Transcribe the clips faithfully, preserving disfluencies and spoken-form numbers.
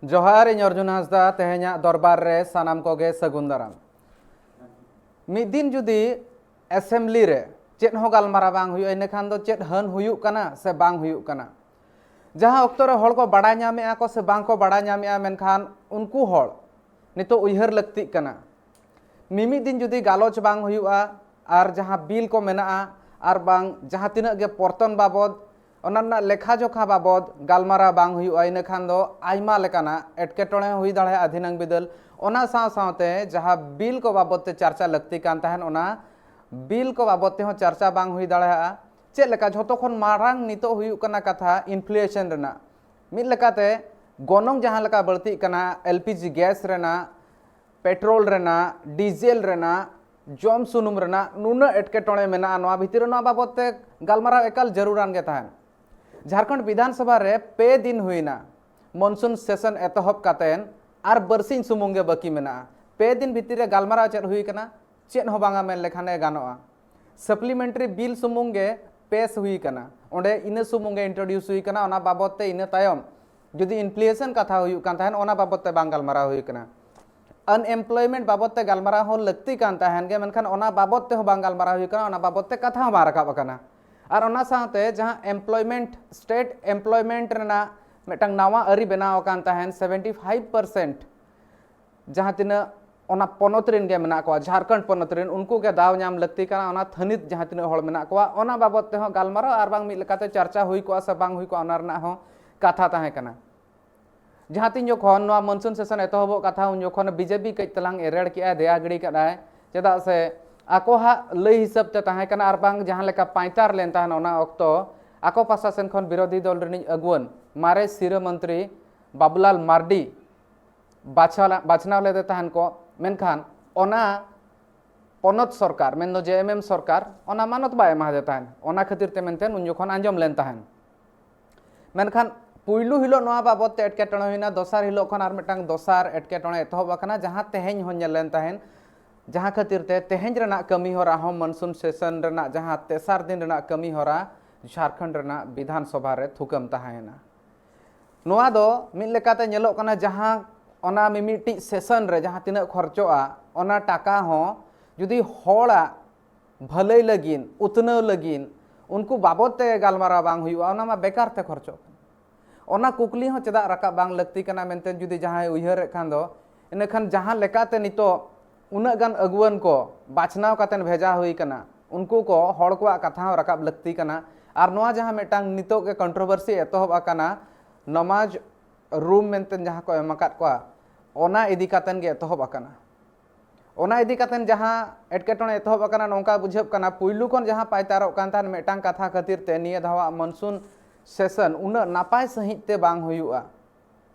ᱡᱚᱦᱟᱨ, ᱤᱧ ᱚᱨᱡᱩᱱ ᱦᱟᱸᱥᱫᱟ᱾ ᱛᱮᱦᱮᱧᱟᱜ ᱫᱚᱨᱵᱟᱨ ᱨᱮ ᱥᱟᱱᱟᱢ ᱠᱚᱜᱮ ᱥᱟᱹᱜᱩᱱ ᱫᱟᱨᱟᱢ᱾ ᱢᱤᱫ ᱫᱤᱱ ᱡᱩᱫᱤ ᱮᱥᱮᱢᱵᱞᱤ ᱨᱮ ᱪᱮᱫ ᱦᱚᱸ ᱜᱟᱞᱢᱟᱨᱟᱣ ᱵᱟᱝ ᱦᱩᱭᱩᱜᱼᱟ, ᱤᱱᱟᱹ ᱠᱷᱟᱱ ᱫᱚ ᱪᱮᱫ ᱦᱟᱹᱱ ᱦᱩᱭᱩᱜ ᱠᱟᱱᱟ ᱥᱮ ᱵᱟᱝ ᱦᱩᱭᱩᱜ ᱠᱟᱱᱟ? ᱡᱟᱦᱟᱸ ᱚᱠᱛᱚ ᱨᱮ ᱦᱚᱲ ᱠᱚ ᱵᱟᱲᱟᱭ ᱧᱟᱢᱮᱜᱼᱟ ᱠᱚ ᱥᱮ ᱵᱟᱝ ᱠᱚ ᱵᱟᱲᱟᱭ ᱧᱟᱢᱮᱜᱼᱟ, ᱢᱮᱱᱠᱷᱟᱱ ᱩᱱᱠᱩ ᱦᱚᱲ ᱱᱤᱛᱚᱜ ᱩᱭᱦᱟᱹᱨ ᱞᱟᱹᱠᱛᱤᱜ ᱠᱟᱱᱟ᱾ ᱢᱤᱢᱤᱫ ᱫᱤᱱ ᱡᱩᱫᱤ ᱜᱟᱞᱚᱪ ᱵᱟᱝ ᱦᱩᱭᱩᱜᱼᱟ ᱟᱨ ᱡᱟᱦᱟᱸ ᱵᱤᱞ ᱠᱚ ᱢᱮᱱᱟᱜᱼᱟ ᱟᱨ ᱵᱟᱝ ᱡᱟᱦᱟᱸ ᱛᱤᱱᱟᱹᱜ ᱜᱮ ᱯᱚᱨᱛᱚᱱ ᱵᱟᱵᱚᱫ, ᱚᱱᱟ ᱨᱮᱱᱟᱜ ᱞᱮᱠᱷᱟ ᱡᱚᱠᱷᱟ ᱵᱟᱵᱚᱫ ᱜᱟᱞᱢᱟᱨᱟᱣ ᱵᱟᱝ ᱦᱩᱭᱩᱜᱼᱟ, ᱤᱱᱟᱹ ᱠᱷᱟᱱ ᱫᱚ ᱟᱭᱢᱟ ᱞᱮᱠᱟᱱᱟᱜ ᱮᱴᱠᱮᱴᱚᱬᱮ ᱦᱚᱸ ᱦᱩᱭ ᱫᱟᱲᱮᱭᱟᱜᱼᱟ ᱫᱷᱤᱱᱟᱹᱝ ᱵᱤᱫᱟᱹᱞ᱾ ᱚᱱᱟ ᱥᱟᱶ ᱥᱟᱶᱛᱮ ᱡᱟᱦᱟᱸ ᱵᱤᱞ ᱠᱚ ᱵᱟᱵᱚᱫ ᱛᱮ ᱪᱟᱨᱪᱟ ᱞᱟᱹᱠᱛᱤ ᱠᱟᱱ ᱛᱟᱦᱮᱸᱱ, ᱚᱱᱟ ᱵᱤᱞ ᱠᱚ ᱵᱟᱵᱚᱫ ᱛᱮᱦᱚᱸ ᱪᱟᱨᱪᱟ ᱵᱟᱝ ᱦᱩᱭ ᱫᱟᱲᱮᱭᱟᱜᱼᱟ᱾ ᱪᱮᱫ ᱞᱮᱠᱟ? ᱡᱷᱚᱛᱚ ᱠᱷᱚᱱ ᱢᱟᱨᱟᱝ ᱱᱤᱛᱚᱜ ᱦᱩᱭᱩᱜ ᱠᱟᱱᱟ ᱠᱟᱛᱷᱟ ᱤᱱᱯᱷᱞᱮᱥᱚᱱ ᱨᱮᱱᱟᱜ᱾ ᱢᱤᱫ ᱞᱮᱠᱟᱛᱮ ᱜᱚᱱᱚᱝ ᱡᱟᱦᱟᱸ ᱞᱮᱠᱟ ᱵᱟᱹᱲᱛᱤᱜ ᱠᱟᱱᱟ, ᱮᱞ ᱯᱤ ᱡᱤ ᱜᱮᱥ ᱨᱮᱱᱟᱜ, ᱯᱮᱴᱨᱳᱞ ᱨᱮᱱᱟᱜ, ᱰᱤᱡᱮᱞ ᱨᱮᱱᱟᱜ, ᱡᱚᱢ ᱥᱩᱱᱩᱢ ᱨᱮᱱᱟᱜ ᱱᱩᱱᱟᱹᱜ ᱮᱴᱠᱮᱴᱚᱬᱮ ᱢᱮᱱᱟᱜᱼᱟ, ᱱᱚᱣᱟ ᱵᱷᱤᱛᱤᱨ ᱨᱮ ᱱᱚᱣᱟ ᱵᱟᱵᱚᱫ ᱛᱮ ᱜᱟᱞᱢᱟᱨᱟᱣ ᱮᱠᱟᱞ ᱡᱟᱹᱨᱩᱲᱟᱱ ᱜᱮ ᱛᱟᱦᱮᱸᱱ᱾ ᱡᱷᱟᱲᱠᱷᱚᱸᱰ ᱵᱤᱫᱷᱟᱱ ᱥᱚᱵᱷᱟ ᱨᱮ ᱯᱮ ᱫᱤᱱ ᱦᱩᱭᱱᱟ ᱢᱚᱱᱥᱩᱱ ᱥᱮᱥᱚᱱ ᱮᱛᱚᱦᱚᱵ ᱠᱟᱛᱮᱱ ᱟᱨ ᱵᱟᱨᱥᱤᱧ ᱥᱩᱢᱩᱝ ᱜᱮ ᱵᱟᱹᱠᱤ ᱢᱮᱱᱟᱜᱼᱟ᱾ ᱯᱮ ᱫᱤᱱ ᱵᱷᱤᱛᱤᱨ ᱨᱮ ᱜᱟᱞᱢᱟᱨᱟᱣ ᱪᱮᱫ ᱦᱩᱭ ᱠᱟᱱᱟ? ᱪᱮᱫ ᱦᱚᱸ ᱵᱟᱝᱟ ᱢᱮᱱ ᱞᱮᱠᱷᱟᱱ ᱮ ᱜᱟᱱᱚᱜᱼᱟ᱾ ᱥᱟᱯᱞᱤᱢᱮᱱᱴᱟᱨᱤ ᱵᱤᱞ ᱥᱩᱢᱩᱝ ᱜᱮ ᱯᱮᱥ ᱦᱩᱭ ᱠᱟᱱᱟ, ᱚᱸᱰᱮ ᱤᱱᱟᱹ ᱥᱩᱢᱩᱝ ᱜᱮ ᱤᱱᱴᱨᱳᱰᱤᱭᱩᱥ ᱦᱩᱭ ᱠᱟᱱᱟ᱾ ᱚᱱᱟ ᱵᱟᱵᱚᱫ ᱛᱮ ᱤᱱᱟᱹ ᱛᱟᱭᱚᱢ ᱡᱩᱫᱤ ᱤᱱᱯᱷᱞᱮᱥᱚᱱ ᱠᱟᱛᱷᱟ ᱦᱩᱭᱩᱜ ᱠᱟᱱ ᱛᱟᱦᱮᱸᱱ, ᱚᱱᱟ ᱵᱟᱵᱚᱫ ᱛᱮ ᱵᱟᱝ ᱜᱟᱞᱢᱟᱨᱟᱣ ᱦᱩᱭ ᱠᱟᱱᱟ᱾ ᱟᱱᱮᱢᱯᱞᱚᱭᱢᱮᱱᱴ ᱵᱟᱵᱚᱫ ᱛᱮ ᱜᱟᱞᱢᱟᱨᱟᱣ ᱦᱚᱸ ᱞᱟᱹᱠᱛᱤ ᱠᱟᱱ ᱛᱟᱦᱮᱸᱱ ᱜᱮ, ᱢᱮᱱᱠᱷᱟᱱ ᱚᱱᱟ ᱵᱟᱵᱚᱫ ᱛᱮᱦᱚᱸ ᱵᱟᱝ ᱜᱟᱞᱢᱟᱨᱟᱣ ᱦᱩᱭ ᱠᱟᱱᱟ, ᱚᱱᱟ ᱵᱟᱵᱚᱫ ᱛᱮ ᱠᱟᱛᱷᱟ ᱦᱚᱸ ᱵᱟᱝ ᱨᱟᱠᱟᱵ ᱟᱠᱟᱱᱟ᱾ ᱟᱨ ᱚᱱᱟ ᱥᱟᱶᱛᱮ ᱡᱟᱦᱟᱸ ᱮᱢᱯᱞᱚᱭᱢᱮᱱᱴ, ᱥᱴᱮᱴ ᱮᱢᱯᱞᱚᱭᱢᱮᱱᱴ ᱨᱮᱱᱟᱜ ᱢᱤᱫᱴᱟᱝ ᱱᱟᱣᱟ ᱟᱹᱨᱤ ᱵᱮᱱᱟᱣ ᱟᱠᱟᱱ ᱛᱟᱦᱮᱸᱱ, ᱥᱮᱵᱷᱮᱱᱴᱤ ᱯᱷᱟᱭᱤᱵᱷ ᱯᱟᱨᱥᱮᱱᱴ ᱡᱟᱦᱟᱸ ᱛᱤᱱᱟᱹᱜ ᱚᱱᱟ ᱯᱚᱱᱚᱛ ᱨᱮᱱ ᱜᱮ ᱢᱮᱱᱟᱜ ᱠᱚᱣᱟ, ᱡᱷᱟᱲᱠᱷᱚᱸᱰ ᱯᱚᱱᱚᱛ ᱨᱮᱱ, ᱩᱱᱠᱩ ᱜᱮ ᱫᱟᱣ ᱧᱟᱢ ᱞᱟᱹᱠᱛᱤ ᱠᱟᱱᱟ᱾ ᱚᱱᱟ ᱛᱷᱟᱹᱱᱤᱛ ᱡᱟᱦᱟᱸ ᱛᱤᱱᱟᱹᱜ ᱦᱚᱲ ᱢᱮᱱᱟᱜ ᱠᱚᱣᱟ, ᱚᱱᱟ ᱵᱟᱵᱚᱫ ᱛᱮᱦᱚᱸ ᱜᱟᱞᱢᱟᱨᱟᱣ ᱟᱨ ᱵᱟᱝ ᱢᱤᱫ ᱞᱮᱠᱟᱛᱮ ᱪᱟᱨᱪᱟ ᱦᱩᱭ ᱠᱚᱜᱼᱟ ᱥᱮ ᱵᱟᱝ ᱦᱩᱭ ᱠᱚᱜᱼᱟ, ᱚᱱᱟ ᱨᱮᱱᱟᱜ ᱦᱚᱸ ᱠᱟᱛᱷᱟ ᱛᱟᱦᱮᱸ ᱠᱟᱱᱟ᱾ ᱡᱟᱦᱟᱸ ᱛᱤᱱ ᱡᱚᱠᱷᱚᱱ ᱱᱚᱣᱟ ᱢᱚᱱᱥᱩᱱ ᱥᱮᱥᱚᱱ ᱮᱛᱚᱦᱚᱵᱚᱜ ᱠᱟᱛᱷᱟ, ᱩᱱ ᱡᱚᱠᱷᱚᱱ ᱵᱤᱡᱮᱯᱤ ᱠᱟᱹᱡ ᱛᱟᱞᱟᱝ ᱮᱨᱮᱲ ᱠᱮᱜᱼᱟᱭ, ᱫᱮᱭᱟ ᱜᱤᱲᱤ ᱠᱟᱫᱟᱭ, ᱪᱮᱫᱟᱜ ᱥᱮ ᱟᱠᱚᱣᱟᱜ ᱞᱟᱹᱭ ᱦᱤᱥᱟᱹᱵ ᱛᱮ ᱛᱟᱦᱮᱸ ᱠᱟᱱᱟ ᱟᱨ ᱵᱟᱝ ᱡᱟᱦᱟᱸ ᱞᱮᱠᱟ ᱯᱟᱸᱭᱛᱟᱨ ᱞᱮᱱ ᱛᱟᱦᱮᱸᱱ, ᱚᱱᱟ ᱚᱠᱛᱚ ᱟᱠᱚ ᱯᱟᱦᱴᱟ ᱥᱮᱱ ᱠᱷᱚᱱ ᱵᱤᱨᱳᱫᱷᱤ ᱫᱚᱞ ᱨᱤᱱᱤᱡ ᱟᱹᱜᱩᱣᱟᱹᱱ ᱢᱟᱨᱮ ᱥᱤᱨᱟᱹ ᱢᱚᱱᱛᱨᱤ ᱵᱟᱵᱩᱞᱟᱞ ᱢᱟᱨᱰᱤ ᱵᱟᱪᱷᱟᱣ-, ᱵᱟᱪᱷᱱᱟᱣ ᱞᱮᱫᱮ ᱛᱟᱦᱮᱸᱱ ᱠᱚ, ᱢᱮᱱᱠᱷᱟᱱ ᱚᱱᱟ ᱯᱚᱱᱚᱛ ᱥᱚᱨᱠᱟᱨ, ᱢᱮᱱᱫᱚ ᱡᱮ ᱮᱢ ᱮᱢ ᱥᱚᱨᱠᱟᱨ, ᱚᱱᱟ ᱢᱟᱱᱚᱛ ᱵᱟᱭ ᱮᱢᱟᱫᱮ ᱛᱟᱦᱮᱸᱱ᱾ ᱚᱱᱟ ᱠᱷᱟᱹᱛᱤᱨ ᱛᱮ ᱢᱮᱱᱛᱮ ᱩᱱ ᱡᱚᱠᱷᱚᱱ ᱟᱸᱡᱚᱢ ᱞᱮᱱ ᱛᱟᱦᱮᱸᱱ᱾ ᱢᱮᱱᱠᱷᱟᱱ ᱯᱩᱭᱞᱩ ᱦᱤᱞᱳᱜ ᱱᱚᱣᱟ ᱵᱟᱵᱚᱫ ᱛᱮ ᱮᱴᱠᱮᱴᱚᱬᱮ ᱦᱩᱭᱱᱟ, ᱫᱚᱥᱟᱨ ᱦᱤᱞᱳᱜ ᱠᱷᱚᱱ ᱟᱨ ᱢᱤᱫᱴᱟᱝ ᱫᱚᱥᱟᱨ ᱮᱴᱠᱮᱴᱚᱬᱮ ᱮᱛᱚᱦᱚᱵ ᱟᱠᱟᱱᱟ, ᱡᱟᱦᱟᱸ ᱛᱮᱦᱮᱧ ᱦᱚᱸ ᱧᱮᱞ ᱞᱮᱱ ᱛᱟᱦᱮᱸᱱ, ᱡᱟᱦᱟᱸ ᱠᱷᱟᱹᱛᱤᱨ ᱛᱮ ᱛᱮᱦᱮᱧ ᱨᱮᱱᱟᱜ ᱠᱟᱹᱢᱤ ᱦᱚᱨᱟ ᱦᱚᱸ, ᱢᱚᱱᱥᱩᱱ ᱥᱮᱥᱚᱱ ᱨᱮᱱᱟᱜ ᱡᱟᱦᱟᱸ ᱛᱮᱥᱟᱨ ᱫᱤᱱ ᱨᱮᱱᱟᱜ ᱠᱟᱹᱢᱤ ᱦᱚᱨᱟ, ᱡᱷᱟᱲᱠᱷᱚᱸᱰ ᱨᱮᱱᱟᱜ ᱵᱤᱫᱷᱟᱱ ᱥᱚᱵᱷᱟ ᱨᱮ ᱛᱷᱩᱠᱟᱹᱢ ᱛᱟᱦᱮᱸᱭᱮᱱᱟ᱾ ᱱᱚᱣᱟ ᱫᱚ ᱢᱤᱫ ᱞᱮᱠᱟᱛᱮ ᱧᱮᱞᱚᱜ ᱠᱟᱱᱟ, ᱡᱟᱦᱟᱸ ᱚᱱᱟ ᱢᱤᱢᱤᱫᱴᱤᱡ ᱥᱮᱥᱚᱱ ᱨᱮ ᱡᱟᱦᱟᱸ ᱛᱤᱱᱟᱹᱜ ᱠᱷᱚᱨᱪᱚᱜᱼᱟ, ᱚᱱᱟ ᱴᱟᱠᱟ ᱦᱚᱸ ᱡᱩᱫᱤ ᱦᱚᱲᱟᱜ ᱵᱷᱟᱹᱞᱟᱹᱭ ᱞᱟᱹᱜᱤᱫ, ᱩᱛᱱᱟᱹᱣ ᱞᱟᱹᱜᱤᱫ, ᱩᱱᱠᱩ ᱵᱟᱵᱚᱫ ᱛᱮ ᱜᱟᱞᱢᱟᱨᱟᱣ ᱵᱟᱝ ᱦᱩᱭᱩᱜᱼᱟ, ᱚᱱᱟ ᱢᱟ ᱵᱮᱠᱟᱨ ᱛᱮ ᱠᱷᱚᱨᱪᱚᱜ ᱠᱟᱱᱟ᱾ ᱚᱱᱟ ᱠᱩᱠᱞᱤ ᱦᱚᱸ ᱪᱮᱫᱟᱜ ᱨᱟᱠᱟᱵ ᱵᱟᱝ ᱞᱟᱹᱠᱛᱤ ᱠᱟᱱᱟ ᱢᱮᱱᱛᱮ ᱡᱩᱫᱤ ᱡᱟᱦᱟᱸᱭ ᱩᱭᱦᱟᱹᱨᱮᱫ ᱠᱷᱟᱱ ᱫᱚ, ᱤᱱᱟᱹᱠᱷᱟᱱ ᱡᱟᱦᱟᱸ ᱞᱮᱠᱟᱛᱮ ᱱᱤᱛᱚᱜ ᱩᱱᱟᱹᱜ ᱜᱟᱱ ᱟᱹᱜᱩᱣᱟᱹᱱ ᱠᱚ ᱵᱟᱪᱷᱱᱟᱣ ᱠᱟᱛᱮ ᱵᱷᱮᱡᱟ ᱦᱩᱭ ᱠᱟᱱᱟ, ᱩᱱᱠᱩ ᱠᱚ ᱦᱚᱲ ᱠᱚᱣᱟᱜ ᱠᱟᱛᱷᱟ ᱦᱚᱸ ᱨᱟᱠᱟᱵ ᱞᱟᱹᱠᱛᱤ ᱠᱟᱱᱟ᱾ ᱟᱨ ᱱᱚᱣᱟ ᱡᱟᱦᱟᱸ ᱢᱤᱫᱴᱟᱝ ᱱᱤᱛᱚᱜ ᱜᱮ ᱠᱚᱱᱴᱨᱳᱵᱷᱟᱨᱥᱤ ᱮᱛᱚᱦᱚᱵ ᱟᱠᱟᱱᱟ, ᱱᱟᱢᱟᱡᱽ ᱨᱩᱢ ᱢᱮᱱᱛᱮ ᱡᱟᱦᱟᱸ ᱠᱚ ᱮᱢ ᱟᱠᱟᱫ ᱠᱚᱣᱟ, ᱚᱱᱟ ᱤᱫᱤ ᱠᱟᱛᱮ ᱜᱮ ᱮᱛᱚᱦᱚᱵ ᱟᱠᱟᱱᱟ᱾ ᱚᱱᱟ ᱤᱫᱤ ᱠᱟᱛᱮ ᱡᱟᱦᱟᱸ ᱮᱴᱠᱮᱴᱚᱬᱮ ᱮᱛᱚᱦᱚᱵ ᱟᱠᱟᱱᱟ, ᱱᱚᱝᱠᱟ ᱵᱩᱡᱷᱟᱹᱜ ᱠᱟᱱᱟ, ᱯᱩᱭᱞᱩ ᱠᱷᱚᱱ ᱡᱟᱦᱟᱸ ᱯᱟᱭᱛᱟᱨᱚᱜ ᱠᱟᱱ ᱛᱟᱦᱮᱸᱫ ᱢᱤᱫᱴᱟᱝ ᱠᱟᱛᱷᱟ ᱠᱷᱟᱹᱛᱤᱨ ᱛᱮ ᱱᱤᱭᱟᱹ ᱫᱷᱟᱣᱟᱜ ᱢᱚᱱᱥᱩᱱ ᱥᱮᱥᱚᱱ ᱩᱱᱟᱹᱜ ᱱᱟᱯᱟᱭ ᱥᱟᱺᱦᱤᱡ ᱛᱮ ᱵᱟᱝ ᱦᱩᱭᱩᱜᱼᱟ᱾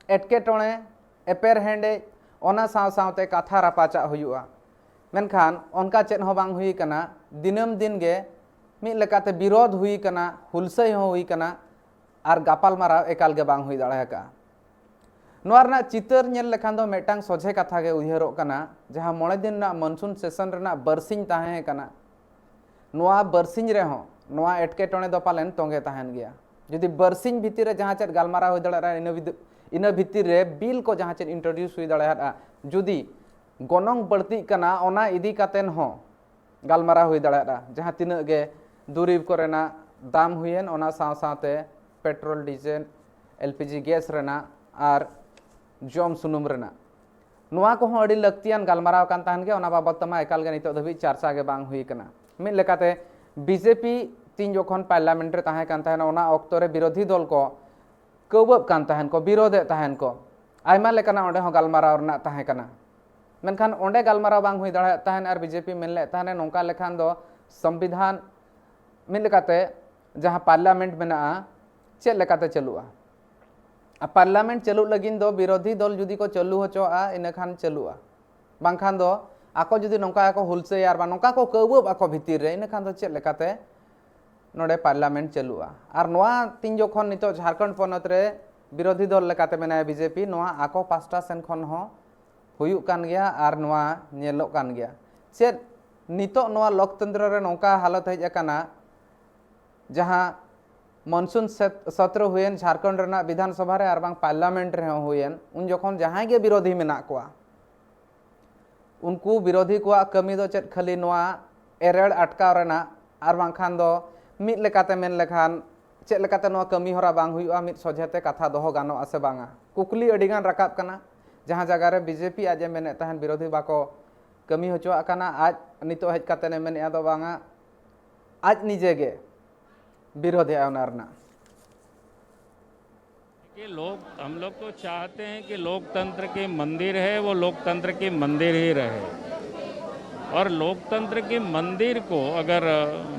ᱮᱴᱠᱮᱴᱚᱬᱮ, ᱮᱯᱮᱨ ᱦᱮᱸᱰᱮᱡ, ᱚᱱᱟ ᱥᱟᱶ ᱥᱟᱶᱛᱮ ᱠᱟᱛᱷᱟ ᱨᱟᱯᱟᱪᱟᱜ ᱦᱩᱭᱩᱜᱼᱟ᱾ ᱢᱮᱱᱠᱷᱟᱱ ᱚᱱᱠᱟ ᱪᱮᱫ ᱦᱚᱸ ᱵᱟᱝ ᱦᱩᱭ ᱠᱟᱱᱟ᱾ ᱫᱤᱱᱟᱹᱢ ᱫᱤᱱ ᱜᱮ ᱢᱤᱫ ᱞᱮᱠᱟᱛᱮ ᱵᱤᱨᱳᱫᱷ ᱦᱩᱭ ᱠᱟᱱᱟ, ᱦᱩᱞᱥᱟᱹᱭ ᱦᱚᱸ ᱦᱩᱭ ᱠᱟᱱᱟ, ᱟᱨ ᱜᱟᱯᱟᱞᱢᱟᱨᱟᱣ ᱮᱠᱟᱞ ᱜᱮ ᱵᱟᱝ ᱦᱩᱭ ᱫᱟᱲᱮ ᱟᱠᱟᱫᱼᱟ᱾ ᱱᱚᱣᱟ ᱨᱮᱱᱟᱜ ᱪᱤᱛᱟᱹᱨ ᱧᱮᱞ ᱞᱮᱠᱷᱟᱱ ᱫᱚ ᱢᱤᱫᱴᱟᱝ ᱥᱚᱡᱷᱮ ᱠᱟᱛᱷᱟ ᱜᱮ ᱩᱭᱦᱟᱹᱨᱚᱜ ᱠᱟᱱᱟ, ᱡᱟᱦᱟᱸ ᱢᱚᱬᱮ ᱫᱤᱱ ᱨᱮᱱᱟᱜ ᱢᱚᱱᱥᱩᱱ ᱥᱮᱥᱚᱱ ᱨᱮᱱᱟᱜ ᱵᱟᱨᱥᱤᱧ ᱛᱟᱦᱮᱸ ᱠᱟᱱᱟ, ᱱᱚᱣᱟ ᱵᱟᱨᱥᱤᱧ ᱨᱮᱦᱚᱸ ᱱᱚᱣᱟ ᱮᱴᱠᱮᱴᱚᱬᱮ ᱫᱚ ᱯᱟᱞᱮᱱ ᱛᱚᱸᱜᱮ ᱛᱟᱦᱮᱱ ᱜᱮᱭᱟ᱾ ᱡᱩᱫᱤ ᱵᱟᱨᱥᱤᱧ ᱵᱷᱤᱛᱤᱨ ᱨᱮ ᱡᱟᱦᱟᱸ ᱪᱮᱫ ᱜᱟᱞᱢᱟᱨᱟᱣ ᱦᱩᱭ ᱫᱟᱲᱮᱭᱟᱜᱼᱟ, ᱤᱱᱟᱹ ᱵᱷᱤᱛ-, ᱤᱱᱟᱹ ᱵᱷᱤᱛᱤᱨ ᱨᱮ ᱵᱤᱞ ᱠᱚ ᱡᱟᱦᱟᱸ ᱪᱮᱫ ᱤᱱᱴᱨᱳᱰᱤᱭᱩᱥ ᱦᱩᱭ ᱫᱟᱲᱮᱭᱟᱜᱼᱟ, ᱡᱩᱫᱤ ᱜᱚᱱᱚᱝ ᱵᱟᱹᱲᱛᱤᱜ ᱠᱟᱱᱟ, ᱚᱱᱟ ᱤᱫᱤ ᱠᱟᱛᱮᱱ ᱦᱚᱸ ᱜᱟᱞᱢᱟᱨᱟᱣ ᱦᱩᱭ ᱫᱟᱲᱮᱭᱟᱜᱼᱟ᱾ ᱡᱟᱦᱟᱸ ᱛᱤᱱᱟᱹᱜ ᱜᱮ ᱫᱩᱨᱤᱵᱽ ᱠᱚᱨᱮᱱᱟᱜ ᱫᱟᱢ ᱦᱩᱭᱮᱱ, ᱚᱱᱟ ᱥᱟᱶ ᱥᱟᱶᱛᱮ petrol, diesel, L P G gas ᱨᱮᱱᱟᱜ ᱟᱨ ᱡᱚᱢ ᱥᱩᱱᱩᱢ ᱨᱮᱱᱟᱜ, ᱱᱚᱣᱟ ᱠᱚᱦᱚᱸ ᱟᱹᱰᱤ ᱞᱟᱹᱠᱛᱤᱭᱟᱱ ᱜᱟᱞᱢᱟᱨᱟᱣ ᱠᱟᱱ ᱛᱟᱦᱮᱱ ᱜᱮᱭᱟ᱾ ᱚᱱᱟ ᱵᱟᱵᱚᱫ ᱛᱮᱢᱟ ᱮᱠᱟᱞ ᱜᱮ ᱱᱤᱛᱚᱜ ᱫᱷᱟᱹᱵᱤᱡ ᱪᱟᱨᱪᱟ ᱜᱮ ᱵᱟᱝ ᱦᱩᱭ ᱠᱟᱱᱟ᱾ ᱢᱤᱫ ᱞᱮᱠᱟᱛᱮ ᱵᱤ ᱡᱮ ᱯᱤ ᱛᱤᱱ ᱡᱚᱠᱷᱚᱱ ᱯᱟᱨᱞᱟᱢᱮᱱᱴ ᱨᱮ ᱛᱟᱦᱮᱸ ᱠᱟᱱ ᱛᱟᱦᱮᱱᱟ, ᱚᱱᱟ ᱚᱠᱛᱚ ᱨᱮ ᱵᱤᱨᱳᱫᱷᱤ ᱫᱚᱞ ᱠᱚ ᱠᱟᱹᱣᱵᱟᱹᱵ ᱠᱟᱱ ᱛᱟᱦᱮᱱ ᱠᱚ, ᱵᱤᱨᱳᱫᱷᱮᱫ ᱛᱟᱦᱮᱱ ᱠᱚ, ᱟᱭᱢᱟ ᱞᱮᱠᱟᱱᱟᱜ ᱚᱸᱰᱮ ᱦᱚᱸ ᱜᱟᱞᱢᱟᱨᱟᱣ ᱨᱮᱱᱟᱜ ᱛᱟᱦᱮᱸ ᱠᱟᱱᱟ᱾ ᱢᱮᱱᱠᱷᱟᱱ ᱚᱸᱰᱮ ᱜᱟᱞᱢᱟᱨᱟᱣ ᱵᱟᱝ ᱦᱩᱭ ᱫᱟᱲᱮᱭᱟᱜ ᱛᱟᱦᱮᱱ᱾ ᱟᱨ ᱵᱤ ᱡᱮ ᱯᱤ ᱢᱮᱱ ᱞᱮᱫ ᱛᱟᱦᱮᱱᱟ, ᱱᱚᱝᱠᱟ ᱞᱮᱠᱷᱟᱱ ᱫᱚ ᱥᱚᱝᱵᱤᱫᱷᱟᱱ, ᱢᱤᱫ ᱞᱮᱠᱟᱛᱮ ᱡᱟᱦᱟᱸ ᱯᱟᱨᱞᱟᱢᱮᱱᱴ ᱢᱮᱱᱟᱜᱼᱟ, ᱪᱮᱫ ᱞᱮᱠᱟᱛᱮ ᱪᱟᱹᱞᱩᱜᱼᱟ? ᱟᱨ ᱯᱟᱨᱞᱟᱢᱮᱱᱴ ᱪᱟᱹᱞᱩᱜ ᱞᱟᱹᱜᱤᱫ ᱫᱚ ᱵᱤᱨᱳᱫᱷᱤ ᱫᱚᱞ ᱡᱩᱫᱤ ᱠᱚ ᱪᱟᱹᱞᱩ ᱦᱚᱪᱚᱣᱟᱜᱼᱟ, ᱤᱱᱟᱹᱠᱷᱟᱱ ᱪᱟᱹᱞᱩᱜᱼᱟ᱾ ᱵᱟᱝᱠᱷᱟᱱ ᱫᱚ ᱟᱠᱚ ᱡᱩᱫᱤ ᱱᱚᱝᱠᱟ ᱜᱮᱠᱚ ᱦᱩᱞᱥᱟᱹᱭᱟ ᱟᱨ ᱵᱟᱝ ᱱᱚᱝᱠᱟ ᱠᱚ ᱠᱟᱹᱣᱵᱟᱹᱵ ᱟᱠᱚ ᱵᱷᱤᱛᱤᱨ ᱨᱮ, ᱤᱱᱟᱹᱠᱷᱟᱱ ᱫᱚ ᱪᱮᱫ ᱞᱮᱠᱟᱛᱮ ᱱᱚᱰᱮ ᱯᱟᱨᱞᱟᱢᱮᱱᱴ ᱪᱟᱹᱞᱩᱜᱼᱟ? ᱟᱨ ᱱᱚᱣᱟ ᱛᱤᱱ ᱡᱚᱠᱷᱚᱱ ᱱᱤᱛᱚᱜ ᱡᱷᱟᱲᱠᱷᱚᱸᱰ ᱯᱚᱱᱚᱛ ᱨᱮ ᱵᱤᱨᱳᱫᱷᱤ ᱫᱚᱞ ᱞᱮᱠᱟᱛᱮ ᱢᱮᱱᱟᱭᱟ ᱵᱤ ᱡᱮ ᱯᱤ, ᱱᱚᱣᱟ ᱟᱠᱚ ᱯᱟᱥᱴᱟ ᱥᱮᱱ ᱠᱷᱚᱱ ᱦᱚᱸ ᱦᱩᱭᱩᱜ ᱠᱟᱱ ᱜᱮᱭᱟ ᱟᱨ ᱱᱚᱣᱟ ᱧᱮᱞᱚᱜ ᱠᱟᱱ ᱜᱮᱭᱟ᱾ ᱪᱮᱫ ᱱᱤᱛᱚᱜ ᱱᱚᱣᱟ ᱞᱳᱠᱛᱚᱱᱛᱨᱚ ᱨᱮ ᱱᱚᱝᱠᱟ ᱦᱟᱞᱚᱛ ᱦᱮᱡ ᱟᱠᱟᱱᱟ, ᱡᱟᱦᱟᱸ ᱢᱚᱱᱥᱩᱱ ᱥᱮᱛ-, ᱥᱚᱛᱨᱚ ᱦᱩᱭᱮᱱ, ᱡᱷᱟᱲᱠᱷᱚᱸᱰ ᱨᱮᱱᱟᱜ ᱵᱤᱫᱷᱟᱱ ᱥᱚᱵᱷᱟ ᱨᱮ ᱟᱨ ᱵᱟᱝ ᱯᱟᱨᱞᱟᱢᱮᱱᱴ ᱨᱮᱦᱚᱸ ᱦᱩᱭᱮᱱ, ᱩᱱ ᱡᱚᱠᱷᱚᱱ ᱡᱟᱦᱟᱸᱭ ᱜᱮ ᱵᱤᱨᱳᱫᱷᱤ ᱢᱮᱱᱟᱜ ᱠᱚᱣᱟ, ᱩᱱᱠᱩ ᱵᱤᱨᱳᱫᱷᱤ ᱠᱚᱣᱟᱜ ᱠᱟᱹᱢᱤ ᱫᱚ ᱪᱮᱫ? ᱠᱷᱟᱹᱞᱤ ᱱᱚᱣᱟ ᱮᱨᱮᱲ ᱟᱴᱠᱟᱣ ᱨᱮᱱᱟᱜ, ᱟᱨ ᱵᱟᱝᱠᱷᱟᱱ ᱫᱚ ᱢᱤᱫ ᱞᱮᱠᱟᱛᱮ ᱢᱮᱱ ᱞᱮᱠᱷᱟᱱ ᱪᱮᱫ ᱞᱮᱠᱟᱛᱮ ᱱᱚᱣᱟ ᱠᱟᱹᱢᱤ ᱦᱚᱨᱟ ᱵᱟᱝ ᱦᱩᱭᱩᱜᱼᱟ, ᱢᱤᱫ ᱥᱚᱡᱷᱮ ᱛᱮ ᱠᱟᱛᱷᱟ ᱫᱚᱦᱚ ᱜᱟᱱᱚᱜᱼᱟ ᱥᱮ ᱵᱟᱝᱟ? ᱠᱩᱠᱞᱤ ᱟᱹᱰᱤᱜᱟᱱ ᱨᱟᱠᱟᱵ ᱠᱟᱱᱟ, ᱡᱟᱦᱟᱸ ᱡᱟᱭᱜᱟ ᱨᱮ ᱵᱤᱡᱮᱯᱤ ᱟᱡ ᱮ ᱢᱮᱱᱮᱫ ᱛᱟᱦᱮᱱ ᱵᱤᱨᱳᱫᱷᱤ ᱵᱟᱠᱚ ᱠᱟᱹᱢᱤ ᱦᱚᱪᱚᱣᱟᱜ ᱠᱟᱱᱟ, ᱟᱡ ᱱᱤᱛᱚᱜ ᱦᱮᱡ ᱠᱟᱛᱮ ᱮ ᱢᱮᱱᱮᱫᱼᱟ ᱫᱚ ᱵᱟᱝᱟ, ᱟᱡ ᱱᱤᱡᱮ ᱜᱮ ᱵᱤᱨᱳᱫᱷᱤᱭᱟ ᱚᱱᱟ ᱨᱮᱱᱟᱜ᱾ कि लोग, हम लोग तो चाहते हैं कि लोकतंत्र के मंदिर है, वो लोकतंत्र के मंदिर ही रहे। और लोकतंत्र के मंदिर को अगर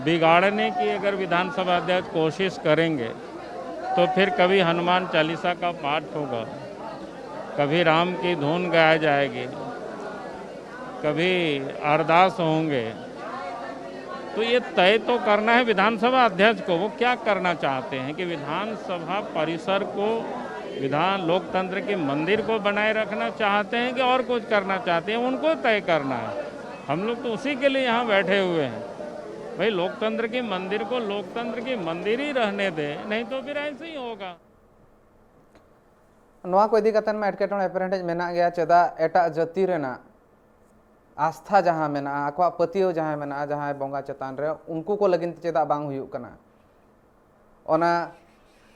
बिगाड़ने की अगर विधानसभा अध्यक्ष कोशिश करेंगे, तो फिर कभी हनुमान चालीसा का पाठ होगा, कभी राम की धुन गाया जाएगी, कभी अरदास होंगे। तो ये तय तो करना है विधानसभा अध्यक्ष को, वो क्या करना चाहते हैं, कि विधानसभा परिसर को, विधान लोकतंत्र के मंदिर को बनाए रखना चाहते हैं कि और कुछ करना चाहते हैं, उनको तय करना है। हम लोग तो उसी के लिए यहाँ बैठे हुए हैं भाई। लोकतंत्र के मंदिर को लोकतंत्र के मंदिर ही रहने दें, नहीं तो फिर ऐसे ही होगा। ᱱᱚᱣᱟ ᱠᱚ ᱤᱫᱤ ᱠᱟᱛᱮ ᱢᱟ ᱮᱴᱠᱮᱴᱚᱬᱮ ᱮᱯᱮᱨᱦᱮᱸᱰᱮᱡ ᱢᱮᱱᱟᱜ ᱜᱮᱭᱟ᱾ ᱪᱮᱫᱟᱜ ᱮᱴᱟᱜ ᱡᱟᱹᱛᱤ ᱨᱮᱱᱟᱜ ᱟᱥᱛᱷᱟ ᱡᱟᱦᱟᱸ ᱢᱮᱱᱟᱜᱼᱟ, ᱟᱠᱚᱣᱟᱜ ᱯᱟᱹᱛᱭᱟᱹᱣ ᱡᱟᱦᱟᱸ ᱢᱮᱱᱟᱜᱼᱟ, ᱡᱟᱦᱟᱸᱭ ᱵᱚᱸᱜᱟ ᱪᱮᱛᱟᱱ ᱨᱮ, ᱩᱱᱠᱩ ᱠᱚ ᱞᱟᱹᱜᱤᱫ ᱪᱮᱫᱟᱜ ᱵᱟᱝ ᱦᱩᱭᱩᱜ ᱠᱟᱱᱟ? ᱚᱱᱟ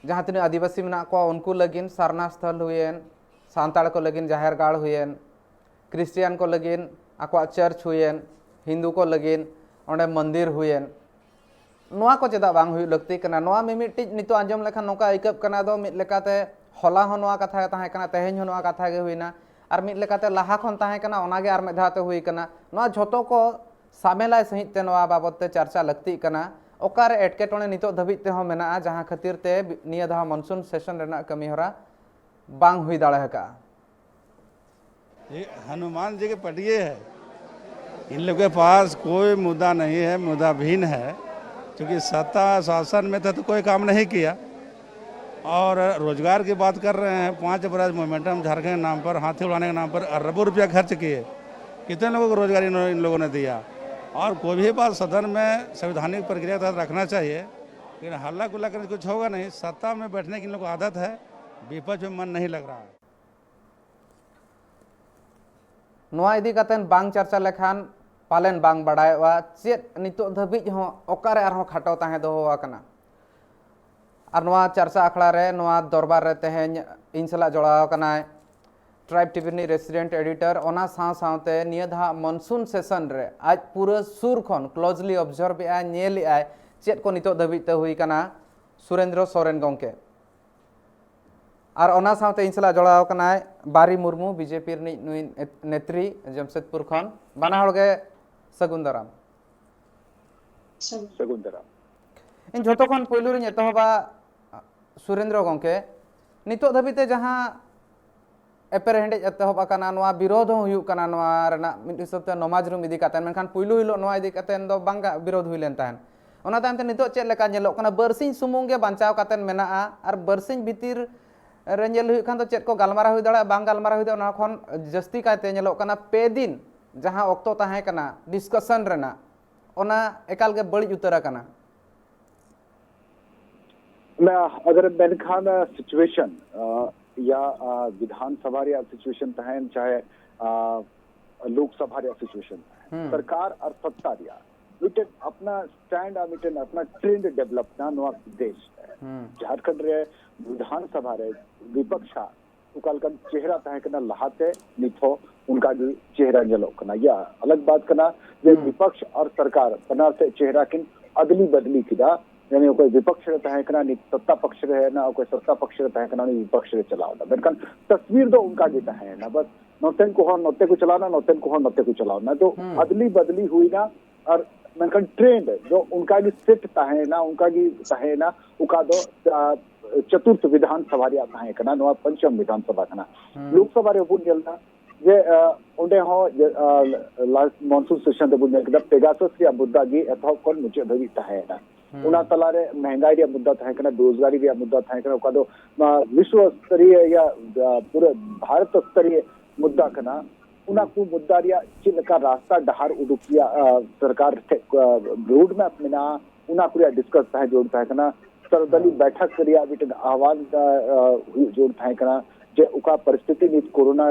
ᱡᱟᱦᱟᱸ ᱛᱤᱱᱟᱹᱜ ᱟᱹᱫᱤᱵᱟᱹᱥᱤ ᱢᱮᱱᱟᱜ ᱠᱚᱣᱟ, ᱩᱱᱠᱩ ᱞᱟᱹᱜᱤᱫ ᱥᱟᱨᱱᱟ ᱥᱛᱷᱚᱞ ᱦᱩᱭᱮᱱ, ᱥᱟᱱᱛᱟᱲ ᱠᱚ ᱞᱟᱹᱜᱤᱫ ᱡᱟᱦᱮᱨ ᱜᱟᱲ ᱦᱩᱭᱮᱱ, ᱠᱷᱨᱤᱥᱴᱤᱭᱟᱱ ᱠᱚ ᱞᱟᱹᱜᱤᱫ ᱟᱠᱚᱣᱟᱜ ᱪᱟᱨᱪ ᱦᱩᱭᱮᱱ, ᱦᱤᱱᱫᱩ ᱠᱚ ᱞᱟᱹᱜᱤᱫ ᱚᱸᱰᱮ ᱢᱚᱱᱫᱤᱨ ᱦᱩᱭᱮᱱ, ᱱᱚᱣᱟ ᱠᱚ ᱪᱮᱫᱟᱜ ᱵᱟᱝ ᱦᱩᱭᱩᱜ ᱞᱟᱹᱠᱛᱤ ᱠᱟᱱᱟ? ᱱᱚᱣᱟ ᱢᱤᱢᱤᱫᱴᱤᱡ ᱱᱤᱛᱚᱜ ᱟᱸᱡᱚᱢ ᱞᱮᱠᱷᱟᱱ ᱱᱚᱝᱠᱟ ᱟᱹᱭᱠᱟᱹᱜ ᱠᱟᱱᱟ, ᱫᱚ ᱢᱤᱫ ᱞᱮᱠᱟᱛᱮ ᱦᱚᱞᱟ ᱦᱚᱸ ᱱᱚᱣᱟ ᱠᱟᱛᱷᱟ ᱜᱮ ᱛᱟᱦᱮᱸ ᱠᱟᱱᱟ, ᱛᱮᱦᱮᱧ ᱦᱚᱸ ᱱᱚᱣᱟ ᱠᱟᱛᱷᱟ ᱜᱮ ᱦᱩᱭᱱᱟ, ᱟᱨ ᱢᱤᱫ ᱞᱮᱠᱟᱛᱮ ᱞᱟᱦᱟ ᱠᱷᱚᱱ ᱛᱟᱦᱮᱸ ᱠᱟᱱᱟ, ᱚᱱᱟ ᱜᱮ ᱟᱨ ᱢᱤᱫ ᱫᱷᱟᱣ ᱛᱮ ᱦᱩᱭ ᱠᱟᱱᱟ᱾ ᱱᱚᱣᱟ ᱡᱷᱚᱛᱚ ᱠᱚ ᱥᱟᱢᱮᱞᱟᱭ ᱥᱟᱺᱦᱤᱡ ᱛᱮ ᱱᱚᱣᱟ ᱵᱟᱵᱚᱛ ᱛᱮ ᱪᱟᱨᱪᱟ ᱞᱟᱹᱠᱛᱤᱜ ᱠᱟᱱᱟ᱾ ᱚᱠᱟᱨᱮ ᱮᱴᱠᱮᱴᱚᱬᱮ ᱱᱤᱛᱚᱜ ᱫᱷᱟᱹᱵᱤᱡ ᱛᱮᱦᱚᱸ ᱢᱮᱱᱟᱜᱼᱟ, ᱡᱟᱦᱟᱸ ᱠᱷᱟᱹᱛᱤᱨ ᱛᱮ ᱱᱤᱭᱟᱹ ᱫᱷᱟᱣ ᱢᱚᱱᱥᱩᱱ ᱥᱮᱥᱚᱱ ᱨᱮᱱᱟᱜ ᱠᱟᱹᱢᱤ ᱦᱚᱨᱟ ᱵᱟᱝ ᱦᱩᱭ ᱫᱟᱲᱮ ᱟᱠᱟᱫᱼᱟ᱾ ये हनुमान जी के पटिए है। इन लोग के पास कोई मुद्दा नहीं है, मुद्दा भिन्न है। क्योंकि सत्ता शासन में था तो कोई काम नहीं किया। और रोजगार की बात कर रहे हैं, पाँच बरस मोमेंटम झारखंड के नाम पर, हाथी उड़ाने के नाम पर अरबों रुपया खर्च किए। कितने लोगों को रोजगार इन, इन लोगों ने दिया? और कोई भी बात सदन में संवैधानिक प्रक्रिया के तहत रखना चाहिए। लेकिन हल्ला गुल्ला करके कुछ होगा नहीं। सत्ता में बैठने की इन लोग को आदत है, विपक्ष में मन नहीं लग रहा है। ᱱᱚᱣᱟ ᱤᱫᱤ ᱠᱟᱛᱮ ᱵᱟᱝ ᱪᱟᱨᱪᱟ ᱞᱮᱠᱷᱟᱱ ᱯᱟᱞᱮᱱ ᱵᱟᱝ ᱵᱟᱰᱟᱭᱚᱜᱼᱟ ᱪᱮᱫ ᱱᱤᱛᱚᱜ ᱫᱷᱟᱹᱵᱤᱡ ᱦᱚᱸ ᱚᱠᱟᱨᱮ ᱟᱨᱦᱚᱸ ᱠᱷᱟᱴᱚ ᱛᱟᱦᱮᱸ ᱫᱚᱦᱚ ᱟᱠᱟᱱᱟ᱾ ᱟᱨ ᱱᱚᱣᱟ ᱪᱟᱨᱪᱟ ᱟᱠᱷᱲᱟ ᱨᱮ, ᱱᱚᱣᱟ ᱫᱚᱨᱵᱟᱨ ᱨᱮ ᱛᱮᱦᱮᱧ ᱤᱧ ᱥᱟᱞᱟᱜ ᱡᱚᱲᱟᱣ ᱟᱠᱟᱱᱟᱭ ᱴᱨᱟᱭᱤᱵᱽ ᱴᱤᱵᱷᱤ ᱨᱤᱱᱤᱡ ᱨᱮᱥᱤᱰᱮᱱᱴ ᱮᱰᱤᱴᱚᱨ, ᱚᱱᱟ ᱥᱟᱶ ᱥᱟᱶᱛᱮ ᱱᱤᱭᱟᱹ ᱫᱷᱟᱣ ᱢᱚᱱᱥᱩᱱ ᱥᱮᱥᱚᱱ ᱨᱮ ᱟᱡ ᱯᱩᱨᱟᱹ ᱥᱩᱨ ᱠᱷᱚᱱ ᱠᱞᱳᱡᱽᱞᱤ ᱚᱵᱡᱟᱨᱵᱷ ᱮᱫᱟᱭ, ᱧᱮᱞ ᱮᱫᱟᱭ ᱪᱮᱫ ᱠᱚ ᱱᱤᱛᱚᱜ ᱫᱷᱟᱹᱵᱤᱡ ᱛᱮ ᱦᱩᱭ ᱟᱠᱟᱱᱟ, ᱥᱩᱨᱮᱱᱫᱨᱚ ᱥᱚᱨᱮᱱ ᱜᱚᱢᱠᱮ᱾ ᱟᱨ ᱚᱱᱟ ᱥᱟᱶᱛᱮ ᱤᱧ ᱥᱟᱞᱟᱜ ᱡᱚᱲᱟᱣ ᱟᱠᱟᱱᱟᱭ ᱵᱟᱨᱤ ᱢᱩᱨᱢᱩ, ᱵᱤᱡᱮᱯᱤ ᱨᱤᱱᱤᱡ ᱱᱩᱭ ᱱᱮᱛᱨᱤ ᱡᱟᱢᱥᱮᱫᱽᱯᱩᱨ ᱠᱷᱚᱱ᱾ ᱵᱟᱱᱟ ᱦᱚᱲ ᱜᱮ ᱥᱟᱹᱜᱩᱱ ᱫᱟᱨᱟᱢ᱾ ᱥᱟᱹᱜᱩᱱ ᱫᱟᱨᱟᱢ᱾ ᱤᱧ ᱡᱷᱚᱛᱚ ᱠᱷᱚᱱ ᱯᱩᱭᱞᱩ ᱨᱤᱧ ᱮᱛᱚᱦᱚᱵᱟ, ᱥᱩᱨᱮᱱᱫᱨᱚ ᱜᱚᱢᱠᱮ, ᱱᱤᱛᱚᱜ ᱫᱷᱟᱹᱵᱤᱡ ᱛᱮ ᱡᱟᱦᱟᱸ ᱮᱯᱮᱨᱦᱮᱸᱰᱮᱡ ᱮᱛᱚᱦᱚᱵ ᱟᱠᱟᱱᱟ, ᱱᱚᱣᱟ ᱵᱤᱨᱳᱫᱷ ᱦᱚᱸ ᱦᱩᱭᱩᱜ ᱠᱟᱱᱟ, ᱱᱚᱣᱟ ᱨᱮᱱᱟᱜ ᱢᱤᱫ ᱦᱤᱥᱟᱹᱵ ᱛᱮ ᱱᱚᱢᱟᱡᱽ ᱨᱩᱢ ᱤᱫᱤ ᱠᱟᱛᱮ, ᱢᱮᱱᱠᱷᱟᱱ ᱯᱩᱭᱞᱩ ᱦᱤᱞᱳᱜ ᱱᱚᱣᱟ ᱤᱫᱤ ᱠᱟᱛᱮ ᱫᱚ ᱵᱟᱝ ᱜᱟ- ᱵᱤᱨᱳᱫᱷ ᱦᱩᱭ ᱞᱮᱱ ᱛᱟᱦᱮᱸᱫ᱾ ᱚᱱᱟ ᱛᱟᱭᱚᱢ ᱛᱮ ᱱᱤᱛᱚᱜ ᱪᱮᱫ ᱞᱮᱠᱟ ᱧᱮᱞᱚᱜ ᱠᱟᱱᱟ, ᱵᱟᱨᱥᱤᱧ ᱥᱩᱢᱩᱝ ᱜᱮ ᱵᱟᱧᱪᱟᱣ ᱠᱟᱛᱮ ᱢᱮᱱᱟᱜᱼᱟ, ᱟᱨ ᱵᱟᱨᱥᱤᱧ ᱵᱷᱤᱛᱤᱨ ᱨᱮ ᱧᱮᱞ ᱦᱩᱭᱩᱜ ᱠᱷᱟᱱ ᱫᱚ ᱪᱮᱫ ᱠᱚ ᱜᱟᱞᱢᱟᱨᱟᱣ ᱦᱩᱭ ᱫᱟᱲᱮᱭᱟᱜᱼᱟ, ᱵᱟᱝ ᱜᱟᱞᱢᱟᱨᱟᱣ ᱦᱩᱭ ᱫᱟᱲᱮᱭᱟᱜᱼᱟ, ᱚᱱᱟ ᱠᱷᱚᱱ ᱡᱟᱹᱥᱛᱤ ᱠᱟᱭᱛᱮ ᱧᱮᱞᱚᱜ ᱠᱟᱱᱟ ᱯᱮ ᱫᱤᱱ ᱡᱟᱦᱟᱸ ᱚᱠᱛᱚ ᱛᱟᱦᱮᱸ ᱠᱟᱱᱟ ᱰᱤᱥᱠᱟᱥᱚᱱ ᱨᱮᱱᱟᱜ, ᱚᱱᱟ ᱮᱠᱟᱞ ᱜᱮ ᱵᱟᱹᱲᱤᱡ ᱩᱛᱟᱹᱨ ᱟᱠᱟᱱᱟ᱾ मैं अगर मैंने खान सिचुएशन या विधानसभा ᱨᱮᱭᱟᱜ ᱥᱤᱪᱩᱭᱮᱥᱚᱱ ᱛᱟᱦᱮᱱ, ᱪᱟᱦᱮ ᱞᱳᱠᱥᱚᱵᱷᱟ ᱨᱮᱭᱟᱜ ᱥᱤᱪᱩᱭᱮᱥᱚᱱ ᱛᱟᱦᱮᱱ, ᱦᱩᱸ᱾ ᱥᱚᱨᱠᱟᱨ ᱟᱨ ᱥᱚᱛᱛᱟ ᱨᱮᱭᱟᱜ ᱢᱤᱫᱴᱮᱱ ᱟᱯᱱᱟ ᱥᱴᱮᱱᱰ ᱟᱨ ᱢᱤᱫᱴᱮᱱ ᱟᱯᱱᱟ ᱴᱨᱮᱱᱰ ᱰᱮᱵᱷᱞᱚᱯ ᱱᱟ ᱱᱚᱣᱟ ᱫᱮᱥ ᱨᱮ᱾ ᱦᱩᱸ᱾ ᱡᱷᱟᱲᱠᱷᱚᱸᱰ ᱨᱮ ᱵᱤᱫᱷᱟᱱ ᱥᱚᱵᱷᱟ ᱨᱮ ᱵᱤᱯᱚᱠᱥ ᱟᱜ ᱚᱠᱟ ᱞᱮᱠᱟᱱ ᱪᱮᱦᱨᱟ ᱛᱟᱦᱮᱸ ᱠᱟᱱᱟ ᱞᱟᱦᱟᱛᱮ, ᱱᱤᱛ ᱦᱚᱸ ᱚᱱᱠᱟ ᱜᱮ ᱪᱮᱦᱨᱟ ᱧᱮᱞᱚᱜ ᱠᱟᱱᱟ᱾ ᱭᱟ, ᱟᱞᱟᱜᱽ ᱵᱟᱛ ᱠᱟᱱᱟ ᱡᱮ ᱦᱩᱸ᱾ ᱵᱤᱯᱚᱠᱥ ᱟᱨ ᱥᱚᱨᱠᱟᱨ ᱵᱟᱱᱟᱨ ᱥᱮᱫ ᱪᱮᱦᱨᱟ ᱠᱤᱱ ᱟᱫᱞᱤ ᱵᱟᱫᱞᱤ ᱠᱮᱫᱟ᱾ ᱭᱟᱱᱤ ᱚᱠᱚᱭ ᱵᱤᱯᱚᱠᱥ ᱨᱮ ᱛᱟᱦᱮᱸ ᱠᱟᱱᱟ, ᱱᱤᱛ ᱥᱚᱛᱛᱟ ᱯᱚᱠᱥ ᱨᱮ ᱦᱮᱡ ᱮᱱᱟ, ᱚᱠᱚᱭ ᱥᱚᱛᱛᱟ ᱯᱚᱠᱥ ᱨᱮ ᱛᱟᱦᱮᱸ ᱠᱟᱱᱟ, ᱩᱱᱤ ᱵᱤᱯᱚᱠᱥ ᱨᱮ ᱪᱟᱞᱟᱣ ᱮᱱᱟ᱾ ᱢᱮᱱᱠᱷᱟᱱ ᱛᱟᱥᱵᱤᱨ ᱫᱚ ᱚᱱᱠᱟ ᱜᱮ ᱛᱟᱦᱮᱸᱭᱮᱱᱟ᱾ ᱵᱟᱥ ᱱᱚᱛᱮᱱ ᱠᱚ ᱦᱚᱲ ᱱᱚᱛᱮ ᱠᱚ ᱪᱟᱞᱟᱣ ᱮᱱᱟ, ᱱᱚᱛᱮᱱ ᱠᱚ ᱦᱚᱲ ᱱᱚᱛᱮ ᱠᱚ ᱪᱟᱞᱟᱣ ᱮᱱᱟ᱾ ᱛᱚ ᱦᱩᱸ᱾ ᱟᱫᱞᱤ ᱵᱟᱫᱞᱤ ᱦᱩᱭᱱᱟ, ᱟᱨ ᱢᱮᱱᱠᱷᱟᱱ ᱴᱨᱮᱱᱰ ᱫᱚ ᱚᱱᱠᱟ ᱜᱮ ᱥᱮᱴ ᱛᱟᱦᱮᱸᱭᱮᱱᱟ, ᱚᱱᱠᱟ ᱜᱮ ᱛᱟᱦᱮᱸᱭᱮᱱᱟ, ᱚᱠᱟ ᱫᱚ, ᱟ, ᱪᱚᱛᱩᱨᱛᱷ ᱵᱤᱫᱷᱟᱱ ᱥᱚᱵᱷᱟ ᱨᱮᱭᱟᱜ ᱛᱟᱦᱮᱸ ᱠᱟᱱᱟ, ᱱᱚᱣᱟ ᱯᱚᱧᱪᱚᱢ ᱵᱤᱫᱷᱟᱱ ᱥᱚᱵᱷᱟ ᱠᱟᱱᱟ᱾ ᱦᱩᱸ᱾ ᱞᱳᱠᱥᱚᱵᱷᱟ ᱨᱮ ᱵᱚᱱ ᱧᱮᱞ ᱮᱫᱟ ᱡᱮ, ᱟ, ᱚᱸᱰᱮ ᱦᱚᱸ ᱡᱮ, ᱟ, ᱞᱟᱥᱴ ᱢᱚᱱᱥᱩᱱ ᱥᱮᱥᱚᱱ ᱨᱮᱵᱚᱱ ᱧᱮᱞ ᱠᱮᱫᱟ, ᱯᱮᱜᱟᱥᱟᱥ ᱨᱮᱭᱟᱜ ᱢᱩᱫᱽᱫᱟ ᱜᱮ ᱮᱛᱚᱦᱚᱵ ᱠᱷᱚᱱ ᱢᱩᱪᱟᱹᱫ ᱫᱷᱟᱹᱵᱤᱡ ᱛᱟᱦᱮᱸᱭᱮᱱᱟ᱾ ᱦᱩᱸ᱾ ᱚᱱᱟ ᱛᱟᱞᱟᱨᱮ ᱢᱮᱦᱮᱝᱜᱟᱭ ᱨᱮᱭᱟᱜ ᱢᱩᱫᱽᱫᱟ ᱛᱟᱦᱮᱸ ᱠᱟᱱᱟ, ᱵᱮᱨᱳᱡᱽᱜᱟᱨᱤ ᱨᱮᱭᱟᱜ ᱢᱩᱫᱽᱫᱟ ᱛᱟᱦᱮᱸ ᱠᱟᱱᱟ, ᱚᱠᱟ ᱫᱚ ᱱᱚᱣᱟ ᱵᱤᱥᱣ ᱥᱛᱚᱨᱤᱭᱚ ᱭᱟ, ᱟ, ᱯᱩᱨᱟᱹ ᱵᱷᱟᱨᱚᱛ ᱥᱛᱚᱨᱤᱭᱚ ᱢᱩᱫᱽᱫᱟ ᱠᱟᱱᱟ᱾ ᱚᱱᱟ ᱠᱚ ᱢᱩᱫᱽᱫᱟ ᱨᱮᱭᱟᱜ ᱪᱮᱫ ᱞᱮᱠᱟ ᱨᱟᱥᱛᱟ ᱰᱟᱦᱟᱨ ᱩᱰᱩᱠ ᱨᱮᱭᱟᱜ, ᱟ, ᱥᱚᱨᱠᱟᱨ ᱴᱷᱮᱱ, ᱟ, ᱨᱳᱰ ᱢᱮᱯ ᱢᱮᱱᱟᱜᱼᱟ, ᱚᱱᱟ ᱠᱚ ᱨᱮᱭᱟᱜ ᱰᱤᱥᱠᱟᱥ ᱛᱟᱦᱮᱸ ᱡᱟᱹᱨᱩᱲ ᱛᱟᱦᱮᱸ ᱠᱟᱱᱟ᱾ ᱥᱟᱨᱵᱚᱫᱚᱞᱤᱭ ᱵᱮᱴᱷᱚᱠ ᱨᱮᱭᱟᱜ ᱢᱤᱫᱴᱮᱱ ᱟᱦᱣᱟᱱ ᱥᱟᱨᱵᱚᱫᱚᱞᱤᱭ ᱵᱮᱴᱷᱚᱠ ᱨᱮᱭᱟᱜ ᱢᱤᱫᱴᱮᱱ ᱟᱦᱣᱟᱱ ᱦᱩᱭᱩᱜ ᱡᱟᱹᱨᱩᱲ ᱛᱟᱦᱮᱸ ᱠᱟᱱᱟ, ᱡᱮ ᱚᱠᱟ ᱯᱚᱨᱤᱥᱛᱷᱤᱛᱤ ᱱᱤᱛ ᱠᱳᱨᱳᱱᱟ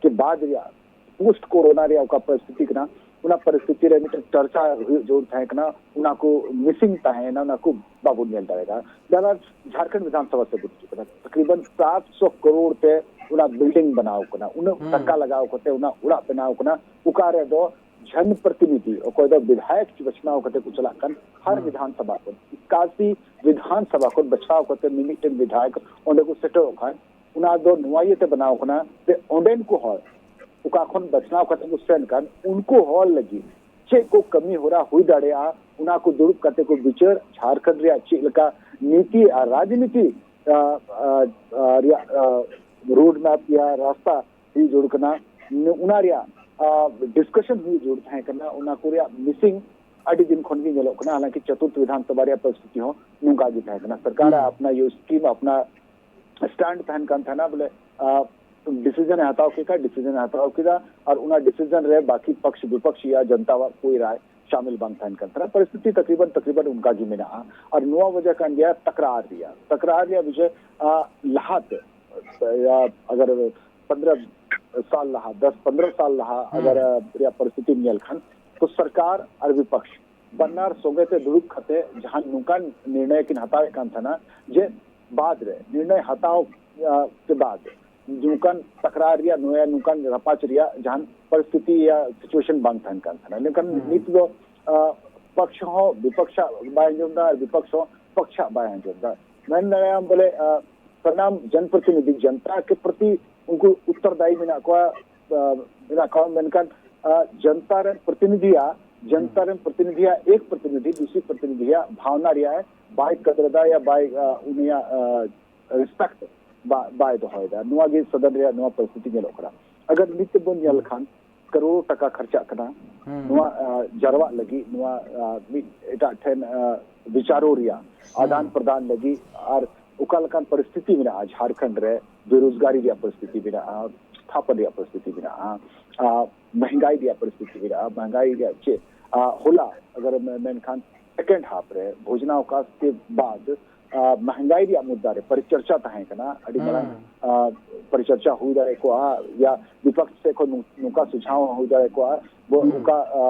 ᱠᱮ ᱵᱟᱫ ᱨᱮᱭᱟᱜ, ᱯᱳᱥᱴ ᱠᱳᱨᱳᱱᱟ ᱨᱮᱭᱟᱜ ᱚᱠᱟ ᱯᱚᱨᱤᱥᱛᱷᱤᱛᱤ ᱠᱟᱱᱟ, ᱚᱱᱟ ᱯᱚᱨᱤᱥᱛᱷᱤᱛᱤ ᱨᱮ ᱢᱤᱫᱴᱮᱱ ᱪᱟᱨᱪᱟ ᱦᱩᱭᱩᱜ ᱡᱟᱹᱨᱩᱲ ᱛᱟᱦᱮᱸ ᱠᱟᱱᱟ᱾ ᱚᱱᱟ ᱠᱚ ᱢᱤᱥᱤᱝ ᱛᱟᱦᱮᱸᱭᱮᱱᱟ, ᱚᱱᱟ ᱠᱚ ᱵᱟᱵᱚᱱ ᱧᱮᱞ ᱫᱟᱲᱮᱭᱟᱫᱟ᱾ ᱡᱟᱦᱟᱸ ᱡᱷᱟᱲᱠᱷᱚᱸᱰ ᱵᱤᱫᱷᱟᱱ ᱥᱚᱵᱷᱟ ᱥᱮᱫ ᱵᱚᱱ ᱦᱤᱡᱩᱜ ᱠᱟᱱᱟ, ᱛᱟᱠᱨᱤᱵᱟᱱ ᱥᱟᱛ ᱥᱚ ᱠᱟᱨᱳᱲ ᱛᱮ ᱚᱱᱟ ᱵᱤᱞᱰᱤᱝ ᱵᱮᱱᱟᱣ ᱠᱟᱱᱟ, ᱩᱱᱟᱹᱜ ᱴᱟᱠᱟ ᱞᱟᱜᱟᱣ ᱠᱟᱛᱮ ᱚᱱᱟ ᱚᱲᱟᱜ ᱵᱮᱱᱟᱣ ᱠᱟᱱᱟ᱾ ᱚᱠᱟ ᱨᱮᱫᱚ ᱡᱚᱱ ᱯᱨᱚᱛᱤᱱᱤᱫᱷᱤ, ᱚᱠᱚᱭ ᱫᱚ ᱵᱤᱫᱷᱟᱭᱚᱠ ᱵᱟᱪᱷᱱᱟᱣ ᱠᱟᱛᱮ ᱠᱚ ᱪᱟᱞᱟᱜ ᱠᱟᱱ, ᱦᱟᱨ ᱵᱤᱫᱷᱟᱱ ᱥᱚᱵᱷᱟ ᱠᱷᱚᱱ, ᱮᱠᱟᱥᱤ ᱵᱤᱫᱷᱟᱱ ᱥᱚᱵᱷᱟ ᱠᱷᱚᱱ ᱵᱟᱪᱷᱱᱟᱣ ᱠᱟᱛᱮ ᱢᱤᱢᱤᱫᱴᱮᱱ ᱵᱤᱫᱷᱟᱭᱚᱠ ᱚᱸᱰᱮ ᱠᱚ ᱥᱮᱴᱮᱨᱚᱜ ᱠᱷᱟᱱ, ᱚᱱᱟ ᱫᱚ ᱱᱚᱣᱟ ᱤᱭᱟᱹᱛᱮ ᱵᱮᱱᱟᱣ ᱠᱟᱱᱟ ᱡᱮ ᱚᱸᱰᱮᱱ ᱠᱚ ᱦᱚᱲ ᱚᱠᱟ ᱠᱷᱚᱱ ᱵᱟᱪᱷᱱᱟᱣ ᱠᱟᱛᱮ ᱠᱚ ᱥᱮᱱ ᱠᱟᱱ, ᱩᱱᱠᱩ ᱦᱚᱲ ᱞᱟᱹᱜᱤᱫ ᱪᱮᱫ ᱠᱚ ᱠᱟᱹᱢᱤ ᱦᱚᱨᱟ ᱦᱩᱭ ᱫᱟᱲᱮᱭᱟᱜᱼᱟ, ᱚᱱᱟ ᱠᱚ ᱫᱩᱲᱩᱵ ᱠᱟᱛᱮ ᱠᱚ ᱵᱤᱪᱟᱹᱨ, ᱡᱷᱟᱲᱠᱷᱚᱸᱰ ᱨᱮᱭᱟᱜ ᱪᱮᱫ ᱞᱮᱠᱟ ᱱᱤᱛᱤ ᱟᱨ ᱨᱟᱡᱽᱱᱤᱛᱤ, ᱟ, ᱟ, ᱟ, ᱨᱮᱭᱟᱜ, ᱟ, ᱨᱳᱰ ᱢᱮᱯ ᱭᱟ ᱨᱟᱥᱛᱟ ᱦᱩᱭ ᱡᱟᱹᱨᱩᱲ ᱠᱟᱱᱟ, ᱚᱱᱟ ᱨᱮᱭᱟᱜ, ᱟ, ᱰᱤᱥᱠᱟᱥᱚᱱ ᱦᱩᱭ ᱡᱟᱹᱨᱩᱲ ᱛᱟᱦᱮᱸ ᱠᱟᱱᱟ, ᱚᱱᱟ ᱠᱚ ᱨᱮᱭᱟᱜ ᱢᱤᱥᱤᱝ ᱟᱹᱰᱤ ᱫᱤᱱ ᱠᱷᱚᱱ ᱜᱮ ᱧᱮᱞᱚᱜ ᱠᱟᱱᱟ᱾ ᱦᱟᱞᱟᱝᱠᱤ ᱪᱚᱛᱩᱨᱛᱷ ᱵᱤᱫᱷᱟᱱ ᱥᱚᱵᱷᱟ ᱨᱮᱭᱟᱜ ᱯᱚᱨᱤᱥᱛᱷᱤᱛᱤ ᱦᱚᱸ ᱱᱚᱝᱠᱟ ᱜᱮ ᱛᱟᱦᱮᱸ ᱠᱟᱱᱟ᱾ ᱥᱚᱨᱠᱟᱨ ᱟᱜ ᱟᱯᱱᱟ ᱤᱭᱟᱹ ᱥᱠᱤᱢ, ᱟᱯᱱᱟ ᱥᱴᱮᱱᱰ ᱛᱟᱦᱮᱱ ᱠᱟᱱ ᱛᱟᱦᱮᱱᱟ, ᱵᱚᱞᱮ, ᱟ, ᱰᱤᱥᱤᱡᱚᱱ ᱮ ᱦᱟᱛᱟᱣ ᱠᱮᱫ ᱠᱷᱟᱱ ᱰᱤᱥᱤᱡᱚᱱ ᱮ ᱦᱟᱛᱟᱣ ᱠᱮᱫᱟ, ᱟᱨ ᱚᱱᱟ ᱰᱤᱥᱤᱡᱚᱱ ᱨᱮ ᱵᱟᱠᱤ ᱯᱚᱠᱥ ᱵᱤᱯᱚᱠᱥ ᱭᱟ ᱡᱚᱱᱛᱟ ᱣᱟᱜ ᱠᱳᱭ ᱨᱟᱭ ᱥᱟᱢᱤᱞ ᱵᱟᱝ ᱛᱟᱦᱮᱱ ᱠᱟᱱ ᱛᱟᱦᱮᱱᱟ᱾ ᱯᱚᱨᱤᱥᱛᱷᱤᱛᱤ ᱛᱟᱠᱨᱤᱵᱟᱱ, ᱛᱟᱠᱨᱤᱵᱟᱱ ᱚᱱᱠᱟ ᱜᱮ ᱢᱮᱱᱟᱜᱼᱟ᱾ ᱟᱨ ᱱᱚᱣᱟ ᱣᱟᱡᱟ ᱠᱟᱱ ᱜᱮᱭᱟ ᱛᱟᱠᱨᱟᱨ ᱨᱮᱭᱟᱜ, ᱛᱟᱠᱨᱟᱨ ᱨᱮᱭᱟᱜ ᱵᱤᱥᱚᱭ, ᱟ, ᱞᱟᱦᱟᱛᱮ, ᱟ, ᱟᱜᱟᱨ ᱯᱚᱱᱫᱽᱨᱚ ᱥᱟᱞ ᱞᱟᱦᱟ, ᱫᱚᱥ ᱯᱚᱱᱫᱽᱨᱚ ᱥᱟᱞ ᱞᱟᱦᱟ ᱟᱜᱟᱨ, ᱟ, ᱨᱮᱭᱟᱜ ᱯᱚᱨᱤᱥᱛᱷᱤᱛᱤᱢ ᱧᱮᱞ ᱠᱷᱟᱱ, ᱛᱚ ᱥᱚᱨᱠᱟᱨ ᱟᱨ ᱵᱤᱯᱚᱠᱥ ᱵᱟᱱᱟᱨ ᱥᱚᱸᱜᱮ ᱛᱮ ᱫᱩᱲᱩᱵ ᱠᱟᱛᱮ ᱡᱟᱦᱟᱱ ᱱᱚᱝᱠᱟᱱ ᱱᱤᱨᱱᱚᱭ ᱠᱤᱱ ᱦᱟᱛᱟᱣᱮᱫ ᱠᱟᱱ ᱛᱟᱦᱮᱱᱟ, ᱡᱮ ᱵᱟᱫ ᱨᱮ, ᱱᱤᱨᱱᱚᱭ ᱦᱟᱛᱟᱣ, ᱟ, ᱠᱮ ᱵᱟᱫ ᱱᱚᱝᱠᱟᱱ ᱛᱟᱠᱨᱟᱨ ᱨᱮᱭᱟᱜ, ᱱᱚᱭᱟ ᱱᱚᱝᱠᱟᱱ ᱨᱟᱯᱟᱪ ᱨᱮᱭᱟᱜ ᱡᱟᱦᱟᱱ ᱯᱚᱨᱤᱥᱛᱷᱤᱛᱤ ᱭᱟ ᱥᱤᱪᱩᱭᱮᱥᱚᱱ ᱵᱟᱝ ᱛᱟᱦᱮᱱ ᱠᱟᱱ ᱛᱟᱦᱮᱱᱟ᱾ ᱢᱮᱱᱠᱷᱟᱱ ᱱᱤᱛ ᱫᱚ, ᱟ, ᱯᱚᱠᱥ ᱦᱚᱸ ᱵᱤᱯᱚᱠᱥ ᱟᱜ ᱵᱟᱭ ᱟᱸᱡᱚᱢ ᱮᱫᱟ ᱟᱨ ᱵᱤᱯᱚᱠᱥ ᱦᱚᱸ ᱯᱚᱠᱥ ᱟᱜ ᱵᱟᱭ ᱟᱸᱡᱚᱢ ᱮᱫᱟ᱾ ᱢᱮᱱ ᱫᱟᱲᱮᱭᱟᱜᱼᱟᱢ ᱵᱚᱞᱮ, ᱟ, ᱥᱟᱱᱟᱢ ᱡᱚᱱ ᱯᱨᱚᱛᱤᱱᱤᱫᱷᱤ ᱡᱚᱱᱛᱟ ᱠᱮ ᱯᱨᱚᱛᱤ ᱩᱱᱠᱩ ᱩᱛᱛᱚᱨᱫᱟᱭᱤ ᱢᱮᱱᱟᱜ ᱠᱚᱣᱟ, ᱟ, ᱢᱮᱱᱟᱜ ᱠᱚᱣᱟ, ᱢᱮᱱᱠᱷᱟᱱ, ᱟ, ᱡᱚᱱᱛᱟ ᱨᱮᱱ ᱯᱨᱚᱛᱤᱱᱤᱫᱷᱤᱭᱟᱜ, ᱡᱚᱱᱛᱟ ᱨᱮᱱ ᱯᱨᱚᱛᱤᱱᱤᱫᱷᱤᱭᱟᱜ ᱮᱠ ᱯᱨᱚᱛᱤᱱᱤᱫᱷᱤ, ᱫᱩᱥᱤ ᱯᱨᱚᱛᱤᱱᱤᱫᱷᱤᱭᱟᱜ ᱵᱷᱟᱣᱱᱟ ᱨᱮᱭᱟᱜ ᱵᱟᱭ ᱠᱟᱫᱨ ᱮᱫᱟ ᱭᱟ ᱵᱟᱭ, ᱟ, ᱩᱱᱤᱭᱟᱜ, ᱟ, ᱨᱮᱥᱯᱮᱠᱴ ᱵᱟ-, ᱵᱟᱭ ᱫᱚᱦᱚᱭᱮᱫᱟ᱾ ᱱᱚᱣᱟ ᱜᱮ ᱥᱚᱫᱚᱱ ᱨᱮᱭᱟᱜ ᱱᱚᱣᱟ ᱯᱚᱨᱤᱥᱛᱷᱤᱛᱤ ᱧᱮᱞᱚᱜ ᱠᱟᱱᱟ᱾ ᱟᱜᱟᱨ ᱱᱤᱛ ᱵᱚᱱ ᱧᱮᱞ ᱞᱮᱠᱷᱟᱱ, ᱠᱟᱨᱳᱲ ᱴᱟᱠᱟ ᱠᱷᱚᱨᱪᱟᱜ ᱠᱟᱱᱟ ᱱᱚᱣᱟ, ᱟ, ᱡᱟᱨᱣᱟᱜ ᱞᱟᱹᱜᱤᱫ, ᱱᱚᱣᱟ, ᱟ, ᱢᱤᱫ ᱮᱴᱟᱜ ᱴᱷᱮᱱ, ᱟ, ᱵᱤᱪᱟᱨᱚ ᱨᱮᱭᱟᱜ, ᱟᱫᱟᱱ ᱯᱨᱚᱫᱟᱱ ᱞᱟᱹᱜᱤᱫ, ᱟᱨ ᱚᱠᱟ ᱞᱮᱠᱟᱱ ᱯᱚᱨᱤᱥᱛᱷᱤᱛᱤ ᱢᱮᱱᱟᱜᱼᱟ ᱡᱷᱟᱲᱠᱷᱚᱸᱰ ᱨᱮ, ᱵᱮᱨᱳᱡᱽᱜᱟᱨᱤ ᱨᱮᱭᱟᱜ ᱯᱚᱨᱤᱥᱛᱷᱤᱛᱤ ᱢᱮᱱᱟᱜᱼᱟ, ᱵᱤᱥᱛᱷᱟᱯᱚᱱ ᱨᱮᱭᱟᱜ ᱯᱚᱨᱤᱥᱛᱷᱤᱛᱤ ᱢᱮᱱᱟᱜᱼᱟ, ᱟ, ᱢᱮᱦᱮᱝᱜᱟᱭ ᱨᱮᱭᱟᱜ ᱯᱚᱨᱤᱥᱛᱷᱤᱛᱤ ᱢᱮᱱᱟᱜᱼᱟ, ᱢᱮᱦᱮᱝᱜᱟᱭ ᱨᱮᱭᱟᱜ ᱪᱮᱫ, ᱟ, ᱦᱚᱞᱟ ᱟᱜᱟᱨ ᱮᱢ ᱢᱮᱱᱠᱷᱟᱱ ᱥᱮᱠᱮᱱᱰ ᱦᱟᱯ ᱨᱮ ᱵᱷᱳᱡᱱᱟᱣᱠᱟᱥ ᱠᱮ ᱵᱟᱫ ᱟ, ᱢᱟᱦᱟᱝᱜᱟᱭ ᱨᱮᱭᱟᱜ ᱢᱩᱫᱽᱫᱟ ᱨᱮ ᱯᱚᱨᱤᱪᱚᱨᱪᱟ ᱛᱟᱦᱮᱸ ᱠᱟᱱᱟ, ᱟᱹᱰᱤ ᱢᱟᱨᱟᱝ ᱟ, ᱯᱚᱨᱤᱪᱚᱨᱪᱟ ᱦᱩᱭ ᱫᱟᱲᱮ ᱠᱚᱜᱼᱟ, ᱭᱟ ᱵᱤᱯᱚᱠᱥ ᱥᱮᱫ ᱠᱷᱚᱱ ᱱᱚᱝ-, ᱱᱚᱝᱠᱟ ᱥᱩᱡᱷᱟᱣ ᱦᱚᱸ ᱦᱩᱭ ᱫᱟᱲᱮ ᱠᱚᱜᱼᱟ, ᱵᱚ-, ᱚᱠᱟ ᱟ,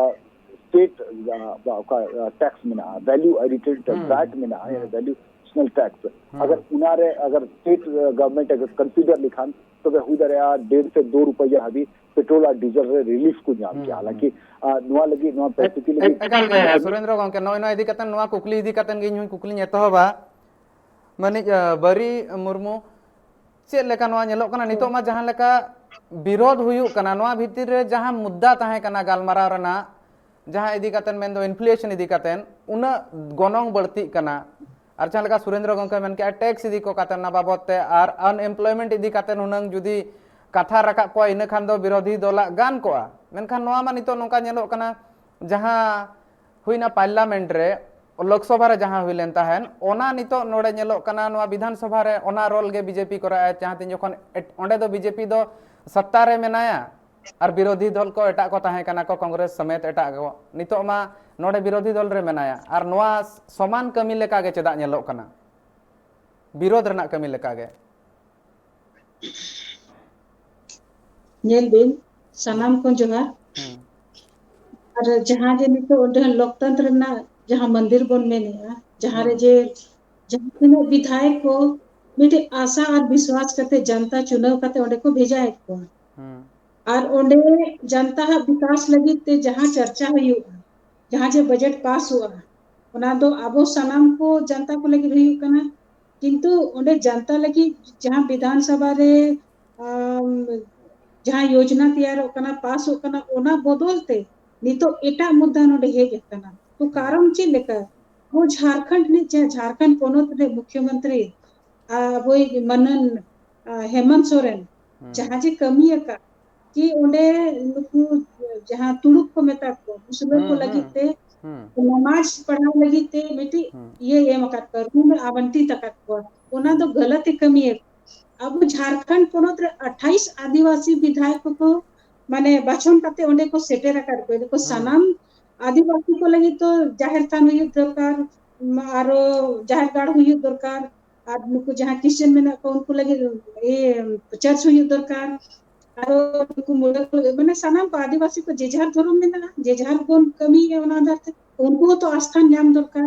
ᱥᱴᱮᱴ ᱟ, ᱵᱟ ᱚᱠᱟ ᱟ, ᱴᱮᱠᱥ ᱢᱮᱱᱟᱜᱼᱟ, ᱵᱷᱮᱞᱩ ᱮᱰᱤᱴᱮᱰ ᱵᱷᱮᱴ ᱢᱮᱱᱟᱜᱼᱟ, ᱭᱟᱱᱤ ᱵᱷᱮᱞᱩ ᱮᱰᱤᱥᱚᱱᱟᱞ ᱴᱮᱠᱥ, ᱟᱜᱟᱨ ᱚᱱᱟ ᱨᱮ ᱟᱜᱟᱨ ᱥᱴᱮᱴ ᱜᱚᱵᱷᱚᱨᱱᱢᱮᱱᱴ ᱟᱜᱟᱨ ᱠᱚᱱᱥᱤᱰᱟᱨ ᱞᱮᱠᱷᱟᱱ, ᱛᱚᱵᱮ ᱦᱩᱭ ᱫᱟᱲᱮᱭᱟᱜᱼᱟ ᱰᱮᱲ ᱥᱮ ᱫᱩ ᱨᱩᱯᱤᱭᱟ ᱦᱟᱹᱵᱤᱡ ᱯᱮᱴᱨᱳᱞ ᱟᱨ ᱰᱤᱡᱮᱞ ᱨᱮ ᱨᱤᱞᱤᱯᱷ ᱠᱚ ᱧᱟᱢ ᱠᱮᱭᱟ᱾ ᱦᱟᱞᱟᱝᱠᱤ ᱟ, ᱱᱚᱣᱟ ᱞᱟᱹᱜᱤᱫ ᱱᱚᱣᱟ ᱯᱚᱨᱤᱥᱛᱷᱤᱛᱤ ᱞᱟᱹᱜᱤᱫ ᱮᱠᱟᱞ ᱜᱮ ᱥᱩᱨᱮᱱᱫᱨᱚ ᱜᱚᱢᱠᱮ, ᱱᱚᱜᱼᱚᱭ ᱱᱚᱣᱟ ᱤᱫᱤ ᱠᱟᱛᱮ, ᱱᱚᱣᱟ ᱠᱩᱠᱞᱤ ᱤᱫᱤ ᱠᱟᱛᱮ ᱜᱮ ᱤᱧ ᱦᱚᱸ ᱠᱩᱠᱞᱤᱧ ᱮᱛᱚᱦᱚᱵᱟ᱾ ᱢᱟᱹᱱᱤᱡ ᱟ, ᱵᱟᱹᱨᱤ ᱢᱩᱨᱢᱩ, ᱪᱮᱫ ᱞᱮᱠᱟ ᱱᱚᱣᱟ ᱧᱮᱞᱚᱜ ᱠᱟᱱᱟ ᱱᱤᱛᱚᱜ ᱢᱟ, ᱡᱟᱦᱟᱸ ᱞᱮᱠᱟ ᱵᱤᱨᱳᱫᱷ ᱦᱩᱭᱩᱜ ᱠᱟᱱᱟ, ᱱᱚᱣᱟ ᱵᱷᱤᱛᱤᱨ ᱨᱮ ᱡᱟᱦᱟᱸ ᱢᱩᱫᱽᱫᱟ ᱛᱟᱦᱮᱸ ᱠᱟᱱᱟ ᱜᱟᱞᱢᱟᱨᱟᱣ ᱨᱮᱱᱟᱜ, ᱡᱟᱦᱟᱸ ᱤᱫᱤ ᱠᱟᱛᱮ ᱢᱮᱱᱫᱚ ᱤᱱᱯᱷᱞᱮᱥᱚᱱ ᱤᱫᱤ ᱠᱟᱛᱮ, ᱩᱱᱟᱹᱜ ᱜᱚᱱᱚᱝ ᱵᱟᱹᱲᱛᱤᱜ ᱠᱟᱱᱟ, ᱟᱨ ᱡᱟᱦᱟᱸ ᱞᱮᱠᱟ ᱥᱩᱨᱮᱱᱫᱨᱚ ᱜᱚᱢᱠᱮ ᱢᱮᱱ ᱠᱮᱜᱼᱟ, ᱴᱮᱠᱥ ᱤᱫᱤ ᱠᱚ ᱠᱟᱛᱮ ᱚᱱᱟ ᱵᱟᱵᱚᱫ ᱛᱮ, ᱟᱨ ᱟᱱᱮᱢᱯᱞᱚᱭᱢᱮᱱᱴ ᱤᱫᱤ ᱠᱟᱛᱮ ᱦᱩᱱᱟᱹᱝ ᱡᱩᱫᱤ ᱠᱟᱛᱷᱟ ᱨᱟᱠᱟᱵ ᱠᱚᱣᱟ, ᱤᱱᱟᱹ ᱠᱷᱟᱱ ᱫᱚ ᱵᱤᱨᱳᱫᱷᱤ ᱫᱚᱞᱟᱜ ᱜᱟᱱ ᱠᱚᱜᱼᱟ᱾ ᱢᱮᱱᱠᱷᱟᱱ ᱱᱚᱣᱟ ᱢᱟ ᱱᱤᱛᱚᱜ ᱱᱚᱝᱠᱟ ᱧᱮᱞᱚᱜ ᱠᱟᱱᱟ, ᱡᱟᱦᱟᱸ ᱦᱩᱭᱱᱟ ᱯᱟᱨᱞᱟᱢᱮᱱᱴ ᱨᱮ, ᱞᱳᱠᱥᱚᱵᱷᱟ ᱨᱮ ᱡᱟᱦᱟᱸ ᱦᱩᱭ ᱞᱮᱱ ᱛᱟᱦᱮᱸᱱ, ᱚᱱᱟ ᱱᱤᱛᱚᱜ ᱱᱚᱰᱮ ᱧᱮᱞᱚᱜ ᱠᱟᱱᱟ, ᱱᱚᱣᱟ ᱵᱤᱫᱷᱟᱱ ᱥᱚᱵᱷᱟ ᱨᱮ ᱚᱱᱟ ᱨᱳᱞ ᱜᱮ ᱵᱤᱡᱮᱯᱤ ᱠᱚᱨᱟᱣᱮᱫᱼᱟ᱾ ᱡᱟᱦᱟᱸ ᱛᱤᱱ ᱡᱚᱠᱷᱚᱱ ᱮᱴ-, ᱚᱸᱰᱮ ᱫᱚ ᱵᱤᱡᱮᱯᱤ ᱫᱚ ᱥᱚᱛᱛᱟ ᱨᱮ ᱢᱮᱱᱟᱭᱟ ᱟᱨ ᱵᱤᱨᱳᱫᱷᱤ ᱫᱚᱞ ᱠᱚ ᱮᱴᱟᱜ ᱠᱚ ᱛᱟᱦᱮᱸ ᱠᱟᱱᱟ ᱠᱚ, ᱠᱚᱝᱜᱨᱮᱥ ᱥᱚᱢᱮᱛ ᱮᱴᱟᱜ ᱠᱚ, ᱱᱤᱛᱚᱜ ᱢᱟ ᱱᱚᱰᱮ ᱵᱤᱨᱳᱫᱷᱤ ᱫᱚᱞ ᱨᱮ ᱢᱮᱱᱟᱭᱟ, ᱟᱨ ᱱᱚᱣᱟ ᱥᱚᱢᱟᱱ ᱠᱟᱹᱢᱤ ᱞᱮᱠᱟ ᱜᱮ ᱪᱮᱫᱟᱜ ᱧᱮᱞᱚᱜ ᱠᱟᱱᱟ, ᱵᱤᱨᱳᱫᱷ ᱨᱮᱱᱟᱜ ᱠᱟᱹᱢᱤ ᱞᱮᱠᱟ ᱜᱮ? ᱧᱮᱞ ᱵᱤᱱ, ᱥᱟᱱᱟᱢ ᱠᱚ ᱡᱚᱦᱟᱨ᱾ ᱦᱩᱸ᱾ ᱟᱨ ᱡᱟᱦᱟᱸ ᱡᱮ ᱱᱤᱛᱚᱜ ᱚᱸᱰᱮ ᱞᱳᱠᱛᱚᱱᱛᱨᱚ ᱨᱮᱱᱟᱜ ᱡᱟᱦᱟᱸ ᱢᱚᱱᱫᱤᱨ ᱵᱚᱱ ᱢᱮᱱᱮᱜᱼᱟ, ᱡᱟᱦᱟᱸ ᱨᱮ ᱦᱩᱸ᱾ ᱡᱮ ᱡᱟᱦᱟᱸ ᱛᱤᱱᱟᱹᱜ ᱵᱤᱫᱷᱟᱭᱚᱠ ᱠᱚ ᱢᱤᱫᱴᱮᱡ ᱟᱥᱟ ᱟᱨ ᱵᱤᱥᱣᱟᱥ ᱠᱟᱛᱮ ᱡᱚᱱᱛᱟ ᱪᱩᱱᱟᱹᱣ ᱠᱟᱛᱮ ᱚᱸᱰᱮ ᱠᱚ ᱵᱷᱮᱡᱟᱭᱮᱫ ᱠᱚᱣᱟ᱾ ᱦᱩᱸ᱾ ᱟᱨ ᱚᱸᱰᱮ ᱡᱚᱱᱛᱟ ᱦᱟᱜ ᱵᱤᱠᱟᱥ ᱞᱟᱹᱜᱤᱫ ᱛᱮ ᱡᱟᱦᱟᱸ ᱪᱟᱨᱪᱟ ᱦᱩᱭᱩᱜᱼᱟ, ᱡᱟᱦᱟᱸ ᱡᱮ ᱵᱟᱡᱮᱴ ᱯᱟᱥᱚᱜᱼᱟ, ᱚᱱᱟ ᱫᱚ ᱟᱵᱚ ᱥᱟᱱᱟᱢ ᱠᱚ ᱡᱚᱱᱛᱟ ᱠᱚ ᱞᱟᱹᱜᱤᱫ ᱦᱩᱭᱩᱜ ᱠᱟᱱᱟ᱾ ᱠᱤᱱᱛᱩ ᱚᱸᱰᱮ ᱡᱚᱱᱛᱟ ᱞᱟᱹᱜᱤᱫ ᱡᱟᱦᱟᱸ ᱵᱤᱫᱷᱟᱱ ᱥᱚᱵᱷᱟ ᱨᱮ, ᱟᱢ, ᱡᱟᱦᱟᱸ ᱭᱳᱡᱽᱱᱟ ᱛᱮᱭᱟᱨᱚᱜ ᱠᱟᱱᱟ, ᱯᱟᱥᱚᱜ ᱠᱟᱱᱟ, ᱚᱱᱟ ᱵᱚᱫᱚᱞ ᱛᱮ ᱱᱤᱛᱚᱜ ᱮᱴᱟᱜ ᱢᱩᱫᱽᱫᱟ ᱱᱚᱰᱮ ᱦᱮᱡ ᱟᱠᱟᱱᱟ᱾ ᱛᱚ ᱦᱩᱸ᱾ ᱠᱟᱨᱚᱱ ᱪᱮᱫ ᱞᱮᱠᱟ? ᱟᱵᱚ ᱡᱷᱟᱲᱠᱷᱚᱸᱰ ᱨᱤᱱᱤᱡ, ᱡᱟᱦᱟᱸ ᱡᱷᱟᱲᱠᱷᱚᱸᱰ ᱯᱚᱱᱚᱛ ᱨᱤᱱᱤᱡ ᱢᱩᱠᱷᱭᱚᱢᱚᱱᱛᱨᱤ, ᱟᱵᱚᱭᱤᱡ ᱢᱟᱱᱟᱱ, ᱟ, ᱦᱮᱢᱚᱱᱛ ᱥᱚᱨᱮᱱ, ᱦᱩᱸ᱾ ᱡᱟᱦᱟᱸ ᱡᱮ ᱠᱟᱹᱢᱤ ᱟᱠᱟᱫ, ᱠᱤ ᱚᱸᱰᱮ ᱱᱩᱠᱩ ᱡᱟᱦᱟᱸ ᱛᱩᱲᱩᱠ ᱠᱚ ᱢᱮᱛᱟ ᱠᱚ, ᱢᱩᱥᱞᱟᱹ ᱠᱚ ᱦᱩᱸ, ᱞᱟᱹᱜᱤᱫ ᱦᱩᱸ, ᱛᱮ ᱦᱩᱸ᱾ ᱱᱟᱢᱟᱡᱽ ᱯᱟᱲᱦᱟᱣ ᱞᱟᱹᱜᱤᱫ ᱛᱮ ᱢᱤᱫᱴᱤᱡ ᱦᱩᱸ᱾ ᱤᱭᱟᱹᱭ ᱮᱢ ᱟᱠᱟᱫ ᱠᱚᱣᱟ, ᱨᱩᱢ ᱮ ᱟᱵᱚᱱᱴᱤᱛ ᱟᱠᱟᱫ ᱠᱚᱣᱟ, ᱚᱱᱟ ᱫᱚ ᱜᱟᱞᱟᱛ ᱮ ᱠᱟᱹᱢᱤᱭᱮᱫ᱾ ᱟᱵᱚ ᱡᱷᱟᱲᱠᱷᱚᱸᱰ ᱯᱚᱱᱚᱛ ᱨᱮ ᱟᱴᱷᱟᱭᱤᱥ ᱟᱹᱫᱤᱵᱟᱹᱥᱤ ᱵᱤᱫᱷᱟᱭᱚᱠ ᱠᱚ ᱢᱟᱱᱮ ᱵᱟᱪᱷᱚᱱ ᱠᱟᱛᱮ ᱚᱸᱰᱮ ᱠᱚ ᱥᱮᱴᱮᱨ ᱟᱠᱟᱫ ᱠᱚᱣᱟ᱾ ᱫᱚᱠᱚ ᱦᱩᱸ᱾ ᱥᱟᱱᱟᱢ ᱟᱹᱫᱤᱵᱟᱹᱥᱤ ᱠᱚ ᱞᱟᱹᱜᱤᱫ ᱫᱚ ᱡᱟᱦᱮᱨ ᱛᱷᱟᱱ ᱦᱩᱭᱩᱜ ᱫᱚᱨᱠᱟᱨ, ᱟᱨᱚ ᱡᱟᱦᱮᱨ ᱜᱟᱲ ᱦᱩᱭᱩᱜ ᱫᱚᱨᱠᱟᱨ, ᱟᱨ ᱱᱩᱠᱩ ᱡᱟᱦᱟᱸ ᱠᱷᱨᱤᱥᱪᱟᱱ ᱢᱮᱱᱟᱜ ᱠᱚᱣᱟ ᱩᱱᱠᱩ ᱞᱟᱹᱜᱤᱫ ᱤᱭᱟᱹ ᱪᱟᱨᱪ ᱦᱩᱭᱩᱜ ᱫᱚᱨᱠᱟᱨ, ᱟᱨᱚ ᱱᱩᱠᱩ ᱢᱩᱰᱟᱹ ᱠᱚ, ᱢᱟᱱᱮ ᱥᱟᱱᱟᱢ ᱠᱚ ᱟᱹᱫᱤᱵᱟᱹᱥᱤ ᱠᱚ ᱡᱮ ᱡᱟᱦᱟᱨ ᱫᱷᱚᱨᱚᱢ ᱢᱮᱱᱟᱜᱼᱟ, ᱡᱮ ᱡᱟᱦᱟᱨ ᱵᱚᱱ ᱠᱟᱹᱢᱤᱭᱮᱫᱼᱟ ᱚᱱᱟ ᱟᱫᱷᱟᱨ ᱛᱮ, ᱩᱱᱠᱩ ᱦᱚᱸᱛᱚ ᱟᱥᱛᱷᱟᱱ ᱧᱟᱢ ᱫᱚᱨᱠᱟᱨ᱾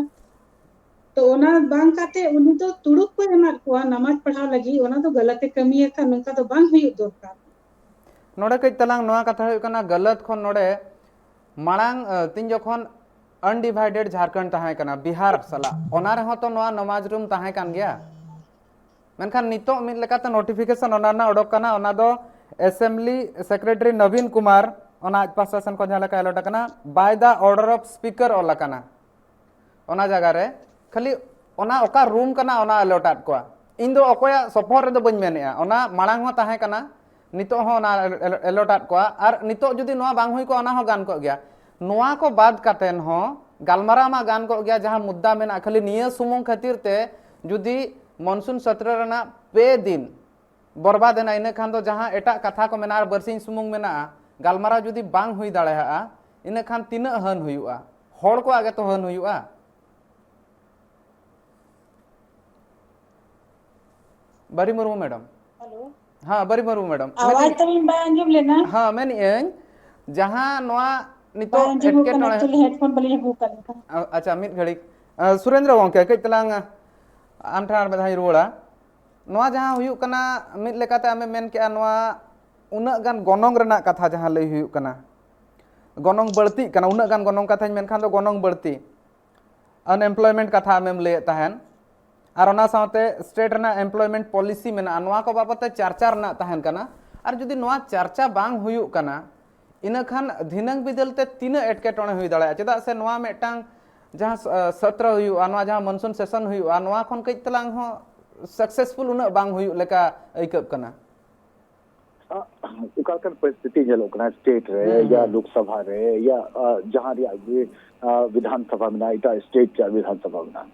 ᱛᱚ ᱚᱱᱟ ᱵᱟᱝ ᱠᱟᱛᱮ ᱩᱱᱤ ᱫᱚ ᱛᱩᱲᱩᱠ ᱠᱚ ᱮᱢᱟᱫ ᱠᱚᱣᱟ ᱱᱟᱢᱟᱡᱽ ᱯᱟᱲᱦᱟᱣ ᱞᱟᱹᱜᱤᱫ, ᱚᱱᱟ ᱫᱚ ᱜᱟᱞᱟᱛ ᱮ ᱠᱟᱹᱢᱤᱭᱟᱠᱟᱫ, ᱱᱚᱝᱠᱟ ᱫᱚ ᱵᱟᱝ ᱦᱩᱭᱩᱜ ᱫᱚᱨᱠᱟᱨ᱾ ᱱᱚᱰᱮ ᱠᱟᱹᱡ ᱛᱟᱞᱟᱝ ᱱᱚᱣᱟ ᱠᱟᱛᱷᱟ ᱦᱩᱭᱩᱜ ᱠᱟᱱᱟ, ᱜᱟᱞᱟᱛ ᱠᱷᱚᱱ ᱱᱚᱰᱮ ᱢᱟᱲᱟᱝ ᱛᱤᱧ ᱡᱚᱠᱷᱚᱱ ᱟᱱᱰᱤᱵᱷᱟᱭᱰᱮᱰ ᱡᱷᱟᱲᱠᱷᱚᱸᱰ ᱛᱟᱦᱮᱸ ᱠᱟᱱᱟ ᱵᱤᱦᱟᱨ ᱥᱟᱞᱟᱜ, ᱚᱱᱟ ᱨᱮᱦᱚᱸ ᱛᱚ ᱱᱚᱣᱟ ᱱᱟᱢᱟᱡᱽ ᱨᱩᱢ ᱛᱟᱦᱮᱸ ᱠᱟᱱ ᱜᱮᱭᱟ᱾ ᱢᱮᱱᱠᱷᱟᱱ ᱱᱤᱛᱚᱜ ᱢᱤᱫ ᱞᱮᱠᱟᱛᱮ ᱱᱳᱴᱤᱯᱷᱤᱠᱮᱥᱚᱱ ᱚᱱᱟ ᱨᱮᱱᱟᱜ ᱚᱰᱚᱠ ᱠᱟᱱᱟ, ᱚᱱᱟ ᱫᱚ ᱮᱥᱮᱢᱵᱞᱤ ᱥᱮᱠᱨᱮᱴᱟᱨᱤ ᱱᱚᱵᱤᱱ ᱠᱩᱢᱟᱨ, ᱚᱱᱟ ᱟᱡ ᱯᱟᱥᱴᱟ ᱥᱮᱱ ᱠᱷᱚᱱ ᱡᱟᱦᱟᱸ ᱞᱮᱠᱟ ᱮᱞᱚᱴ ᱟᱠᱟᱱᱟ, by the order of speaker ᱚᱞ ᱟᱠᱟᱱᱟ᱾ ᱚᱱᱟ ᱡᱟᱭᱜᱟ ᱨᱮ ᱠᱷᱟᱹᱞᱤ ᱚᱱᱟ ᱚᱠᱟ ᱨᱩᱢ ᱠᱟᱱᱟ ᱚᱱᱟ ᱮᱞᱚᱴ ᱟᱫ ᱠᱚᱣᱟ᱾ ᱤᱧ ᱫᱚ ᱚᱠᱚᱭᱟᱜ ᱥᱚᱯᱚᱦᱚᱫ ᱨᱮᱫᱚ ᱵᱟᱹᱧ ᱢᱮᱱᱮᱫᱼᱟ, ᱚᱱᱟ ᱢᱟᱲᱟᱝ ᱦᱚᱸ ᱛᱟᱦᱮᱸ ᱠᱟᱱᱟ, ᱱᱤᱛᱚᱜ ᱦᱚᱸ ᱚᱱᱟ ᱮᱞᱚᱴ ᱟᱫ ᱠᱚᱣᱟ᱾ ᱟᱨ ᱱᱤᱛᱚᱜ ᱡᱩᱫᱤ ᱱᱚᱣᱟ ᱵᱟᱝ ᱦᱩᱭ ᱠᱚᱜᱼᱟ ᱚᱱᱟ ᱦᱚᱸ ᱜᱟᱱ ᱠᱚᱜ ᱜᱮᱭᱟ᱾ ᱱᱚᱣᱟ ᱠᱚ ᱵᱟᱫ ᱠᱟᱛᱮᱱ ᱦᱚᱸ ᱜᱟᱞᱢᱟᱨᱟᱣ ᱢᱟ ᱜᱟᱱ ᱠᱚᱜ ᱜᱮᱭᱟ, ᱡᱟᱦᱟᱸ ᱢᱩᱫᱽᱫᱟ ᱢᱮᱱᱟᱜᱼᱟ ᱠᱷᱟᱹᱞᱤ ᱱᱤᱭᱟᱹ ᱥᱩᱢᱩᱝ ᱠᱷᱟᱹᱛᱤᱨ ᱛᱮ ᱡᱩᱫᱤ ᱢᱚᱱᱥᱩᱱ ᱥᱚᱛᱨᱚ ᱨᱮᱱᱟᱜ ᱯᱮ ᱫᱤᱱ ᱵᱚᱨᱵᱟᱫ ᱮᱱᱟ, ᱤᱱᱟᱹ ᱠᱷᱟᱱ ᱫᱚ ᱡᱟᱦᱟᱸ ᱮᱴᱟᱜ ᱠᱟᱛᱷᱟ ᱠᱚ ᱢᱮᱱᱟᱜᱼᱟ ᱟᱨ ᱵᱟᱨᱥᱤᱧ ᱥᱩᱢᱩᱝ ᱢᱮᱱᱟᱜᱼᱟ, ᱜᱟᱞᱢᱟᱨᱟᱣ ᱡᱩᱫᱤ ᱵᱟᱝ ᱦᱩᱭ ᱫᱟᱲᱮᱭᱟᱜᱼᱟ, ᱤᱱᱟᱹ ᱠᱷᱟᱱ ᱛᱤᱱᱟᱹᱜ ᱦᱟᱹᱱ ᱦᱩᱭᱩᱜᱼᱟ? ᱦᱚᱲ ᱠᱚᱣᱟᱜ ᱜᱮᱛᱚ ᱦᱟᱹᱱ ᱦᱩᱭᱩᱜᱼᱟ᱾ ᱵᱟᱨᱤ ᱢᱩᱨᱢᱩ ᱢᱮᱰᱟᱢ᱾ ᱦᱮᱞᱳ᱾ ᱦᱮᱸ, ᱵᱟᱨᱤ ᱢᱩᱨᱢᱩ ᱢᱮᱰᱟᱢ᱾ ᱟᱣᱟᱡ ᱛᱟᱵᱤᱱ ᱵᱟᱭ ᱟᱸᱡᱚᱢ ᱞᱮᱱᱟ᱾ ᱦᱮᱸ, ᱢᱮᱱᱮᱫ ᱟᱹᱧ ᱡᱟᱦᱟᱸ ᱱᱚᱣᱟ ᱵᱟᱭ ᱱᱤᱛᱚᱜ ᱟᱸᱡᱚᱢᱚᱜ ᱠᱟᱱᱟ, ᱮᱴᱠᱮᱴᱚᱬᱮ᱾ ᱮᱠᱪᱩᱭᱮᱞᱤ ᱦᱮᱰᱯᱷᱳᱱ ᱵᱟᱹᱞᱤᱧ ᱟᱹᱜᱩ ᱟᱠᱟᱫ ᱞᱮᱠᱟ᱾ ᱟ-, ᱟᱪᱪᱷᱟ, ᱢᱤᱫ ᱜᱷᱟᱹᱲᱤᱡ᱾ ᱟ, ᱥᱩᱨᱮᱱᱫᱨᱚ ᱜᱚᱢᱠᱮ, ᱠᱟᱹᱡ ᱛᱟᱞᱟᱝ ᱟᱢ ᱴᱷᱮᱱ ᱟᱨ ᱢᱤᱫ ᱫᱷᱟᱣ ᱤᱧ ᱨᱩᱣᱟᱹᱲᱟ᱾ ᱱᱚᱣᱟ ᱡᱟᱦᱟᱸ ᱦᱩᱭᱩᱜ ᱠᱟᱱᱟ, ᱢᱤᱫ ᱞᱮᱠᱟᱛᱮ ᱟᱢᱮᱢ ᱢᱮᱱ ᱠᱮᱜᱼᱟ, ᱱᱚᱣᱟ ᱩᱱᱟᱹᱜ ᱜᱟᱱ ᱜᱚᱱᱚᱝ ᱨᱮᱱᱟᱜ ᱠᱟᱛᱷᱟ ᱡᱟᱦᱟᱸ ᱞᱟᱹᱭ ᱦᱩᱭᱩᱜ ᱠᱟᱱᱟ, ᱜᱚᱱᱚᱝ ᱵᱟᱹᱲᱛᱤᱜ ᱠᱟᱱᱟ, ᱩᱱᱟᱹᱜ ᱜᱟᱱ ᱜᱚᱱᱚᱝ ᱠᱟᱛᱷᱟᱧ ᱢᱮᱱᱠᱷᱟᱱ ᱫᱚ ᱜᱚᱱᱚᱝ ᱵᱟᱹᱲᱛᱤ, ᱟᱱᱮᱢᱯᱞᱚᱭᱢᱮᱱᱴ ᱠᱟᱛᱷᱟ ᱟᱢᱮᱢ ᱞᱟᱹᱭᱮᱫ ᱛᱟᱦᱮᱱ, ᱟᱨ ᱚᱱᱟ ᱥᱟᱶᱛᱮ ᱥᱴᱮᱴ ᱨᱮᱱᱟᱜ ᱮᱢᱯᱞᱚᱭᱢᱮᱱᱴ ᱯᱚᱞᱤᱥᱤ ᱢᱮᱱᱟᱜᱼᱟ, ᱱᱚᱣᱟ ᱠᱚ ᱵᱟᱵᱚᱛ ᱛᱮ ᱪᱟᱨᱪᱟ ᱨᱮᱱᱟᱜ ᱛᱟᱦᱮᱱ ᱠᱟᱱᱟ᱾ ᱟᱨ ᱡᱩᱫᱤ ᱱᱚᱣᱟ ᱪᱟᱨᱪᱟ ᱵᱟᱝ ᱦᱩᱭᱩᱜ ᱠᱟᱱᱟ, ᱤᱱᱟᱹ ᱠᱷᱟᱱ ᱫᱷᱤᱱᱟᱹᱝ ᱵᱤᱫᱟᱹᱞ ᱛᱮ ᱛᱤᱱᱟᱹᱜ ᱮᱴᱠᱮᱴᱚᱬᱮ ᱦᱩᱭ ᱫᱟᱲᱮᱭᱟᱜᱼᱟ? ᱪᱮᱫᱟᱜ ᱥᱮ ᱱᱚᱣᱟ ᱢᱤᱫᱴᱟᱝ ᱡᱟᱦᱟᱸ ᱥ-, ᱟ, ᱥᱚᱛᱨᱚ ᱦᱩᱭᱩᱜᱼᱟ, ᱱᱚᱣᱟ ᱡᱟᱦᱟᱸ ᱢᱚᱱᱥᱩᱱ ᱥᱮᱥᱚᱱ ᱦᱩᱭᱩᱜᱼᱟ, ᱱᱚᱣᱟ ᱠᱷᱚᱱ ᱠᱟᱹᱡ ᱛᱟᱞᱟᱝ ᱦᱚᱸ ᱥᱟᱠᱥᱮᱥᱯᱷᱩᱞ ᱩᱱᱟᱹᱜ ᱵᱟᱝ ᱦᱩᱭᱩᱜ ᱞᱮᱠᱟ ᱟᱹᱭᱠᱟᱹᱜ ᱠᱟᱱᱟ᱾ ᱚᱠᱟ ᱞᱮᱠᱟᱱ ᱯᱚᱨᱤᱥᱛᱷᱤᱛᱤ ᱧᱮᱞᱚᱜ ᱠᱟᱱᱟ ᱥᱴᱮᱴ ᱨᱮ, ᱦᱩᱸ, ᱭᱟ ᱦᱩᱸ᱾ ᱞᱳᱠᱥᱚᱵᱷᱟ ᱨᱮ, ᱭᱟ, ᱟ, ᱡᱟᱦᱟᱸ ᱨᱮᱭᱟᱜ ᱜᱮ, ᱟ, ᱵᱤᱫᱷᱟᱱ ᱥᱚᱵᱷᱟ ᱢᱮᱱᱟᱜᱼᱟ, ᱮᱴᱟᱜ ᱥᱴᱮᱴ ᱨᱮᱭᱟᱜ ᱵᱤᱫᱷᱟᱱ ᱥᱚᱵᱷᱟ ᱢᱮᱱᱟᱜᱼᱟ,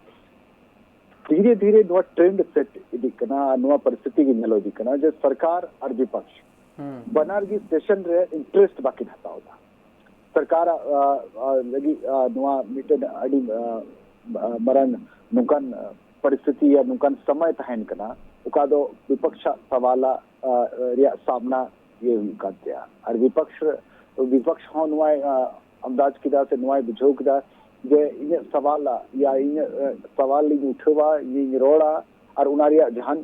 ᱫᱷᱤᱨᱮ ᱫᱷᱤᱨᱮ ᱱᱚᱣᱟ ᱴᱨᱮᱱᱰ ᱥᱮᱴ ᱤᱫᱤᱜ ᱠᱟᱱᱟ᱾ ᱟᱨ ᱱᱚᱣᱟ ᱯᱚᱨᱤᱥᱛᱷᱤᱛᱤ ᱜᱮ ᱧᱮᱞᱚᱜ ᱤᱫᱤᱜ ᱠᱟᱱᱟ ᱡᱮ ᱥᱚᱨᱠᱟᱨ ᱟᱨ ᱵᱤᱯᱚᱠᱥ ᱦᱩᱸ᱾ ᱵᱟᱱᱟᱨ ᱜᱮ ᱥᱮᱥᱚᱱ ᱨᱮ ᱤᱱᱴᱟᱨᱮᱥᱴ ᱵᱟᱹᱠᱤᱱ ᱦᱟᱛᱟᱣ ᱮᱫᱟ᱾ ᱥᱚᱨᱠᱟᱨ ᱞᱟᱹᱜᱤᱫ ᱱᱚᱣᱟ ᱢᱤᱫᱴᱮᱱ ᱟᱹᱰᱤ ᱢᱟᱨᱟᱝ ᱱᱚᱝᱠᱟᱱ ᱯᱚᱨᱤᱥᱛᱷᱤᱛᱤ ᱭᱟ ᱱᱚᱝᱠᱟᱱ ᱥᱚᱢᱚᱭ ᱛᱟᱦᱮᱱ ᱠᱟᱱᱟ, ᱚᱠᱟ ᱫᱚ ᱵᱤᱯᱚᱠᱥ ᱟᱜ ᱥᱟᱣᱟᱞ ᱨᱮᱭᱟᱜ ᱥᱟᱢᱱᱟ ᱤᱭᱟᱹ ᱦᱩᱭᱩᱜ ᱠᱟᱱ ᱛᱟᱭᱟ᱾ ᱟᱨ ᱵᱤᱯᱚᱠᱥ ᱵᱤᱯᱚᱠᱥ ᱦᱚᱸ ᱱᱚᱣᱟᱭ ᱟᱱᱫᱟᱡ ᱠᱮᱫᱟ ᱥᱮ ᱱᱚᱣᱟᱭ ᱵᱩᱡᱷᱟᱹᱣ ᱠᱮᱫᱟ ᱡᱮ ᱤᱧᱟᱹᱜ ᱥᱟᱣᱟᱞ ᱭᱟ ᱤᱧᱟᱹᱜ ᱥᱟᱣᱟᱞ ᱤᱧ ᱩᱴᱷᱟᱹᱣᱟ, ᱤᱧᱤᱧ ᱨᱚᱲᱟ, ᱟᱨ ᱚᱱᱟ ᱨᱮᱭᱟᱜ ᱡᱟᱦᱟᱱ